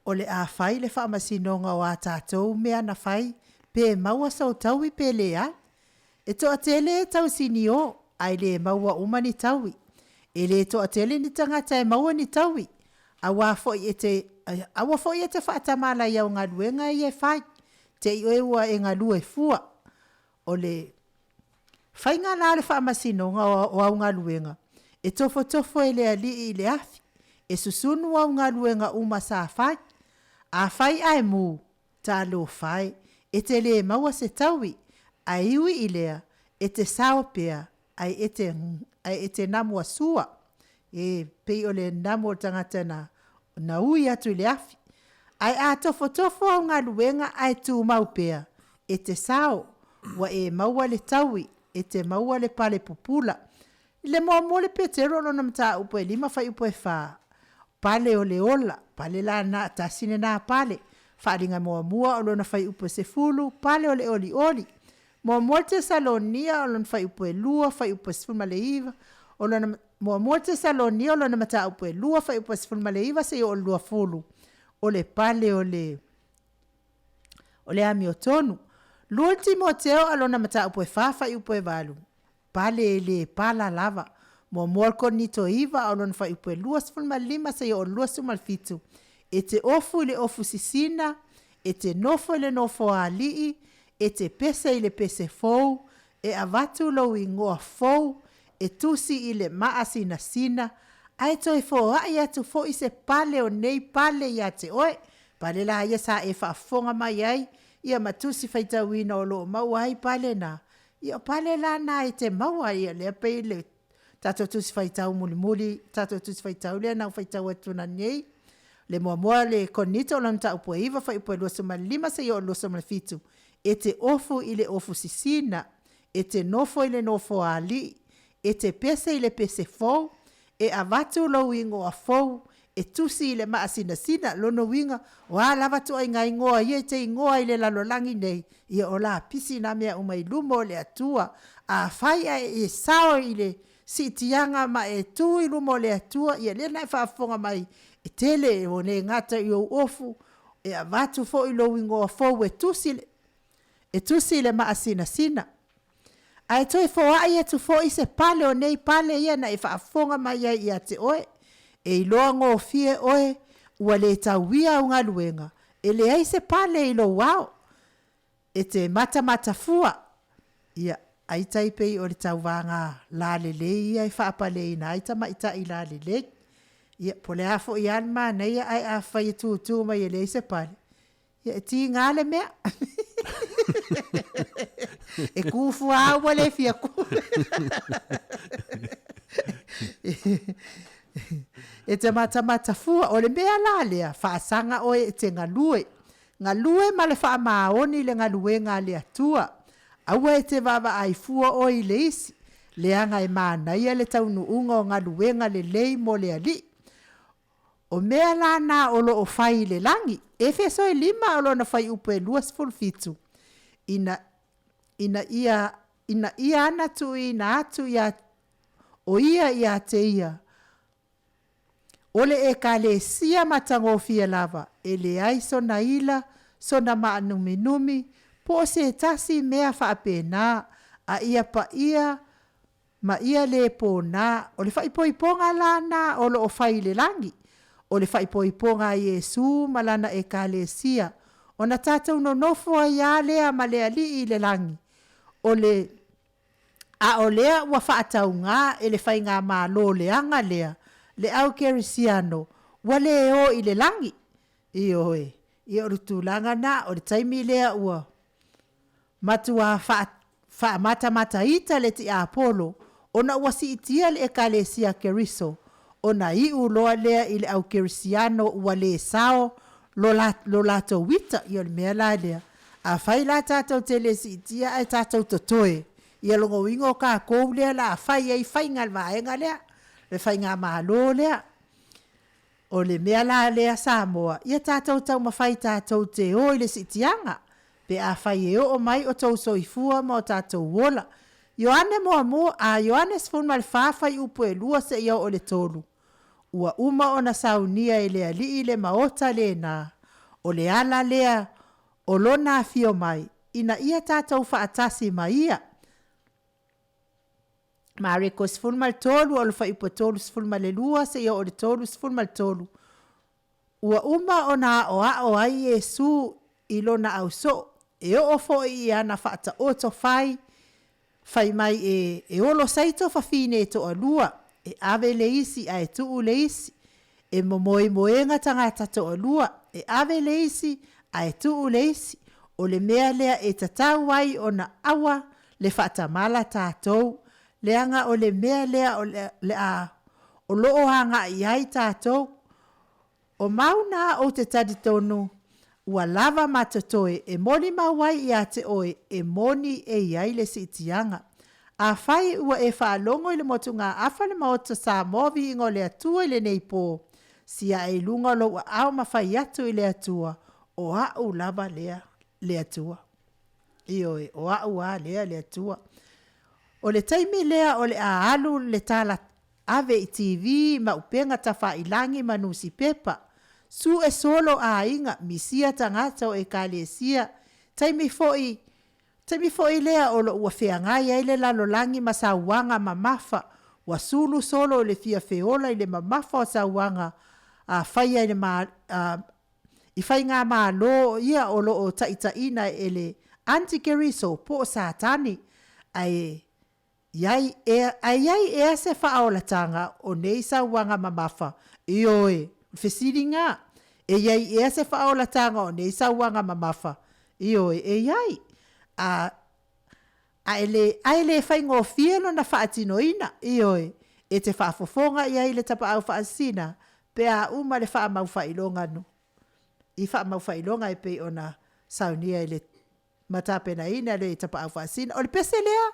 o le a fai le faamasinoga o a tatou mea na fai, pe maua sou taui pe leai. E toatele e tausinio, ae le maua uma ni taui. E le toatele ni tagata e maua ni taui, aua foi e te, aua foi e te faatamala i au galuega ia e fai, te i oe ua e galue fua. O le faiga la o le faamasinoga o au galuega, e tofotofo e le Alii i le afi, e susunu au galuega uma sa fai. Afai ae mu, talofa e, e te lē maua se taui, ae ui i lea, e te sao pea, ae e te, ae e te namua sua, e pei o le namu o le tagata na, na ui atu i le afi. Ae a tofotofo au galuega ae tumau pea, e te sao, ua e maua le taui, e te maua le pale pupula. I le muamua o le Petero o lona mataupu e lima fuaiupu e fa, pale o le ola, pale la na, tasi lena pale. Faaaliga muamua o lona fuaiupu e sefulu, pale o le olioli. Muamua le Tesalonia o lona fuaiupu e lua, fuaiupu e 19, o lona Muamua le Tesalonia o lona mataupu e lua, fuaiupu e 19 seia oo i le 20, o le pale o le o le amiotonu. Lua le Timoteo a lona mataupu e fa, fuaiupu e valu, pale e le pala lava. Muamua o le Korinito 9 a o lona fuaiupu e 25 seia oo i le 27, E te ofu i le ofu sisina, e te nofo i le nofoalii, e te pese i le pese fou, e avatu lou igoa fou, e tusi i le maa sinasina, ae toe foai atu foi se pale o nei pale ia te oe. Pale la ia sa e faafofoga mai ai, ia ma tusi faitauina o lo o maua ai pale na. Ia o pale la na e te maua, ia lea pei le tatou tusi faitau mulimuli, tatou tusi faitau lea na ou faitau atu nei, le muamua le Korinito lona mataupu e 9 fuaiupu e 25 seia oo i le 27, e te ofu i le ofu sisina, e te nofo i le nofoalii, e te pese i le pese fou, e avatu lou igoa fou, e tusi i le maasinasina, lona uiga, o a lava tuaiga igoa ia e te igoa ai i le lalolagi nei, ia o lapisi na mea uma i luma o le Atua. Afai ae e sao i le siitiaga ma e tu i luma o le Atua, ia lea na e faafofoga mai, e tele, ua le gata i ou ofu, e avatu foi lou igoa fou e tusi, e tusi i le maasinasina. Ae toe foai atu foi se pale o nei pale ia na e faafofoga mai ai ia te oe, e iloa gofie oe ua le tauia au galuega, e leai se pale i lou ao, e te matamatafua, ia, ai tai pei o le tauvaga lalelei ia e faapaleina ai tamaitai lalelei. Ia, po o le a foi lava le manaia, ae afai e tutu mai e leai se pale, Ia, e tiga le mea. E kū fua lava ua le fia kū. E te matamata fua, o le mea la lea, faasaga oe e te galue. Galue ma le faamaoni i le galuega a le Atua. Aua e te vaavaai fua oe i le isi, leaga e manaia le taunuuga o galuega lelei mo le Alii. O mea la na o lo o fai i le lagi. Efeso e 5 o lona fuaiupu e 27, ina, ina ia, ina ia ana tuuina atu ia, o ia ia te ia, o le Ekalesia matagofie lava, e leai sona ila, sona maanuminumi, po o se tasi mea faapena, a ia paia ma ia lē pōnā. O le faaipoipoga la na o lo o fai i le lagi, o le faaipoipoga a Iesu ma Lana Ekalesia, ona tatou nonofo ai lava lea ma le Alii i le lagi. O le, a o lea ua faatauga e le faigamalo leaga lea, le au kerisiano, ua lē o i le lagi. Ioe, ia o le tulaga na, o le taimi lea ua matua faamatamataita le tiapolo ona ua siitia le Ekalesia Keriso, ona iu loa lea i le au kerisiano ua le sao lo, la, lo latou ita. Ia o le mea la lea, afai la tatou te le siitia ae tatou totoe, ia lona uiga o tatou lea o le a fai ai faiga a le vaega lea, le faigamalo lea. O le mea la lea Samoa, ia tatou taumafai tatou te o i le siitiaga, pe afai e oo mai o tou soifua ma o tatou ola. Ioane muamua, a Ioane 14 fuaiupu e 2 seia oo i le 3, Ua uma ona saunia e le Alii le maota lena, o le ala lea o Lona afio mai, ina ia tatou faatasi ma Ia. Mareko 13, o le fuaiupu 32 seia oo i le 33, ua uma ona aoao ai Iesu i lona ausoo, e oo foi i ana faataoto fai, fai mai e, e olo saito fafine e toalua, e ave le isi ae tuu le isi, e momoemoega tagata toalua, e ave le isi ae tuu le isi. O le mea lea e tatau ai ona aua le faatamala tatou, leaga o le mea lea o le, le a, o lo o agai ai tatou. O mau na ou te talitonu ua lava ma totoe e molimau ai ia te oe e moni e i ai le siitiaga. Afai ua e faalogo i le motugaafa le Maota Samoa Viiga o le Atua i lenei po, siae i luga o lou aao ma fai atu i le Atua, O a'u lava lea le Atua. Ioe, o a'u a lea le Atua. O le taimi lea o le a alu le tala ave i TV ma upega tafailagi ma nusipepa, sue solo aiga, misia tagata o ekalesia, taimi foi taimi foi lea o lo ua feagai ai le lalolagi ma sauaga mamafa. Ua sulu solo i le fia feola i le mamafa o sauaga a faia i le a, i faigamalo ia o lo o taitaiina e le Antikeriso po o Satani, ae i ai ea, ae i ai ea se faaolataga o nei sauaga mamafa? Ioe, o le fesili lena. E i ai ea se faaolataga o nei sauaga mamafa? Ioe, e i ai. A, ae le, ae le faigofie lona faatinoina. Ioe, e te faafofoga i ai i le tapaau faasisina pe a uma le faamaufaailoga i faamaufaailoga e pei ona saunia i le ma tapenaina le tapaau faasisina. O le pese lea,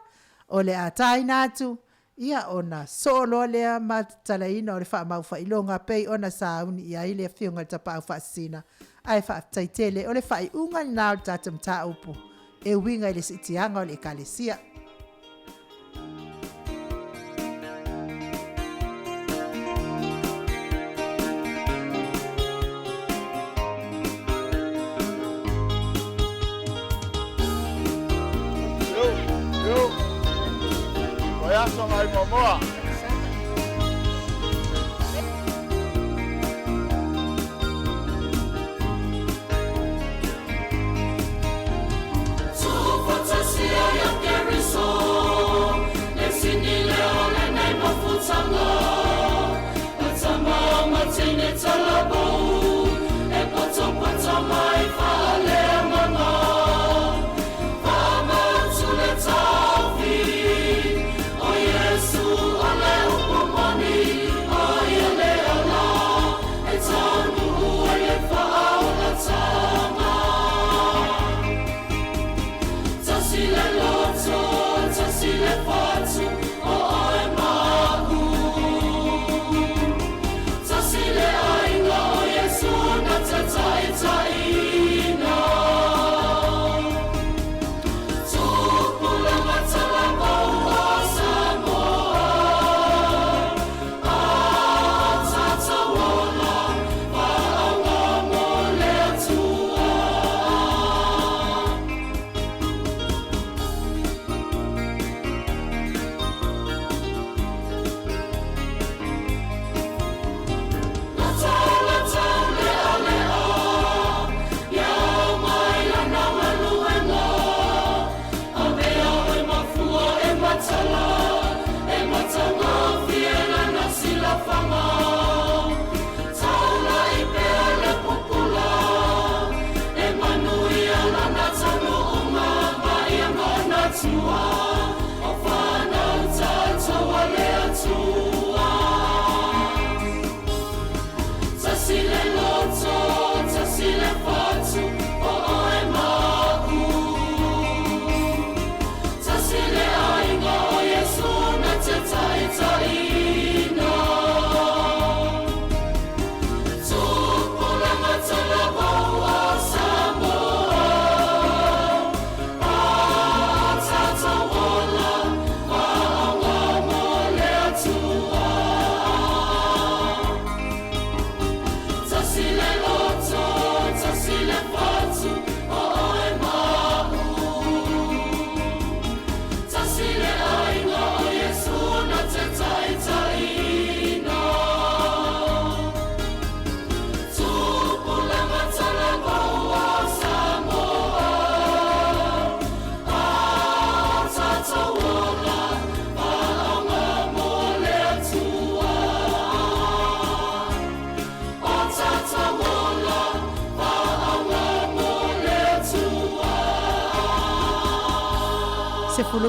o le a taina atu, ia ona soo loa lea ma tatalaina o le faamaufaailoga pei ona sauni i ai le afioga i le tapaau faasisina. Ae faafetai tele, o le faaiuga lena o le tatou mataupu e uiga i le siitiaga o le Ekalesia.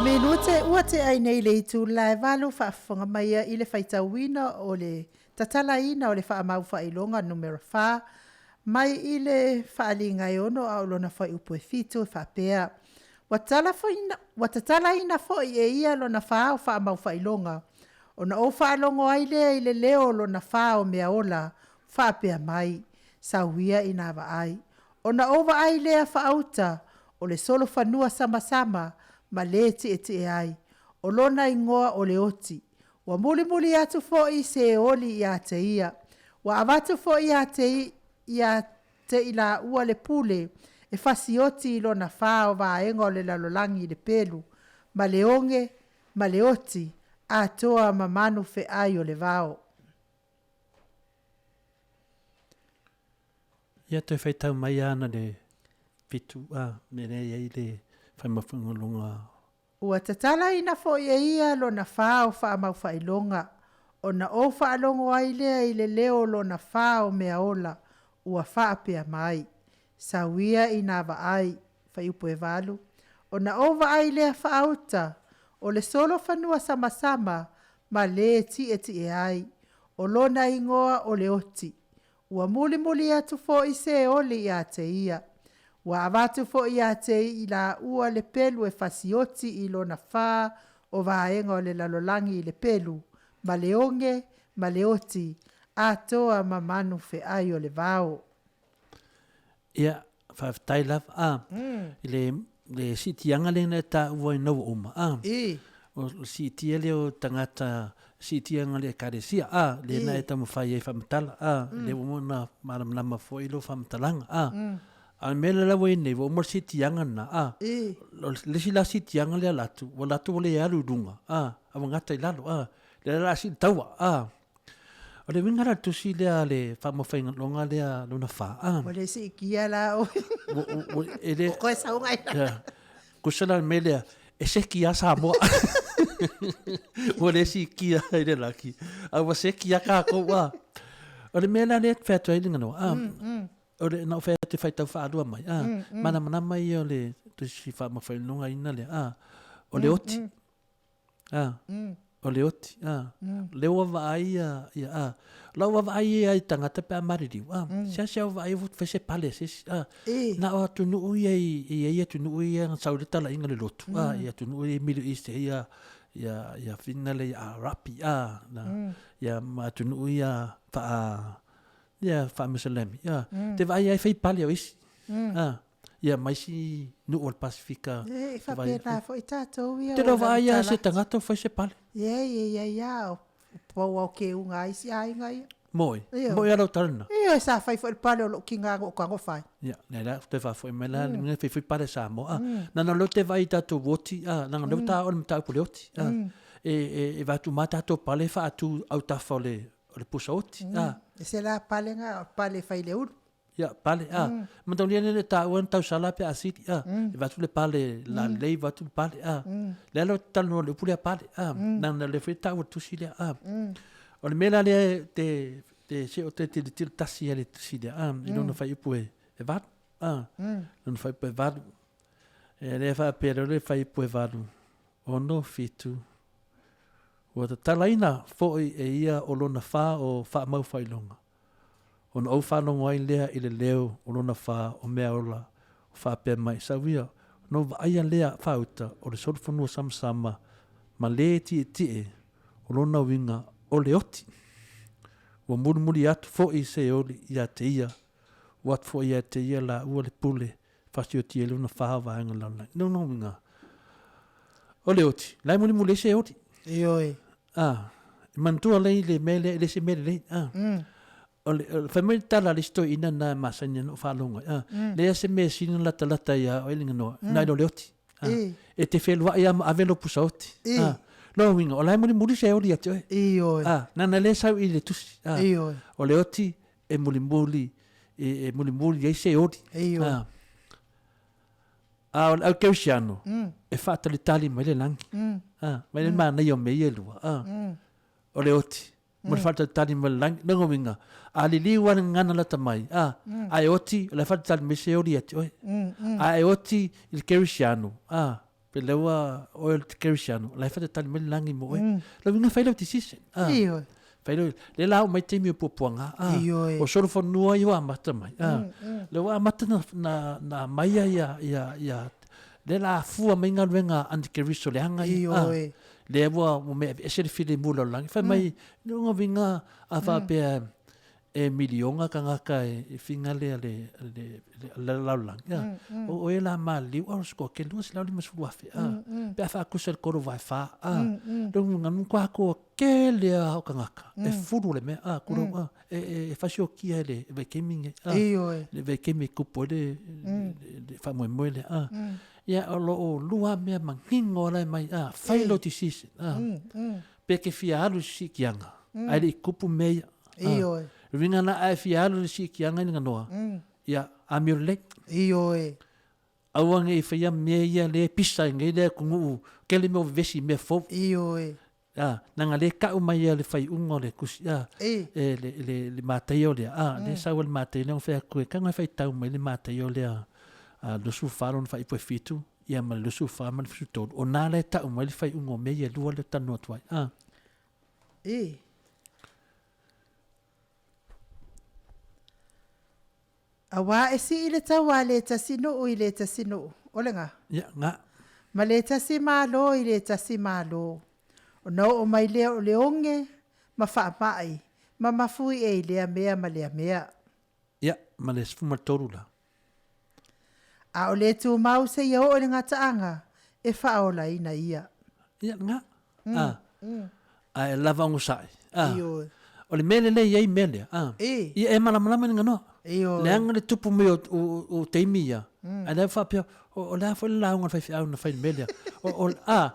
Minute ua tea ai nei le itula e 8, faafofoga mai i le faitauina o le tatalaina o le faamaufaailoga numera 4 mai i le Faaaliga e 6 a o lona fuaiupu e 7 e faapea: Ua tatalaina foi e ia lona fa o faamaufaailoga, ona ou faalogo ai lea i le leo o lona fa o mea ola, faapea mai, sau ia ina vaai. Ona ou vaai lea faauta, o le solofanua samasama ma le tietie ai. O lona igoa o le Oti. Ua mulimuli atu foi se oli ia te ia. Ua avatu foi ia te i laua le pule e fasioti i lona fa o vaega o le lalolagi i le pelu, ma le oge, ma le oti, atoa ma manu feai o le vao. Ia toe faitau mai ana le fitu a me lea i ai le faimafaiga Ua tatalaina foi e ia lona fā o faamaufailoga, ona ou faalogo ai lea i le leo o lona fā o mea ola, ua faapea mai, Sau ia inā vaai, Fuaiupu 8, ona ou vaai lea faauta, o le solofanua samasama ma lē tietie ai, o lona igoa o le Oti. Ua mulimuli atu foi se oli iā te ia. Ua avatu foi iā te i laua le pelu e fasioti i lona fā o vaega o le lalolagi i le pelu, ma le oge, ma le oti, atoa ma manu feai o le vao. Ia, faafetai lava, a, i le, le siitiaga lea na e taua ina ua uma, a, I. o le siitia lea o tagata, siitiaga o le Ekalesia, a, lea na e taumafai ai e faamatala, a, lea ua uma ona malamalama foi lou faamatalaga, a. A o le mea lea la ua i ai nei, ua uma le siitiaga lena, a, I. o le isi la siitiaga lea a latou, ua latou ua le alu i luga, a, a ua gata i lalo, a, lea la o le a sii le taua, a. O le uiga la o le tusi lea a le faamaufaiga lea lona fa, a. Ua le siitia la oe. E le. Ua toe sauga i lalo. Ia. Tusa la le mea lea, e seki lava Samoa. Ua le siitia i le laki, a ua seki lava tatou, a. O le mea la lea e fai atu ai le ganoa, a. O le, na ou fai atu e faitau faalua mai, a. Malamalama ia o le tusi faamaufaiga lea, a. O le oti. A, o le oti, a. Lea ua vaai ia, ia, a. La ua vaai ia i tagata pe a maliliu, a. Seasea ua vaai ua fai se pale a se isi, a. Na o atunuu ia i, i ai atunuu ia na sau ai le talaiga o le lotu, a, i atunuu ia i Middle East ia, ia, ia fina lea ia Arapi, a, na, ia ma atunuu ia faa, ia faa-Musalemi, a. Te vaai ai fai pale o isi, a. Ia ma isi nuu o le Pasefika. E faapena foi tatou ia. Te leo vaai lava se tagata o fai se pale. Ia ia ia ia o pau au keuga a isi aiga ia. Moi. Moi a lau tala lena. Ioe sa fai foi le pale o lou tiga na ou tago fai. Ia, lea la toe faafoi mai la le fai foi pale Samoa. Nana o lea ou te vaai i tatou oti, leaga o lea ua taua le mataupu i le oti. E e vaeatu uma tatou pale faatu autafa o le o le pusa oti. E se la pale na o le pale fai le ulu. Ia, pale, a. Manatua lea le taua na tausala pe a sili, a. E vaeatu le pale lalelei, vaeatu le pale, a. Lea la ou te talanoa i le upu lea pale, a. Leaga o lea foi e taua i le tusi lea, a. O le mea la lea te, te, se o te tilotilo tasi lava i le tusi lea, a, i lona fuaiupu e 8, a. Lona fuaiupu e 8. E lea e faapea loa le fuaiupu e 8, 6, 7, Ua tatalaina foi e ia o lona fa o faamaufailoga, ona ou faalogo ai lea i le leo o lona fa o mea ola o faapea mai, Sau ia, ona ou vaaia lea faauta o le solofanua samasama ma lē tietie o lona uiga o le oti. Ua mulimuli atu foi se oli ia te ia, ua atu foi ia te ia laua le pule fasioti ai lona fa o vaega lalolagi. Lona uiga, o le oti, la e mulimuli ai se oli. Ioe. Ah, e manatua lea i le mea lea, e le se mea lelei. Ah. O le, fai mai le tala a le isi toeaina na e masani ai ona ou faalogo ai. Ah, leai se mea e sili ona latalata ia oe le ganoa, nai lo le oti. Ah, e te feluai lava ma ave lou pusa oti. Ah, lona uiga, o la e mulimuli se oli ia te oe. Ioe. Ah, nana lea e sau i le tusi. Ah, Ioe. o le oti e mulimuli, e mulimuli ai se oli. Ioe. Ah, a o le au kerisiano, e faatalitali mai le lagi. Ah, mai le manaia o mea ia e lua. Ah, o le oti, mo le faatalitali mai le lagi. Lona uiga, a liliu lava le gagana lata mai, ah, a e oti, o la e faatalitali mai se oli ia te oe. A e oti i le kerisiano, ah, pe lea ua oe o le kerisiano, o la e faatalitali mai le lagi mo oe. Lona uiga, fai lau decision. Ah, Ioe. fai lau, lea la a oo mai taimi o puapuaga, ah, Ioe. o solofanua ia ua amata mai. Ah, lea ua amata na, na, na aumaia ia, ia, ia, lea la a fua mai galuega a antikeriso leaga ia. Ah, Ioe. lea ua, ua mea aveese le filemu o le lalolagi. Fai mai, lona uiga a faapea e miliona tagata e figa lea le, le, le lalolagi, a, o oe la maliliu, o se toatele, 250,000, a, pe a faatusa i le 3 vae 4, a, lona uiga, matua toatele lava o tagata e fulu le mea, a, tulou, a, e fasiokia e le vaitaimi lenei, a, Ioe. le vaitaimi e tupu ai le, le faamoemoe lea, a. Ia, o lo o lua lava mea manino la e mai, a, fai lou decision, a. Pe e te fia alu i se siikiaga, ae le i tupu mea ia. Ioe. O le uiga lena, a e fia alu i le siikiaga i le ganoa, ia, amio lelei. Ioe. Aua ne i faia mea ia lea e pisa ai nei le atunuu, tele mea o vevesi i mea fou. Ioe. A, leaga lea e tau mai e le faaiuga o le tusi, a, e, le, le, le Mataio lea, a, lea e sau ai le Mataio lea na fai atu e tago e faitau mai le Mataio lea, a, 24 lona faaipu e 7, ia ma le 24 ma le 73, o na la e tau mai le faaiuga o mea ia e lua lea ou te talanoa atu ai, a. E. Auā e sii le taua a le tasi nuu i le tasi nuu, o le ga. Ia, ga. Ma le tasi Malo i le tasi Malo, ona oo mai lea o le oge ma faamai ma mafuie i lea mea ma lea mea. Ia, ma le 13 la. A o le tumau seia oo i le gataaga e faaolaina ia. Ia, ga. A. A e lava onosai. A. Ioe. O le mea lelei ai mea lea. A. E. Ia e malamalama i le ganoa. Ioe. Leaga le tupu mai o, o, o taimi ia. Ae lea faapea, o, o le a foi le lauga a le faifeau na fai i le mea lea. O, o, a,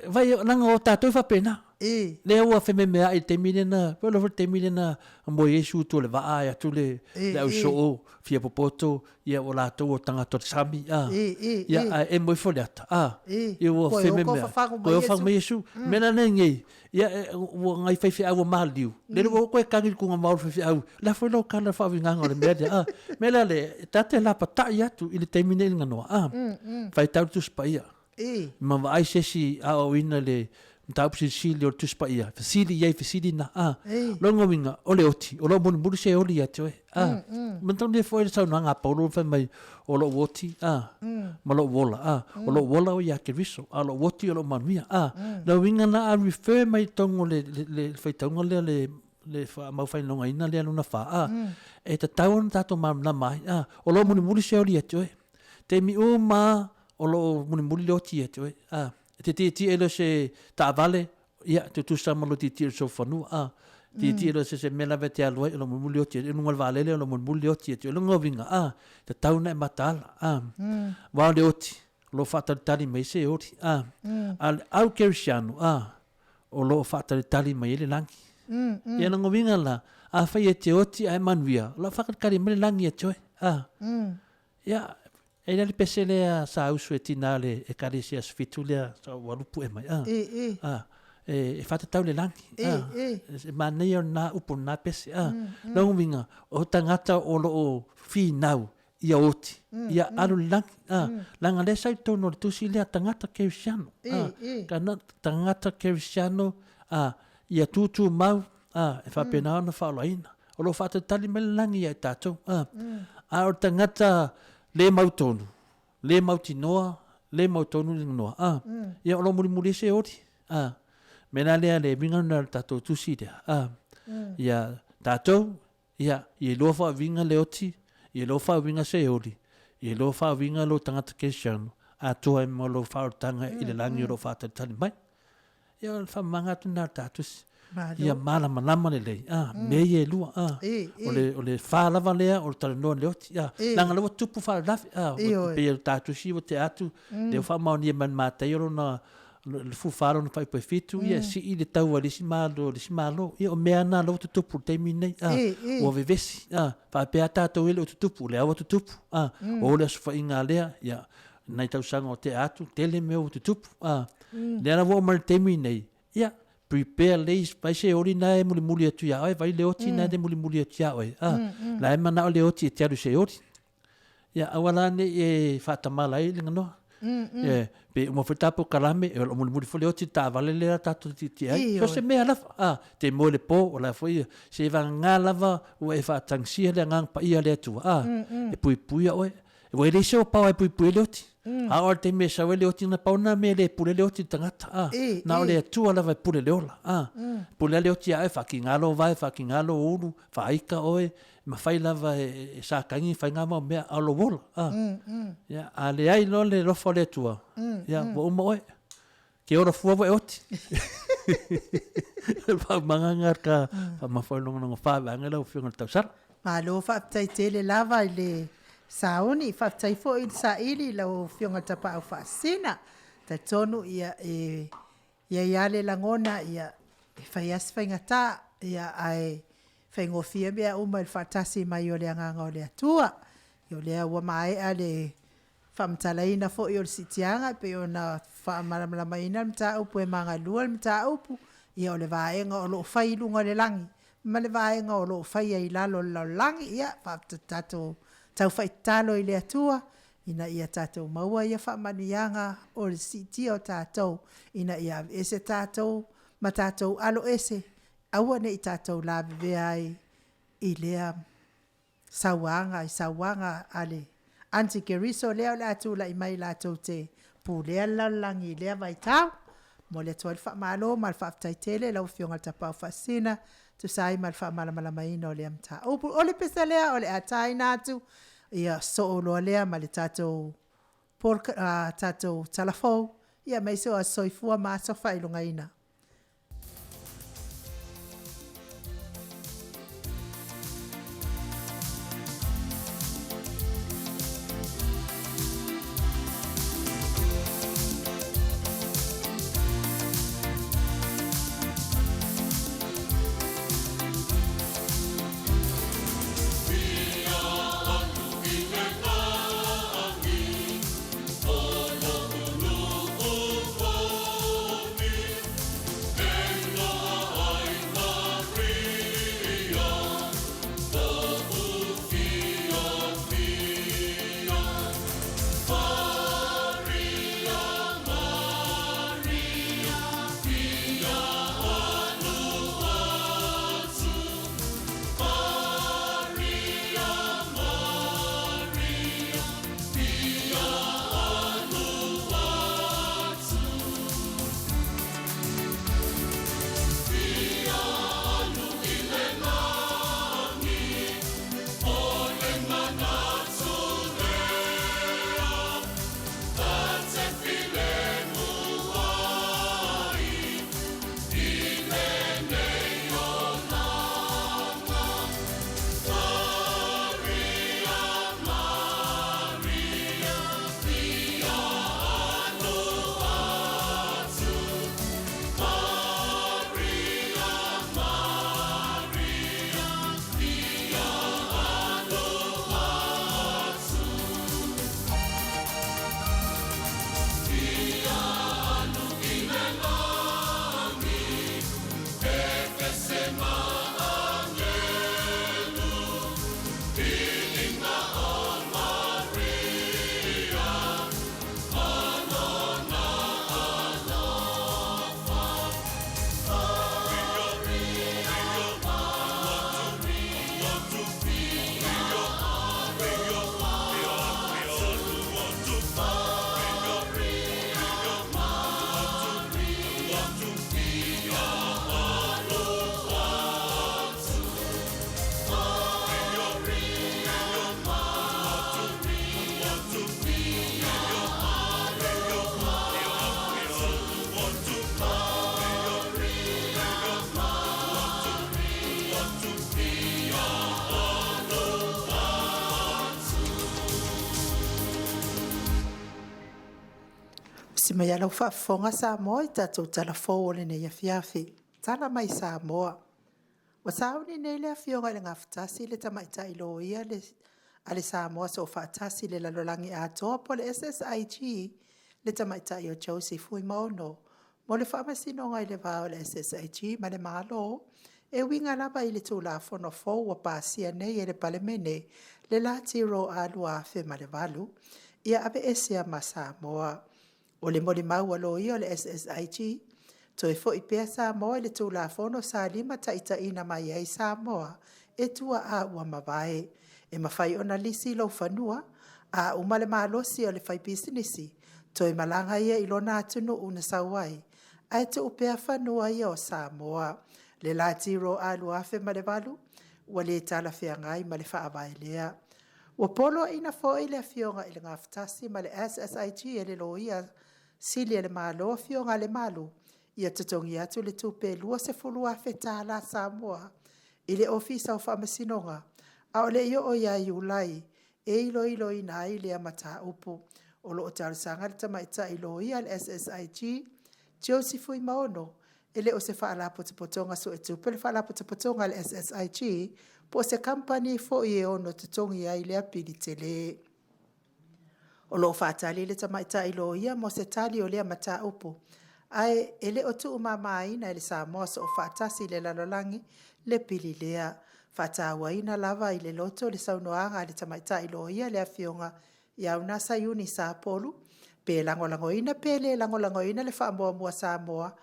vai, leaga o tatou e faapena. E. Lea ua fememeai i le taimi lea na, pei o le taimi lea na moe ai Iesu i tua o le vaa e atu le, E, le e. ausoo fia popoto, ia ua latou o tagata o le sami, a. E, e, Ia, e. ae emo ifo le ata, a. E. Ia ua Koe oko fememeai. fafagu mai Koe Iesu. fafagu mai Iesu. Mea la lenei, ia, e, ua nai faifeau ua maliliu. Lele ua koe kagi i le kuga ma o le faifeau. La foi lau kala faauigaga o le mea lea, a. Mea la le, e ta te lapatai atu i le taimi nei i le ganoa, a. Faitau le Tusi Paia. E. Ma vaai se isi aoaoina i le mataupu silisili o le Tusi Paia, fesili i ai fesili na, a. E. Lona uiga, o le oti, o lo o mulimuli se oli ia te oe, a. Manatua foi le saunoaga a Paulo fai mai, o lou oti, a, ma lou ola, a. O lou ola o ia Keriso, a o lou oti o lou manuia, a. Lona uiga la a refer mai i totonu o le, le, le faitauga lea le, le faamaufainogaina lea lona fa, a. E tatau ona tatou malamalama ai, a. O lo o mulimuli se oli ia te oe. Taimi uma lava o lo o mulimuli le oti ia te oe, a. E te tietie lea o se taavale, ia, e tutusa ma lou tietie o le sofanua, a. Tietie lea o se se mea lava e te alu ai, o lo o mulimuli le oti. I luga o le vaalele, o lo o mulimuli le oti ia te oe. O lona uiga, a, e tatau ona e mataala, a. Aua o le oti, o lo o faatalitali mai ai se oli, a. A o le au kerisiano, a, o lo o faatalitali mai ai le lagi. Ia lona uiga la, afai e te oti ae manuia, o lo o faatalitali mai le lagi ia te oe, a. Ia, e i ai le pese lea sa usu e tina le Ekalesia Aso Fitu lea sa ou alu pue mai, a, E, e. a, e, e whātatau le langi, E, a, e. e manaia o nā upu o nā pese, a, mm, mm. uiga, o tagata o lo o whinau ia oti, ia alu le langi, a, langa lea sa i totonu o le tusi lea tagata kerisiano, E, a, e. kana, tagata kerisiano, a, ia tūtū mau, a, e whapena ona whaolaina. O lo o whātatali mai le langi ia i tātou, a, a o le tagata le mau tonu, le mautinoa, le mau tonu le noa, a, ia o lo o mulimuli ai se oli, a, me la lea le uiga lena o le tatou tusi lea, a, ia tatou, ia, ia iloa faauiga le oti, ia iloa faauiga se oli, ia iloa faauiga lou tagata kerisiano, atoa ai ma lou faaolataga i le lagi o lo o faatalitali mai. Ia o le faamamaga atu lena o le ta tusi. Malo. Ia malamalama lelei, a, mea ia e lua, a. E, e. O le, o le fa lava lea o le talanoa i le oti, a. E. Leaga lea ua tupu faalavelave, a. E, Ua oi. pei o le ta tusi ua tea atu, lea ua faamaonia mai e le Mataio lona, le fufa lona faaipu e fitu, ia sii le tau a le isi Malo, le isi Malo. Ia o mea na lea ua tutupu i le taimi lenei, a. E, e. Ua vevesi, a. Faapea tatou ia e le o tutupu, lea ua tutupu, a. O le Aso Faiga lea, ia, nai tausaga o tea atu, tele mea ua tutupu, a. Lea la ua oo mai i le taimi lenei, ia, prepare lei, vai se oli na e mulimuli atu ia oe, vai le oti na e mulimuli atu ia oe, a. La e manao le oti e te alu i se oli. Ia, aua la ne i e faatamala ai le ganoa. Ia, pe uma foi ta polokalame, e o lo o mulimuli foi le oti i le taavale lea tatou te tietie ai. So se mea lava, a, te moe i le po, o la foi, se vagana lava ua e faatagisia le Agaga Paia o le Atua, a, e puipuia oe. Ua e leai se paoa e puipui ai le oti. A oo i le taimi e sau ai le oti, na pau lena mea e le pule ai le oti i le tagata, a. Na o le Atua lava e pule le ola, a. Pule lava le oti ia oe, faakiga lou vae, faakiga lou ulu, faaika oe, e mafai lava e sakagi fai nga mau mea, a o lou ola, a. Ia, a leai loa le alofa o le Atua, ia, ua uma oe. Ke ora fua ua e oti. Faaumaga nga ka faamafaulogalog fa vaega lau Afioga i le Tausala. Malo faafetai tele lava i le sauni, faafetai foi i le saili i lau Afioga i le Tapaau Faasisina. Talitonu ia e i ai lava le lagona ia E fai lava si faigata, ia, ae faigofie mea uma i le faatasi mai o le Agaga o le Atua. Ia o lea ua maea le faamatalaina foi o le siitiaga e pei ona faamalamalamaina le mataupu e magalua le mataupu, ia o le vaega o lo o fai i luga o le lagi ma le vaega o lo o faia i lalo o le lalolagi. Ia, tatou tau tatalo i le Atua ina ia tatou maua ia faamanuiaga o le siitia o tatou, ina ia aveese tatou ma tatou aloese, aua ne i tatou lavevea ai i lea sauaga, i sauaga a le antikeriso lea o le a tulai mai latou te pulea le lalolagi i lea vaitau. Momoli atu ai le faamalo ma le faafetai tele i lau Afioga i le Tapaau Faasisina, tusa ai ma le faamalamalamaina o lea mataupu. O le pese lea o le a taina atu, ia sosoo loa lea ma le tatou tatou tala fou, ia aemaise o Aso Soifua ma Aso Faailogaina. Usi mai a lau faafofoga Samoa i tatou tala fou o lenei afiafi. Tala mai Samoa. Ua sauni nei le Afioga i le Gafatasi le Tamaitai Loia le, a le Samoa Soofaatasi i le Lalolagi Atoa po o le SSIG, le Tamaitai o Josie Fuimaono, mo le faamasinoga i le va o le SSIG ma le Malo, e uiga lava i le Tulafono fou ua pasia nei e le Palemene le lati Ro 2008, ia aveesea ma Samoa. O le molimau a loia o le SSIG, toe foi pea Samoa i le Tulafono sa limataitaiina mai ai Samoa e tuaa ua mavae. E mafai ona lisi lou fanua, a uma le malosi o le faipisinisi, toe malaga ia i lona atunuu na sau ai, ae tuu pea fanua ia o Samoa. Le lati Ro 2008, ua le talafeagai ma le faavae lea. Ua poloaiina foi le Afioga i le Gafatasi ma le SSIG e le Loia Sili a le Malo, Afioga a Lemalu, ia totogi atu le tupe $20,000 Samoa i le Ofisa o Faamasinoga, a o le i oo ia Iulai e iloiloina ai lea mataupu. O lo o talosaga le tamaitai loia a le SSIG, Josie Fuimaono, E le o se faalapotopotoga suetupe le faalapotopotoga a le SSIG po o se kamupani foi e ono totogi ai lea pili tele. O lo o faatali le tamaitai loia mo se tali o lea mataupu, ae e le o tuumamaina e le Samoa Soofaatasi i le Lalolagi le pili lea. Faatauaina lava i le loto le saunoaga a le tamaitai loia le Afioga ia Unasa Iuni Sapolu, pe lagolagoina pe le lagolagoina le faamuamua a Samoa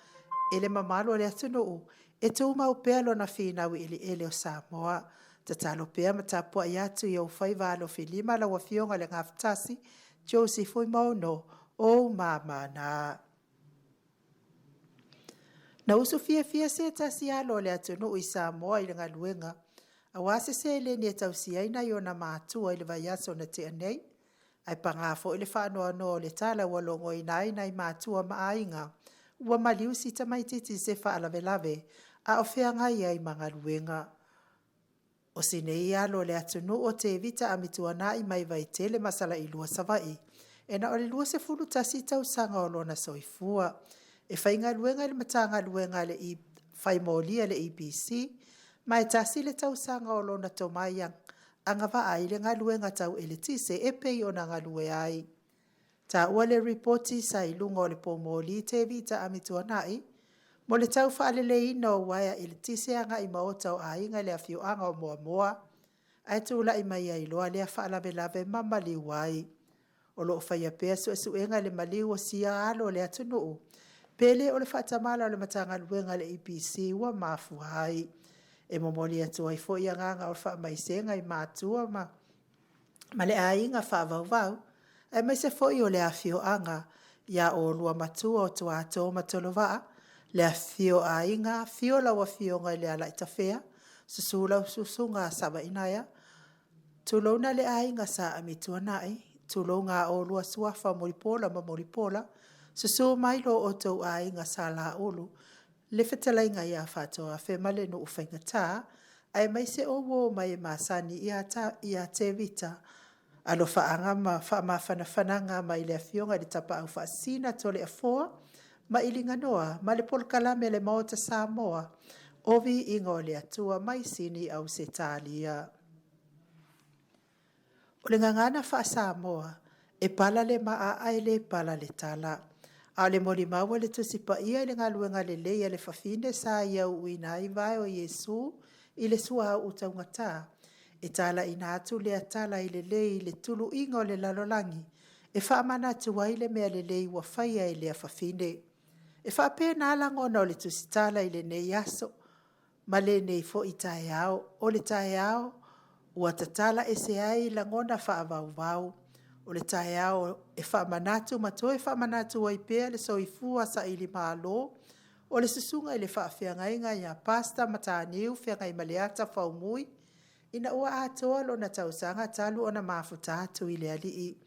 e le mamalu o le atunuu, e tumau pea lona finau i eleele o Samoa. Tatalo pea ma tapuai atu i ou faiva alofilima lau Afioga i le Gafatasi Josie Fuimaono, o ou mama na. Na usu fiafia se tasi alo o le atunuu i Samoa i le galuega, aua se seleni e tausia ai nai ona matua i le vaiaso na tea nei. Ae paga foi le faanoanoa o le tala ua logoina ai nai matua ma aiga, ua maliu si tamaitiiti i se faalavelave a o feagai ai ma galuega. O si nei alo o le atunuu o Tevita Amituanai mai Vaitele ma Salailua Savaii, e na o le 21 tausaga o lona soifua. E faigaluega i le Matagaluega a le Faimolia a le EPC, ma e tasi le tausaga o lona tomai agavaa ai le galuega tau eletise e pei ona galue ai. Taua le ripoti sa i luga o le poumoli Tevita Amituanai mo le tau faaleleiina o uaea eletise agai maota o aiga i le afioaga o Moamoa, ae tulai mai ai loa lea faalavelave ma maliu ai. O lo o faia pea suesuega i le maliu o sia alo o le atunuu, pe le o le faatamala o le Matagaluega a le EPC ua mafua ai. E momoli atu ai foi agaga o le faamaisega i matua ma le aiga faavauvau, aemaise foi o le afioaga ia oulua Matua o Tuato ma Tolovaa, le afifio o aiga, afio lau Afioga i le Alaaitafea, susu lau Susuga Savaiinaea, tulouna le aiga Sa Amituanai, tulou ga oulua suafa Mulipola ma Mulipola, susu mai lo outou aiga Sa Laulu, le fetalaiga ia Faatoafe ma le nuu faigata, aemaise o uo ma e masani ia Tevita. Alofaaga ma faamafanafanaga mai le Afioga i le Tapaau Faasisina Toleafoa ma Iligamoa ma le polokalame a le Maota Samoa o Viiga o le Atua mai Sini Ausetalia. O le gagana faa-Samoa, e pala le maa ae le pala le tala. A o le molimau a le Tusi Paia i le galuega lelei a le fafine sa ia uuina ai vae o Iesu i le suauu taugata, e talaina atu lea tala i le lei i le tuluiga o le lalolagi e faamanatu ai le mea lelei ua faia e lea fafine. E faapena lagona o le Tusitala i lenei aso ma lenei foi taeao. O le taeao ua tatala ese ai lagona faavauvau. O le taeao e faamanatu ma toe faamanatu ai pea le soifua sailimalo o le susuga i le faafeagaiga ia Pastor Mataniu Feagaimaleata Faumui, ina ua atoa lona tausaga talu ona mafuta atu i le Alii.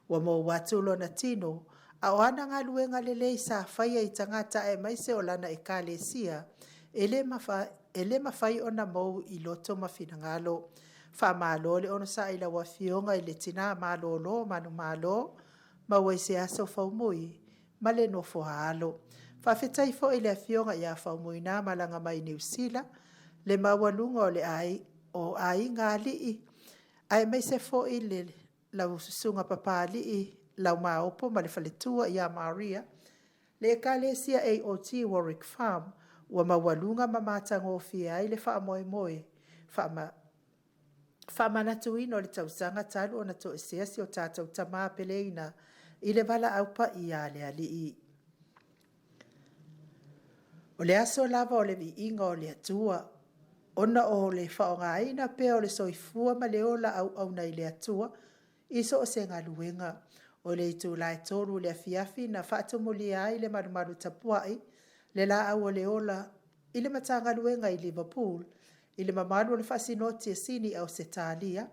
Ua mou atu lona tino, a o ana galuega lelei sa faia i tagata aemaise o lana ekalesia, e le mafai ona mou i loto ma finagalo. Faamalo le onosai i lau Afioga i le tina malolo manumalo, maua i se aso Faumui ma le nofo a alo. Faafetai foi i le Afioga ia Faumuina malaga mai Niu Sila, le maualuga o aiga alii, aemaise foi le lau susuga Papalii Laumaopo ma le faletua ia Maria, le ekalesia AOG Warwick Farm, ua maualuga ma matagofie ai le faamoemoe faamanatuina o le tausaga talu ona toesea si o tatou tama peleina i le valaau paia a le Alii. O le aso lava o le viiga o le Atua, ona o le faaaogaina pea o le soifua ma le ola auauna i le Atua i so o se galuega. O le itula e 3 i le afiafi na faatumulia ai le malumalu tapuai le laau o le ola i le Matagaluega i Liverpool i le mamalu o le Faasinoti a Sini Ausetalia,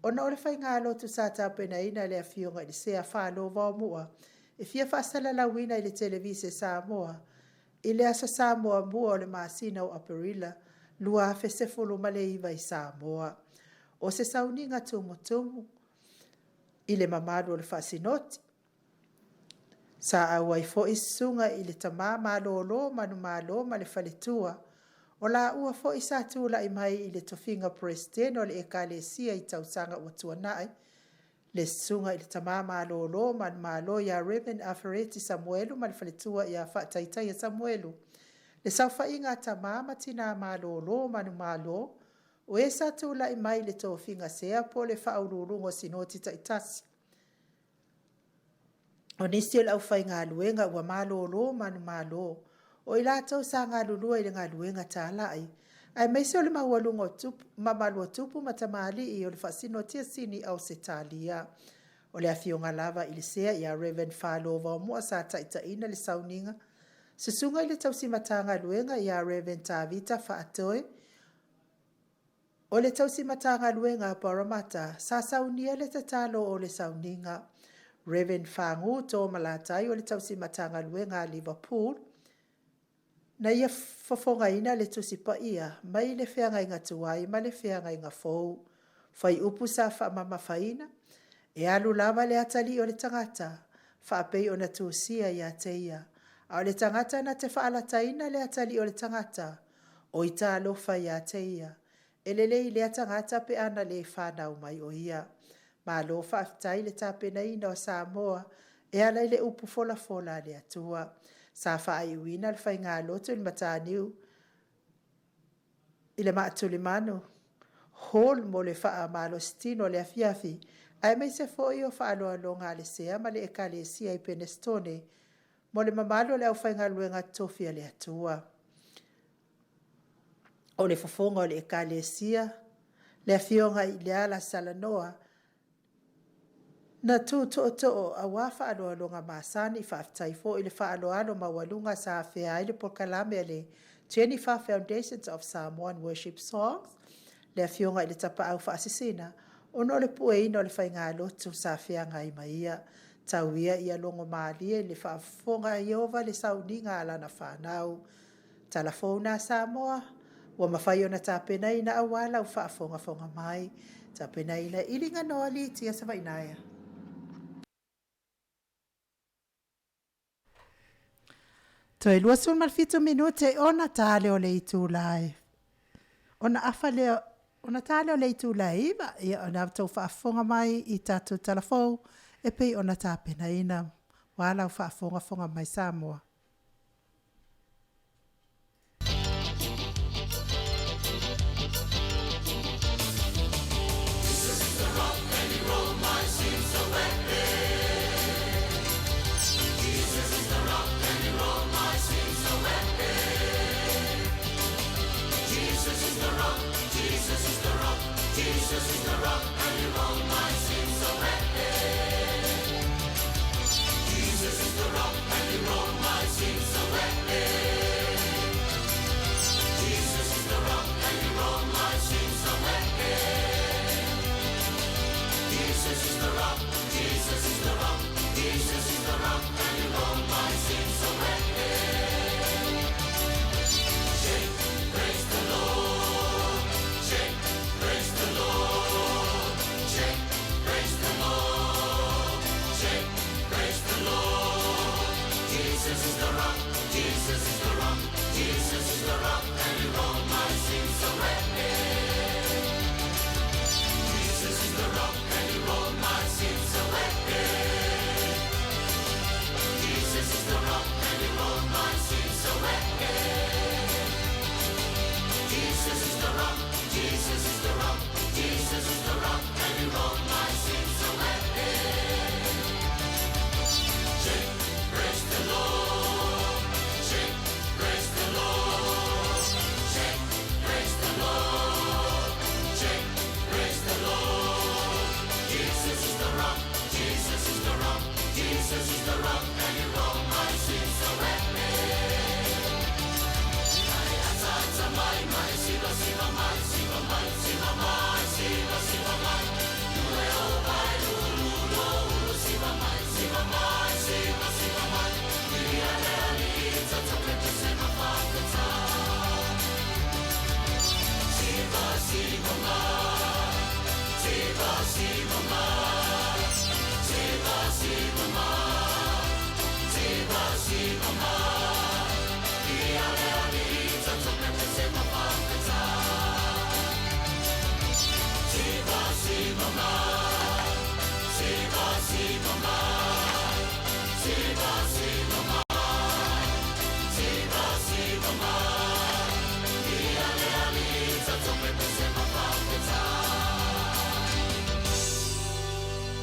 ona o le faigalotu sa tapenaina e le Afioga i le Sea Falo Vaomua e fia faasalalauina i le Televise Samoa i le Aso Sa muamua o le masina o Aperila 2019 i Samoa. O se sauniga tumutumu i le mamalu o le Faasinoti. Sa auai foi Susuga i le Tama Malolo Manumalo ma le faletua, o laua foi sa tulai mai i le tofiga Peresetene o le Ekalesia i tausaga ua tuanai, le Susuga i le Tama Malolo Manumalo ia Rev. Afereti Samuelu ma le faletua ia Faataitaia Samuelu, le saofaiga a tama ma tina malolo manumalo, o e sa tulai mai i le tofiga sea po o le faauluuluga o Sinoti taitasi. O nisi o le aufaigaluega ua malolo manumalo, o i latou sa galulue i le galuega talai, aemaise o le maualuga o tupu, mamalu o tupu ma tamalii o le Faasinotia Sini Ausetalia. O le afioga lava i le Sea ia Rev. Falo Vaomua sa taitaiina le sauniga, Susuga i le Tausi Matagaluega ia Rev. Tavita Faatoe, o le Tausi Matagaluega a Parramatta sa saunia le tatalo o le sauniga, Rev. Fagu Toomalatai o le Tausi Matagaluega a Liverpool, na ia fofogaina le Tusi Paia mai le Feagaiga Tuai ma le Feagaiga Fou. Fuaiupu sa faamamafaina, e alu lava le atalii o le tagata, faapei ona tusia ia te ia, a o le tagata na te faalataina le atalii o le tagata, o ita alofa ia te ia. E lelei lea tagata pe ana le fanau mai o ia. Malo faafetai i le tapenaina o Samoa e ala i le upu folafola a le Atua. Sa faaiuina le faigalotu i le Mataniu i le Maatulemanu Hall mo le faamalositino i le afiafi, aemaise foi o faaaloaloga a le Sea ma le Ekalesia i Penestone mo le mamalu o le aufaigaluega totofi a le Atua. O le fofoga o le Ekalesia, le Afioga i Leala Salanoa, na tu tootoo aua faaaloaloga masani. Faafetai foi i le faaaloalo maualuga sa afea ai le polokalame a le Jennifer Foundations of Samoan Worship Songs, le Afioga i le Tapaau Faasisina, ona o le pueina o le faigalotu sa feagai ma ia. Tau ia ia logomalie i le faafofoga a Ieova le sauniga a lana fanau. Tala fou na Samoa ua mafai ona tapenaina aua lau faafogafoga mai. Tapenaina e Iliganoa Litia Savaiinaea. Toe 27 minute ona ta lea o le itula e ona afa lea ona ta lea o le itula e 9, ia ona outou faafofoga mai i tatou tala fou e pei ona tapenaina aua lau faafogafoga mai Samoa.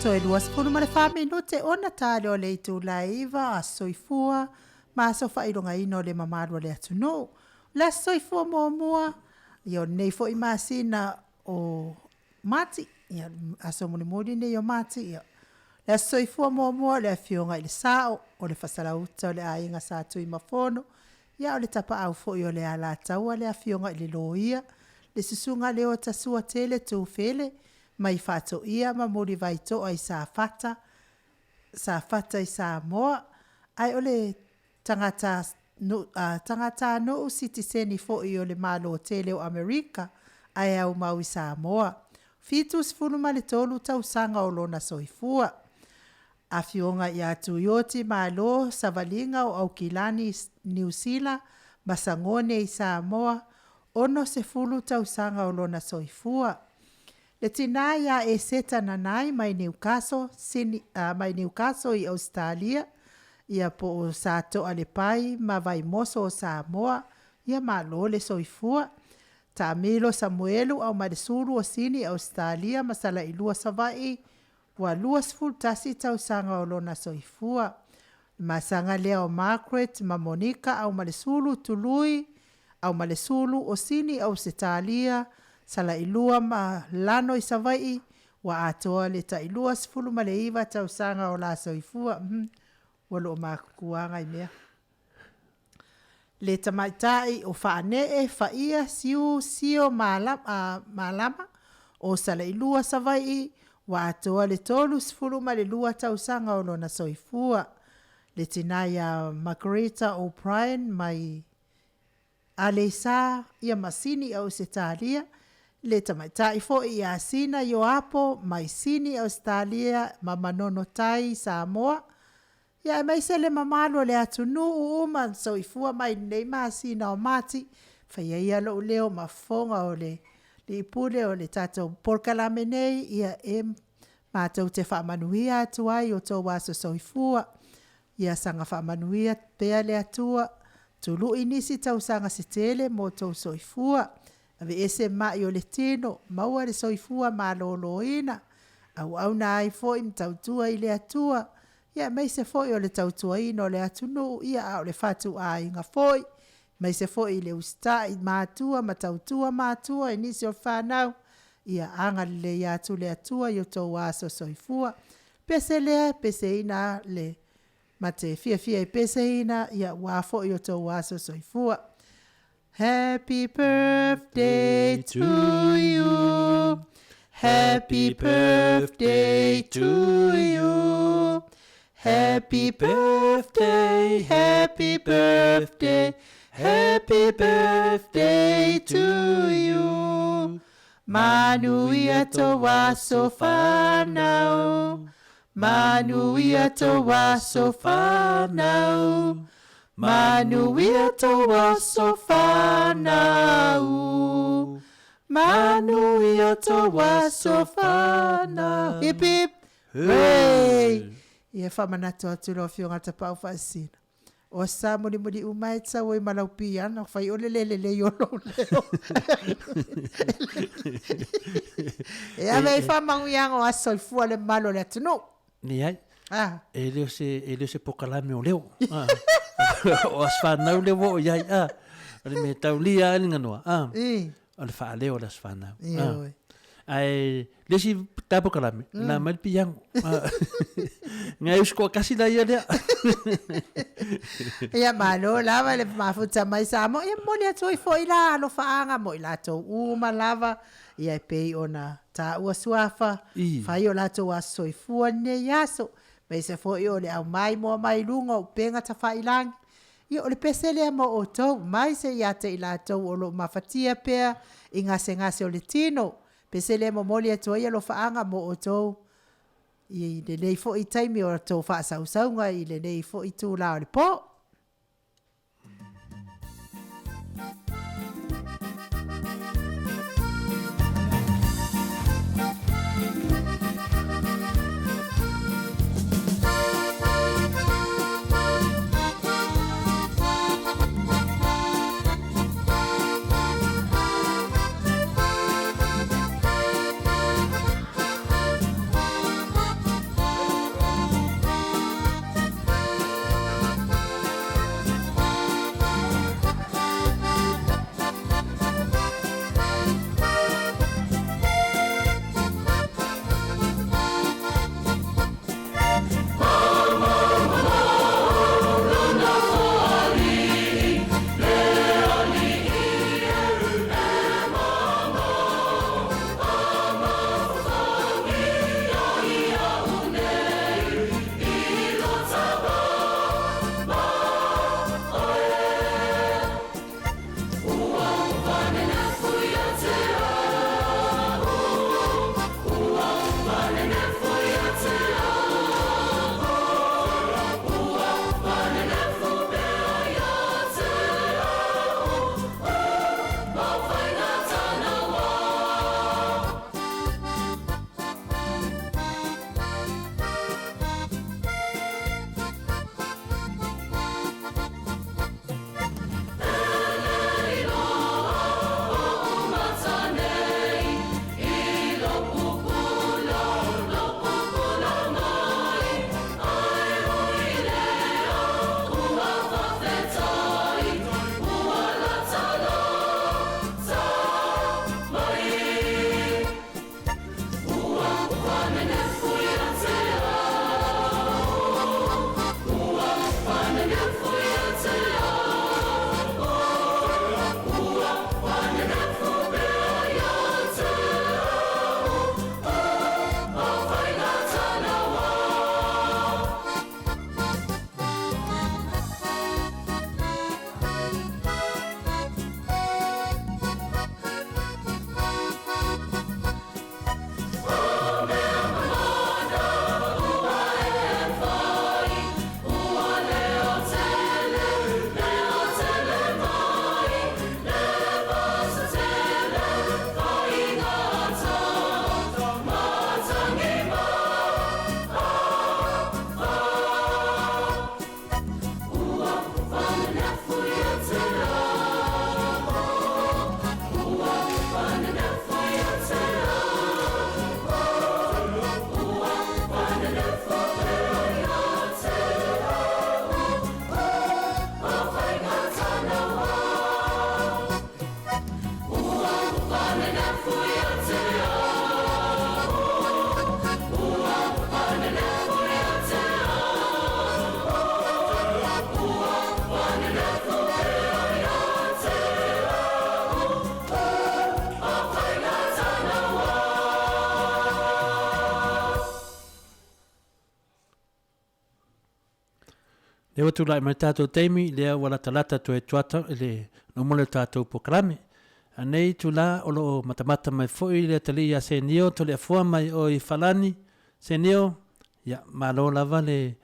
Toe 24 minute ona ta lea o le itula e 9, Aso Soifua ma Aso Faailogaina o le Mamalu o le Atunuu. O le Aso Soifua muamua, ia o lenei foi masina o Mati, ia aso mulimuli nei o Mati, ia le Aso Soifua muamua o le Afioga i le Sao o le Fasalauta o le Aiga Sa Tuimafono, ia o le Tapaau foi o le Alataua le Afioga i le Loia, le Susuga Leotasuatele Tufele mai Faatoia ma Mulivaitoa i Safata, Safata i Samoa, ae o le tagata tagatanuu sitiseni foi o le Malo tele o Amerika ae aumau i Samoa. 73 tausaga o lona soifua. Afioga ia Tuioti Malo Savaliga o Aukilani Niu Sila ma Sagone i Samoa, 60 tausaga o lona soifua. Le tinā iā Eseta Nanai mai Niukaso, Sini, mai Niukaso i Ausetalia, ia po o Satoalepai ma Vaimoso o Samoa, ia malo le soifua. Taamilo Samuelu Aumalesulu o Sini, Ausetalia ma Salailua Savaii, ua 21 tausaga o lona soifua. Le masaga lea o Margaret ma Monika Aumalesulu Tului Aumalesulu o Sini Ausetalia, Salailua ma Lano i Savaii, ua atoa le tai 29 tausaga o la soifua. Ua loo matutua nai mea. Le tamaitai o Faanee Faia Siu Sio Malama o Salailua Savaii, ua atoa le 32 tausaga o lona soifua. Le tinā ia Margarita O'Brien mai Aleisa ia ma Sini Ausetalia, le tamaitai foi ia Sina Ioapo mai Sini Ausetalia ma Manono Tai Samoa, ia aemaise le mamalu o le atunuu uma soifua mai lenei masina o Mati. Faia ia lou leo ma fofoga o le Alii Pule o le tatou polokalame nei, ia e matou te faamanuia atu ai i o outou aso soifua. Ia saga faamanuia pea le Atua, tului nisi tausaga se tele mo outou soifua. Aveese mai o le tino, maua le soifua maloloina, auauna ai foi ma tautua i le Atua, ia aemaise foi o le tautuaina o le atunuu, ia a o le fatuaiga foi, aemaise foi i le usitai i matua ma tautua matua i nisi o fanau, ia agalelei atu le Atua i o outou aso soifua. Pese lea e peseina le ma te fiafia e peseina, ia aua foi o outou aso soifua. Happy birthday to you. Happy birthday to you. Happy birthday, happy birthday, happy birthday to you. Manuia tō aso whānau. Manuia tō aso whānau. Manuia tō aso whānau. Manuia tō aso whānau. Hip hip hooray! Ia faamanatu atu lau Afioga Tapaau Faasisina. O sa mulimuli uma e tau ai ma lau piano, fai ʻole le lelei o lou leo. E ave ai faamanuiaga o aso soifua le mamalu o le atunuu. Leai. Ah. E le o se, e le o se pokalame o leo. Ah. O aso whanau leo o iai. Ah. O le mea taulia ai le nganoa. Ah. I. O le whaaleo o le aso whanau. I ah. oi. Ae, le isi tā pokalame, mm. nā mai le piango. Ah. Ngai usu koa kasi la ia lea. Ia malo lava le mafuta mai Samoa. Ia momoli atu ai foi la alofaaga mo i latou uma lava. Ia e pei ona taua suafa, fai o latou aso soifua lenei aso. Aemaise foi o le aumaimoa mai luga o upega tafailagi. Ia o le pese lea mo outou, mai se ia te i latou o lo o mafatia pea i gasegase o le tino. Pese lea e momoli atu ai alofaaga mo outou i lenei foi taimi o tou faasausauga i lenei foi itula o le po. Lea ua tulai mai le tatou taimi, lea ua latalata toe tuata i le uma o le tatou polokalame. A nei itula o lo o matamata mai foi le atalii ia Senio Toleafoa mai o i Falani. Senio, ia, malo lava le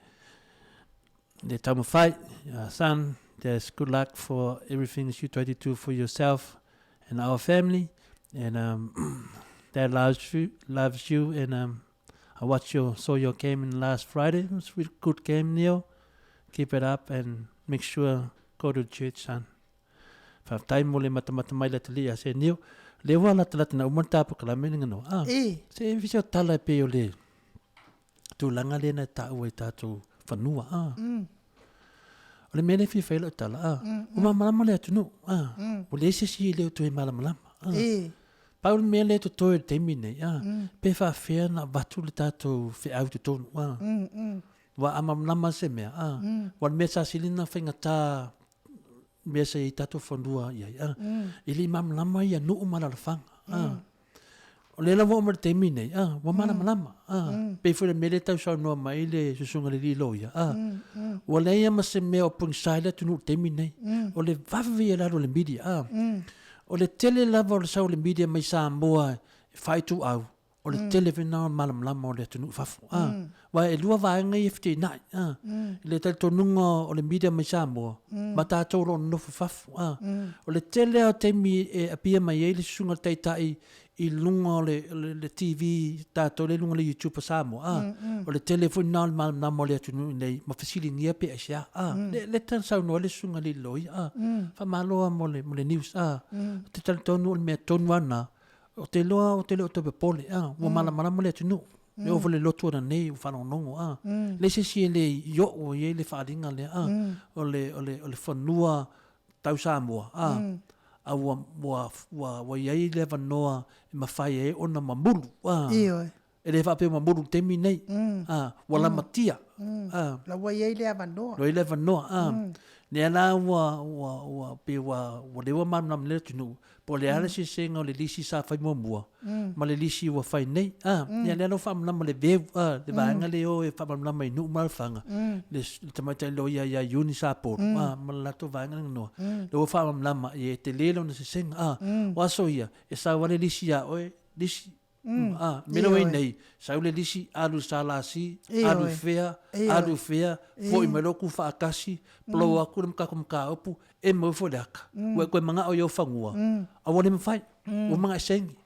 le taumafai. Son, just good luck for everything that you try to do for yourself and our family. And um, Dad loves you, loves you and um, I watched your, saw your game in last Friday. It was a really good game, Neil. Keep it up and make sure go to church, son. Faafetai mo le matamata mai le atalii ia Senio. Lea ua latalata na uma le ta polokalame le nganoa. Ah, E. se e se o tala e pei o le tulaga lea na taua i tatou fanua. Ah. O le mea lea e fia fai ai lau tala, ah, ua malamalama le atunuu. Ah. Ua leai se isi e le o toe malamalama. Ah. E. Pau le mea lea e totoe i le taimi lenei, ah, pe faafefea ona avatu le tatou feau i totonu. Ah. Ua a malamalama se mea, ah, ua le mea sa sili ona faigata mea sa i ai tatou fanua i ai, ah, e le i malamalama ia nuu ma alaalafaga, ah. O lea la ua oo mai i le taimi lenei, ah, ua malamalama, ah. Pei foi o le mea lea e tau saunoa mai ai le susuga i le alii loia, ah, ua leai lava ma se mea o pogisa ai le atunuu i le taimi lenei. O le vave ia i lalo o le media, ah. O le tele lava o le sau o le media mai Samoa e faaituau, o le tele foi lena o le malamalama o le atunuu i fafo. A, aua e lua vaega ia e feteenai, a, i le talitonuga o le media mai Samoa ma tatou o lo o nonofo i fafo. A, o le tele lava o taimi e appear mai ai le susuga i le taitai i luga o le, le, le TV tatou lea i luga o le YouTube a Samoa, a, o le tele foi lena o le malamalama o le atunuu i inei ma fesiligia pe aisea, a, le, le tau saunoa ai le susuga i le loia, a, faamalo lava mo le, mo le news, a, ou te talitonu o le mea tonu lava lena, Ou te iloa ou te le o toe popole, a, ua malamalama le atunuu. E oo foi i le lotu ananei ua faalogologo, a. Leai se isi e le i oo i ai le faaaliga lea, a, o le, o le, o le fanua tau Samoa, a, a ua, ua, ua, ua i ai le avanoa e mafai ai ona mamulu, a. Ioe. E le faapea ua mamulu i le taimi lenei, a, ua lamatia, a. La ua i ai le avanoa. Ua i ai le avanoa, a. Lea la ua, ua, ua, pei ua, ua lea ua malamalama lelei le atunuu, po o le a le eseesega o le lisi sa fai muamua ma le lisi ua fai nei, a. Ia lea la ua faamalamalama le veu, a, le vaega lea e o e faamalamalama i nuu ma alaalafaga, le, le tamaitai loia ia Iuni Sapolu, a, ma le latou vaega lea noa, lea ua faamalamalama, ia e tele lona eseesega, a. O aso ia, e sau lava le lisi ia oe, lisi, A, mea lea ua i ai nei, sau le lisi, alu i le SLC, alu i fea, alu i fea, foi mai loa ku faatasi, blow atu le tatou mataupu, emo ifo le ata. Ua e toe manao i ou fanua, a ua le mafai, ua manao e saini.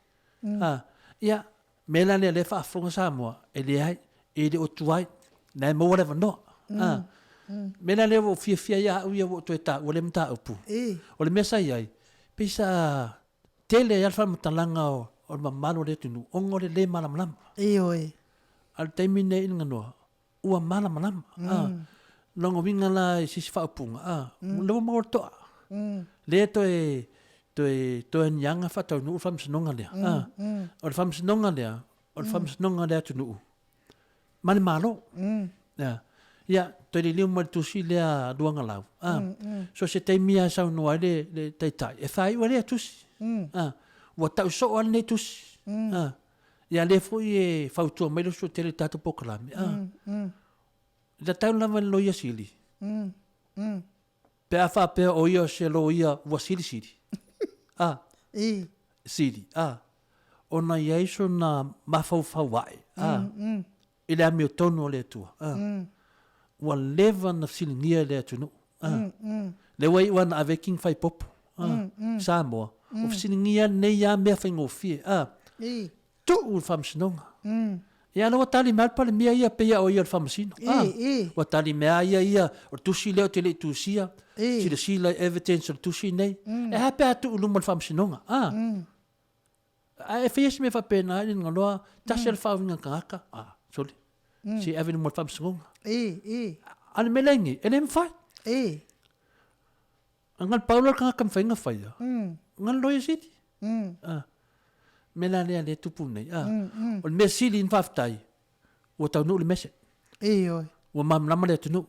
A, ia, mea la lea o lea e faafofoga Samoa, e leai, e le o tuai, na e maua le avanoa. A, mea la lea ua ou fiafia ai au ia ua ou toe taua lea mataupu. O le mea sa i ai, pei sa Tele ai lava le faamatalaga o le mamalu o le atunuu ona o le lē malamalama. Ioe. A o le taimi lenei i le ganoa, ua malamalama. A, lona uiga la i se isi faaupuga, a, lea ua maua le toa. Lea toe, toe, toe aniaga faataunuu le faamasinoga lea. A, o le faamasinoga lea, o le faamasinoga a le atunuu ma le Malo. Ia, ia, toe liliu mai le tusi lea a Luagalau. A, so se taimi lava e saunoa ai le, le taitai, e faaiu ai lea tusi. A, ua tau soo lava lenei tusi. A, ia lea foi e fautua mai le uso tele i le tatou polokalame. A, e tatau lava i le Loia Sili, pe a faapea o ia o se loia ua silisili. A, sili, a, ona i ai sona mafaufau ae, a, i le amiotonu o le Atua, a, ua leva ona fesiligia e le atunuu, a, lea ua iu lava ona ave ai King Faipopo, a, i Samoa, ua fesiligia lenei lava mea faigofie, a, tuu i le faamasinoga. Ia lea ua tali mai lava le Palemia ia pei lava o ia o le faamasino. A, ua tali mai lava ia ia, o le tusi lea ou te le i tusia, silasila i evidence o le tusi nei. E a pe a tuu i luma o le faamasinoga? A, ae e faia se mea faapena i le ganoa, tasi lava le faauiga tagata, a, sole, se i ave i luma o le faamasinoga. A o le mea lea i nei, e le mafai. A na le pau lea o le tagata mafai ona faia, na le Loia Sili. A, mea la lea lea e tupu nei. A, o le mea sili ona faafetai, ua taunuu le message. Ioe. Ua malamalama le atunuu.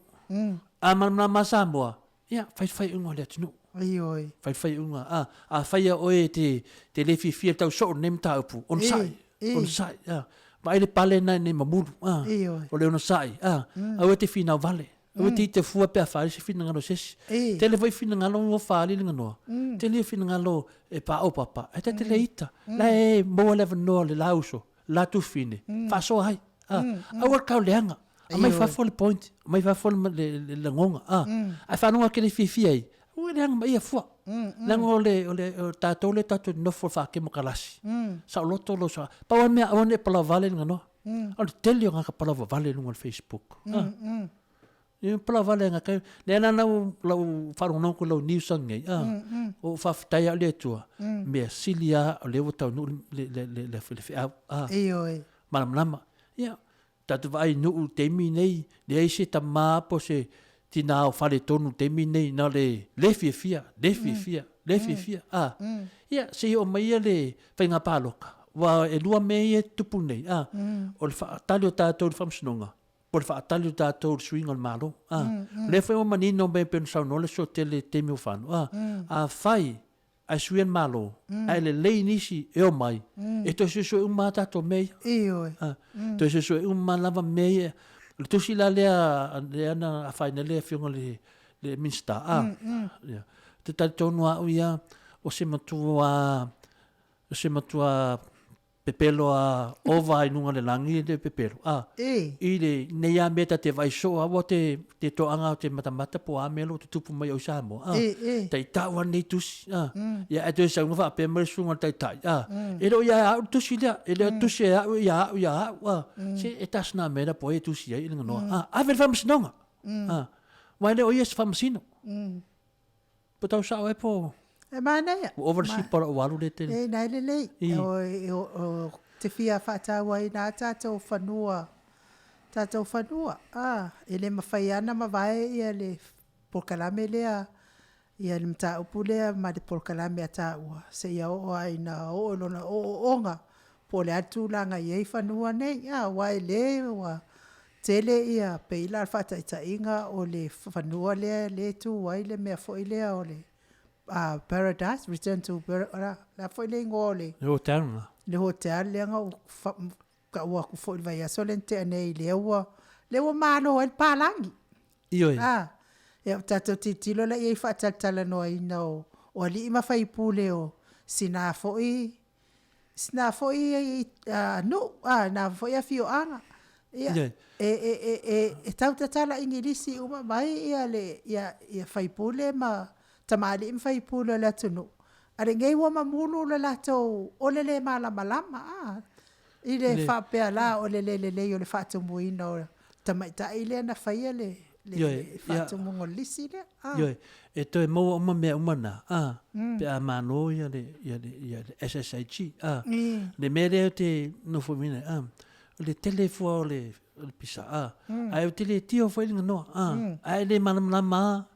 A malamalama lava Samoa, ia, fai le faaiuga o le atunuu. Ioe. Fai le faaiuga. A, afai lava oe e te, te le fiafia i le tau soo o lenei mataupu, onosai, onosai. A, vaai le pale lena i nei mamulu. A, o le onosai. A, aua e te finau vale. Aua te ite fua pe a faaali se finagalo o se isi. Tele foi finagalo ua faaali le ganoa. Tele ia finagalo e paopapa, ae ta te le ita. La e maua le avanoa o le la uso, le la tufine, faasoa ai. Aua le tau leaga. Aumai fafo le point, aumai fafo le lagoga. Ae faalogo ake le fiafia ai, aua le leaga ma ia fua. Leaga o le, o le, o tatou lea tatou te nofo faakemokalasi. Saoloto lou sa. Pau lava le mea, aua ne i palavale le ganoa. O le tele o tagata palavavale i luga o le Facebook. Ia palavale aga kai. Lea la lau lau faalogologo atu i lau news ananei, a, ua ou faafetai lava i le Atua, mea sili lava o lea ua taunuu le le le le le feau, a. Ioe. Malamalama. Ia, tatou vaai i nuu i le taimi lenei, leai se tama po o se tina o faletonu i le taimi lenei, na o le le fiafia, le fiafia, le fiafia, a. Ia, se i oo mai ia le faiga palota, aua e lua mea ia e tutupu nei, a, o le faatali o tatou i le faamasinoga, po o le faatali o tatou i le suiga o le Malo. A, o lea foi ua manino mai pei ona saunoa le Suatele i le taimi ua fano, a, afai ae suia le Malo, ae lelei nisi e omai, e toe suesue uma lava tatou mea ia. Ioe. A, toe suesue uma lava mea ia. O le tusi la lea, lea na afaina ai le Afioga i le Minisita, a, ia, ou te talitonu lava au ia, o se matua, o se matua pepelo a ova i luga o le lagi le pepelo, a, i le, nei a mea ta te vaai soo a, ua te, te toaga o te matamata po o a mea o lo o tutupu mai o i Samoa, a, taitau a lenei tusi, a, ia ae toe sau faapea mai le susuga i le taitai, a, e le o ia au le tusi lea, e le o tusi e au ia au ia au, a, se e tasina mea la po ai e tusi ai le ganoa, a, ave i le faamasinoga, a, aua e le o ia se faamasino. Po tau sao ai po. E manaia. Ua ova le sipa o lou alu lea tele. E nai lelei. O, o, te fia faatauaina a tatou fanua, tatou fanua. A, e le mafai lava ona mavae ia le polokalame lea, ia le mataupu lea ma le polokalame a taua, seia oo lava ina oo i lona ooooga, po o le a le tulaga e i ai fanua nei. A, aua e le ua tele ia, pei la o le faataitaiga o le fanua lea e tu ai le mea foi lea o le Paradise, Return to Paradise, o le a foi le igoa o le... Le hotel lena. Le hotel lea na ou taua atu foi i le vaiaso lea na tea nei, lea ua, lea ua malo ai le palagi. Ioe. A, ia ua tatou tilotilo la i ai i le faatalatalanoaina o alii ma faipule o sina foi sina foi nuu, na foi afioaga. Ia, e, e, e, e, e tau tatala igilisi uma mai ia le ia, ia faipule ma tamalii ma faipule o le atunuu. A lenei ua mamulu le latou o le le malamalama a i le faapea la o le le lelei o le faatumuina o tamaitai lea na faia le le faatumuga o le lisi lea. Ioe, e toe maua uma mea uma na, a, pe a malo ia le, ia le, ia le SSIG, a. Le mea lea ou te nofo mai nei, a, o le tele fua o le, o le pisa, a, ae ou te le tio foi le ganoa, a, ae le malamalama a,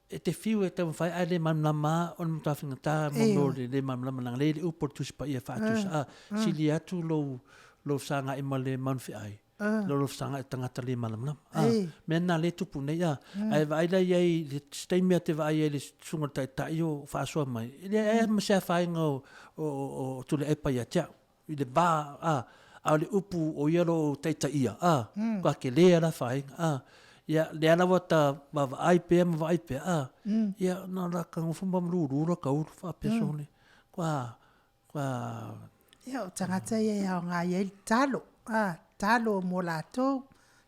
e te fiu e taumafai ae le malamalama a, o le matua faigata mo mea o le le malamalama leaga lea e i le upu o le Tusi Paia e faatusa, a, sili atu lou, lou fesagai ma le manuafeai, Lo lo fesagai tagata le malamalama. A, mea na le tupu nei a. Ae vaai la i ai i se taimi a te vaai ai i le susuga i le taitai o faasoa mai, e leai lava ma se afaina o o Tuilaepa ia te au i le va a, a o le upu o ia o lo o taitaia a, matua tele lava le afaina a. Ia lea lava ta vaavaai pea ma vaai pea a, ia na o lata nofo ma lulu lata ulu faapea sole, kua Ia, o tagata ia e aoga i ai le talo, a, talo mo latou,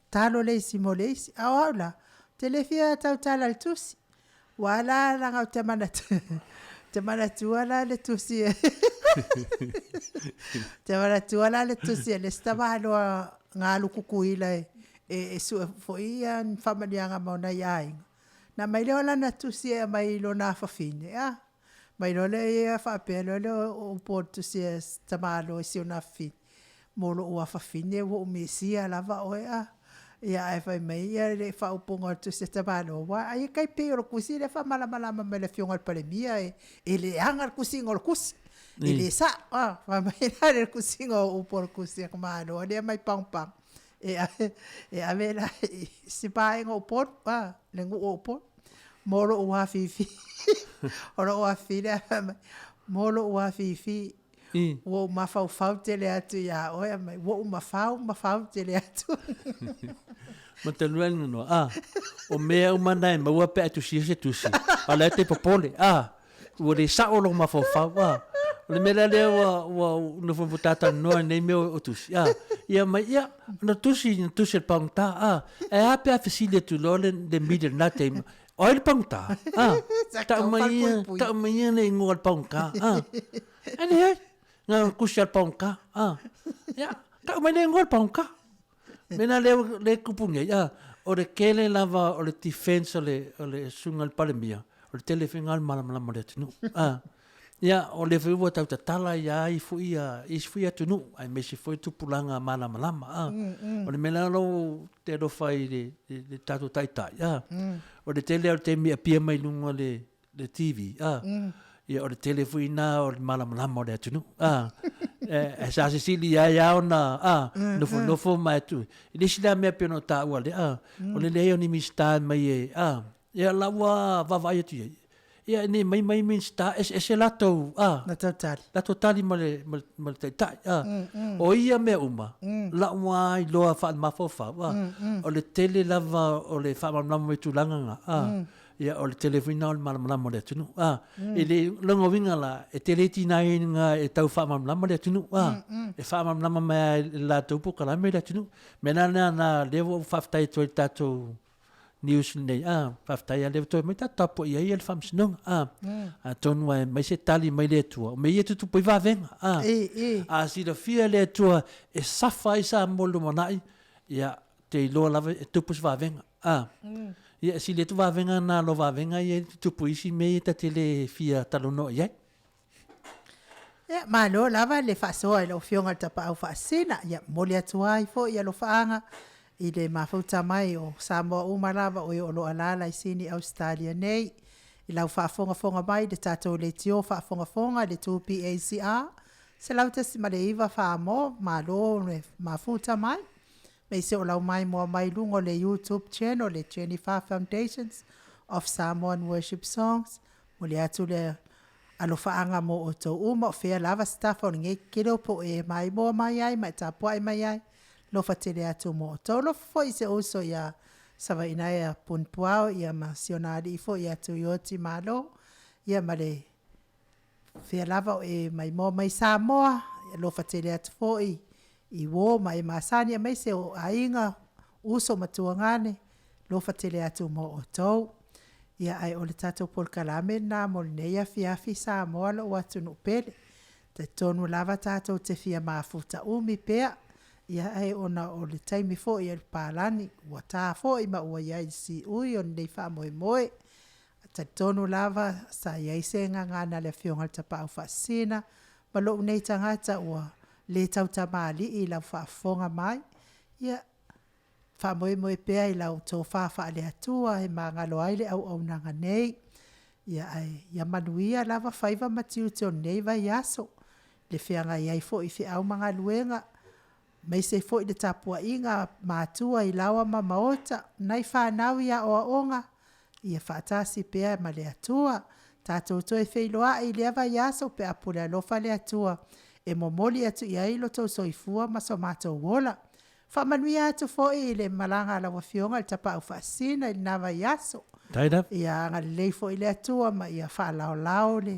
talo le isi mo le isi. A o au la, ou te le fia tautala i le tusi. Ua ala leaga ou te manatu, te manatua la le tusi, te manatua la le tusi a le isi tamaloa na alu Kukuila e, e sue foi ia ni faamanuiaga mo nai aiga. Na aumai lea o lana tusi e aumai i lona afafine, a. Mai loa lea ia faapea loa lea o upu o le tusi a tamaloa i si ona afafine, mo lou afafine ua ou misia lava oe a. Ia ae fai mai ia le faaupuga o le tusi a tamaloa, aua ai e tai pei o le tusi lea e faamalamalama mai e le afioga i le Palemia e, e leaga le tusiga o le tusi. E le sao, a. Fai mai la le tusiga o upu o le tusi a tamaloa lea mai Pagopago, e ave, e ave la i si vaega o Upolu, a, le nuu o Upolu. Mo lou afifi, o lou afifi lea fai mai, mo lou afifi. Ua ou mafaufau tele atu iā oe, a mai, ua ou mafau, mafau tele atu. Ma talu ai lona, a, o mea uma na e maua pe a e tusia se tusi, a o la e te popole, a, ua le sao lou mafaufau, a. O le mea la lea ua, ua nofo nofo talatalanoa i nei mea o tusi, a, ia mai, ia, na tusi, na tusi e le pagota, a, ae a pe a fesili atu loa le, le media i lena taimi, o ai le pagota, a, tau mai ia, tau mai ia le igoa o le pagota, a. E leai, na ona tusi lava i le pagota, a, ia, tau mai le igoa o le pagota. Mea la lea lea e tupu nei, a, o le tele lava o le defense a le, o le susuga i le Palemia, o le tele foi lena o le malamalama o le atunuu, a. Ia, o lea foi ua tau tatala ia ai foi ia isi foi atunuu, aemaise foi tupulaga malamalama, a. O le mea la lea ou te alofa ai i le, le tatou Taitai, a, o le tele lava o le taimi e appear mai i luga o le, le TV, a, ia o le tele foi ina o le malamalama o le atunuu, a, e, sa sisili ai lava ona, a, nofonofo ma e tu. I le isi la mea pei ona ou taua lea, a, o le leai o ni Minisita mai e, a, ia la ua vaavaai atu i ai, ia ne i mai mai Minisita eseese latou, a, Latou tali. latou tali ma le, ma le, ma le Taitai, a. O ia mea uma, lau lava iloa faale-mafaufau, a, o le tele lava o le faamalamalama mai o tulaga na, a, Ia, o le tele foi lena o le malamalama o le atunuu, a. I le lona uiga la, e tele tiga e tau faamalamalama le atunuu, a. E faamalamalama mai lava e le latou polokalame le atunuu. O le mea la lena lea ua ou faafetai atu ai i le tatou news lenei, a, faafetai lava o lea ua toe aumai tatou tapuai ai le Faamasinoga, a. Atonu lava e aumai se tali mai le Atua, o mea ia e tutupu ai vavega, a. A silafia e le Atua e suffer ai Samoa i le lumanai, ia, te iloa lava e tupu se vavega. A. Ia e sili atu vavega na lo vavega ia e tutupu i isi mea ia ta te le fia talanoa i ai. Ia, malo lava le faasoa i lau Afioga i le Tapaau Faasisina. Ia, momoli atu ai foi alofaaga i le mafuta mai o Samoa uma lava o e o lo o alaala i Sini Ausetalia nei. I lau faafogafoga mai i le tatou leitio faafogafoga i le 2PACR 101.9 Samoa, malo le mafuta mai. Aemaise o lau maimoa mai luga o le YouTube channel le Jennifer Foundations of Samoan Worship Songs. Momoli atu le alofaaga mo outou uma, o fea lava se tafa o lenei kekele po o e maimoa mai ai ma e tapuai mai ai, alofa tele atu mo outou. Alofa foi i se uso ia Savaiinaea Punipuao ia ma si ona alii foi ia Tuioti Malo ia ma le fea lava o e maimoa mai Samoa, alofa tele atu foi i uo ma e masani aemaise o aiga, uso ma tuagane, alofa tele atu mo outou. Ia ae o le tatou polokalame lena mo lenei afiafi Samoa lou atunuu pele. Talitonu lava tatou te fia mafuta umi pea, ia ae ona o le taimi foi a le papalagi ua ta foi ma ua i ai i le siui o lenei faamoemoe. Talitonu lava sa i ai se gagana a le Afioga i le Tapaau Faasisina ma lou nei tagata ua le tautamalii i lau faafofoga mai. Ia, faamoemoe pea i lau tofa faale-Atua e magalo ai le auaunaga nei. Ia, ae ia manuia lava faiva ma tiute o lenei vaiaso, le feagai ai foi i feau ma galuega, aemaise foi le tapuaiga a matua i laoa ma maota, nai fanau i aoaoga, ia faatasi pea ma le Atua. Tatou toe feiloai i lea vaiaso pe a pule alofa le Atua e momoli atu i ai lo outou soifua ma so matou ola. Faamanuia atu foi i le malaga a lau Afioga i le Tapaau Faasisina i lena vaiaso. Ia agalelei foi le Atua ma ia faalaolao le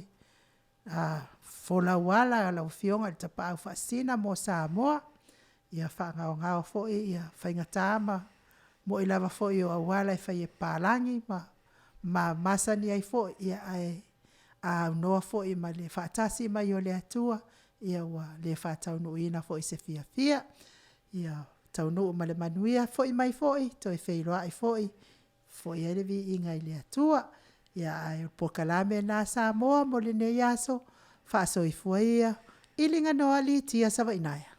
A folau ala lau Afioga i le Tapaau Faasisina mo Samoa, ia faagaogao foi ia faigata ma mo'i lava foi o auala e fai e papalagi ma ma masani ai foi, ia ae a aunoa foi ma le faatasi mai o le Atua, ia ua le faataunuuina foi se fiafia. Ia taunuu ma le manuia, foi mai foi toe feiloai foi Foi ai le viiga i le Atua. Ia ae o le polokalame lena a Samoa mo lenei aso, faasoifua ia i Liganoa Litia Savainaea.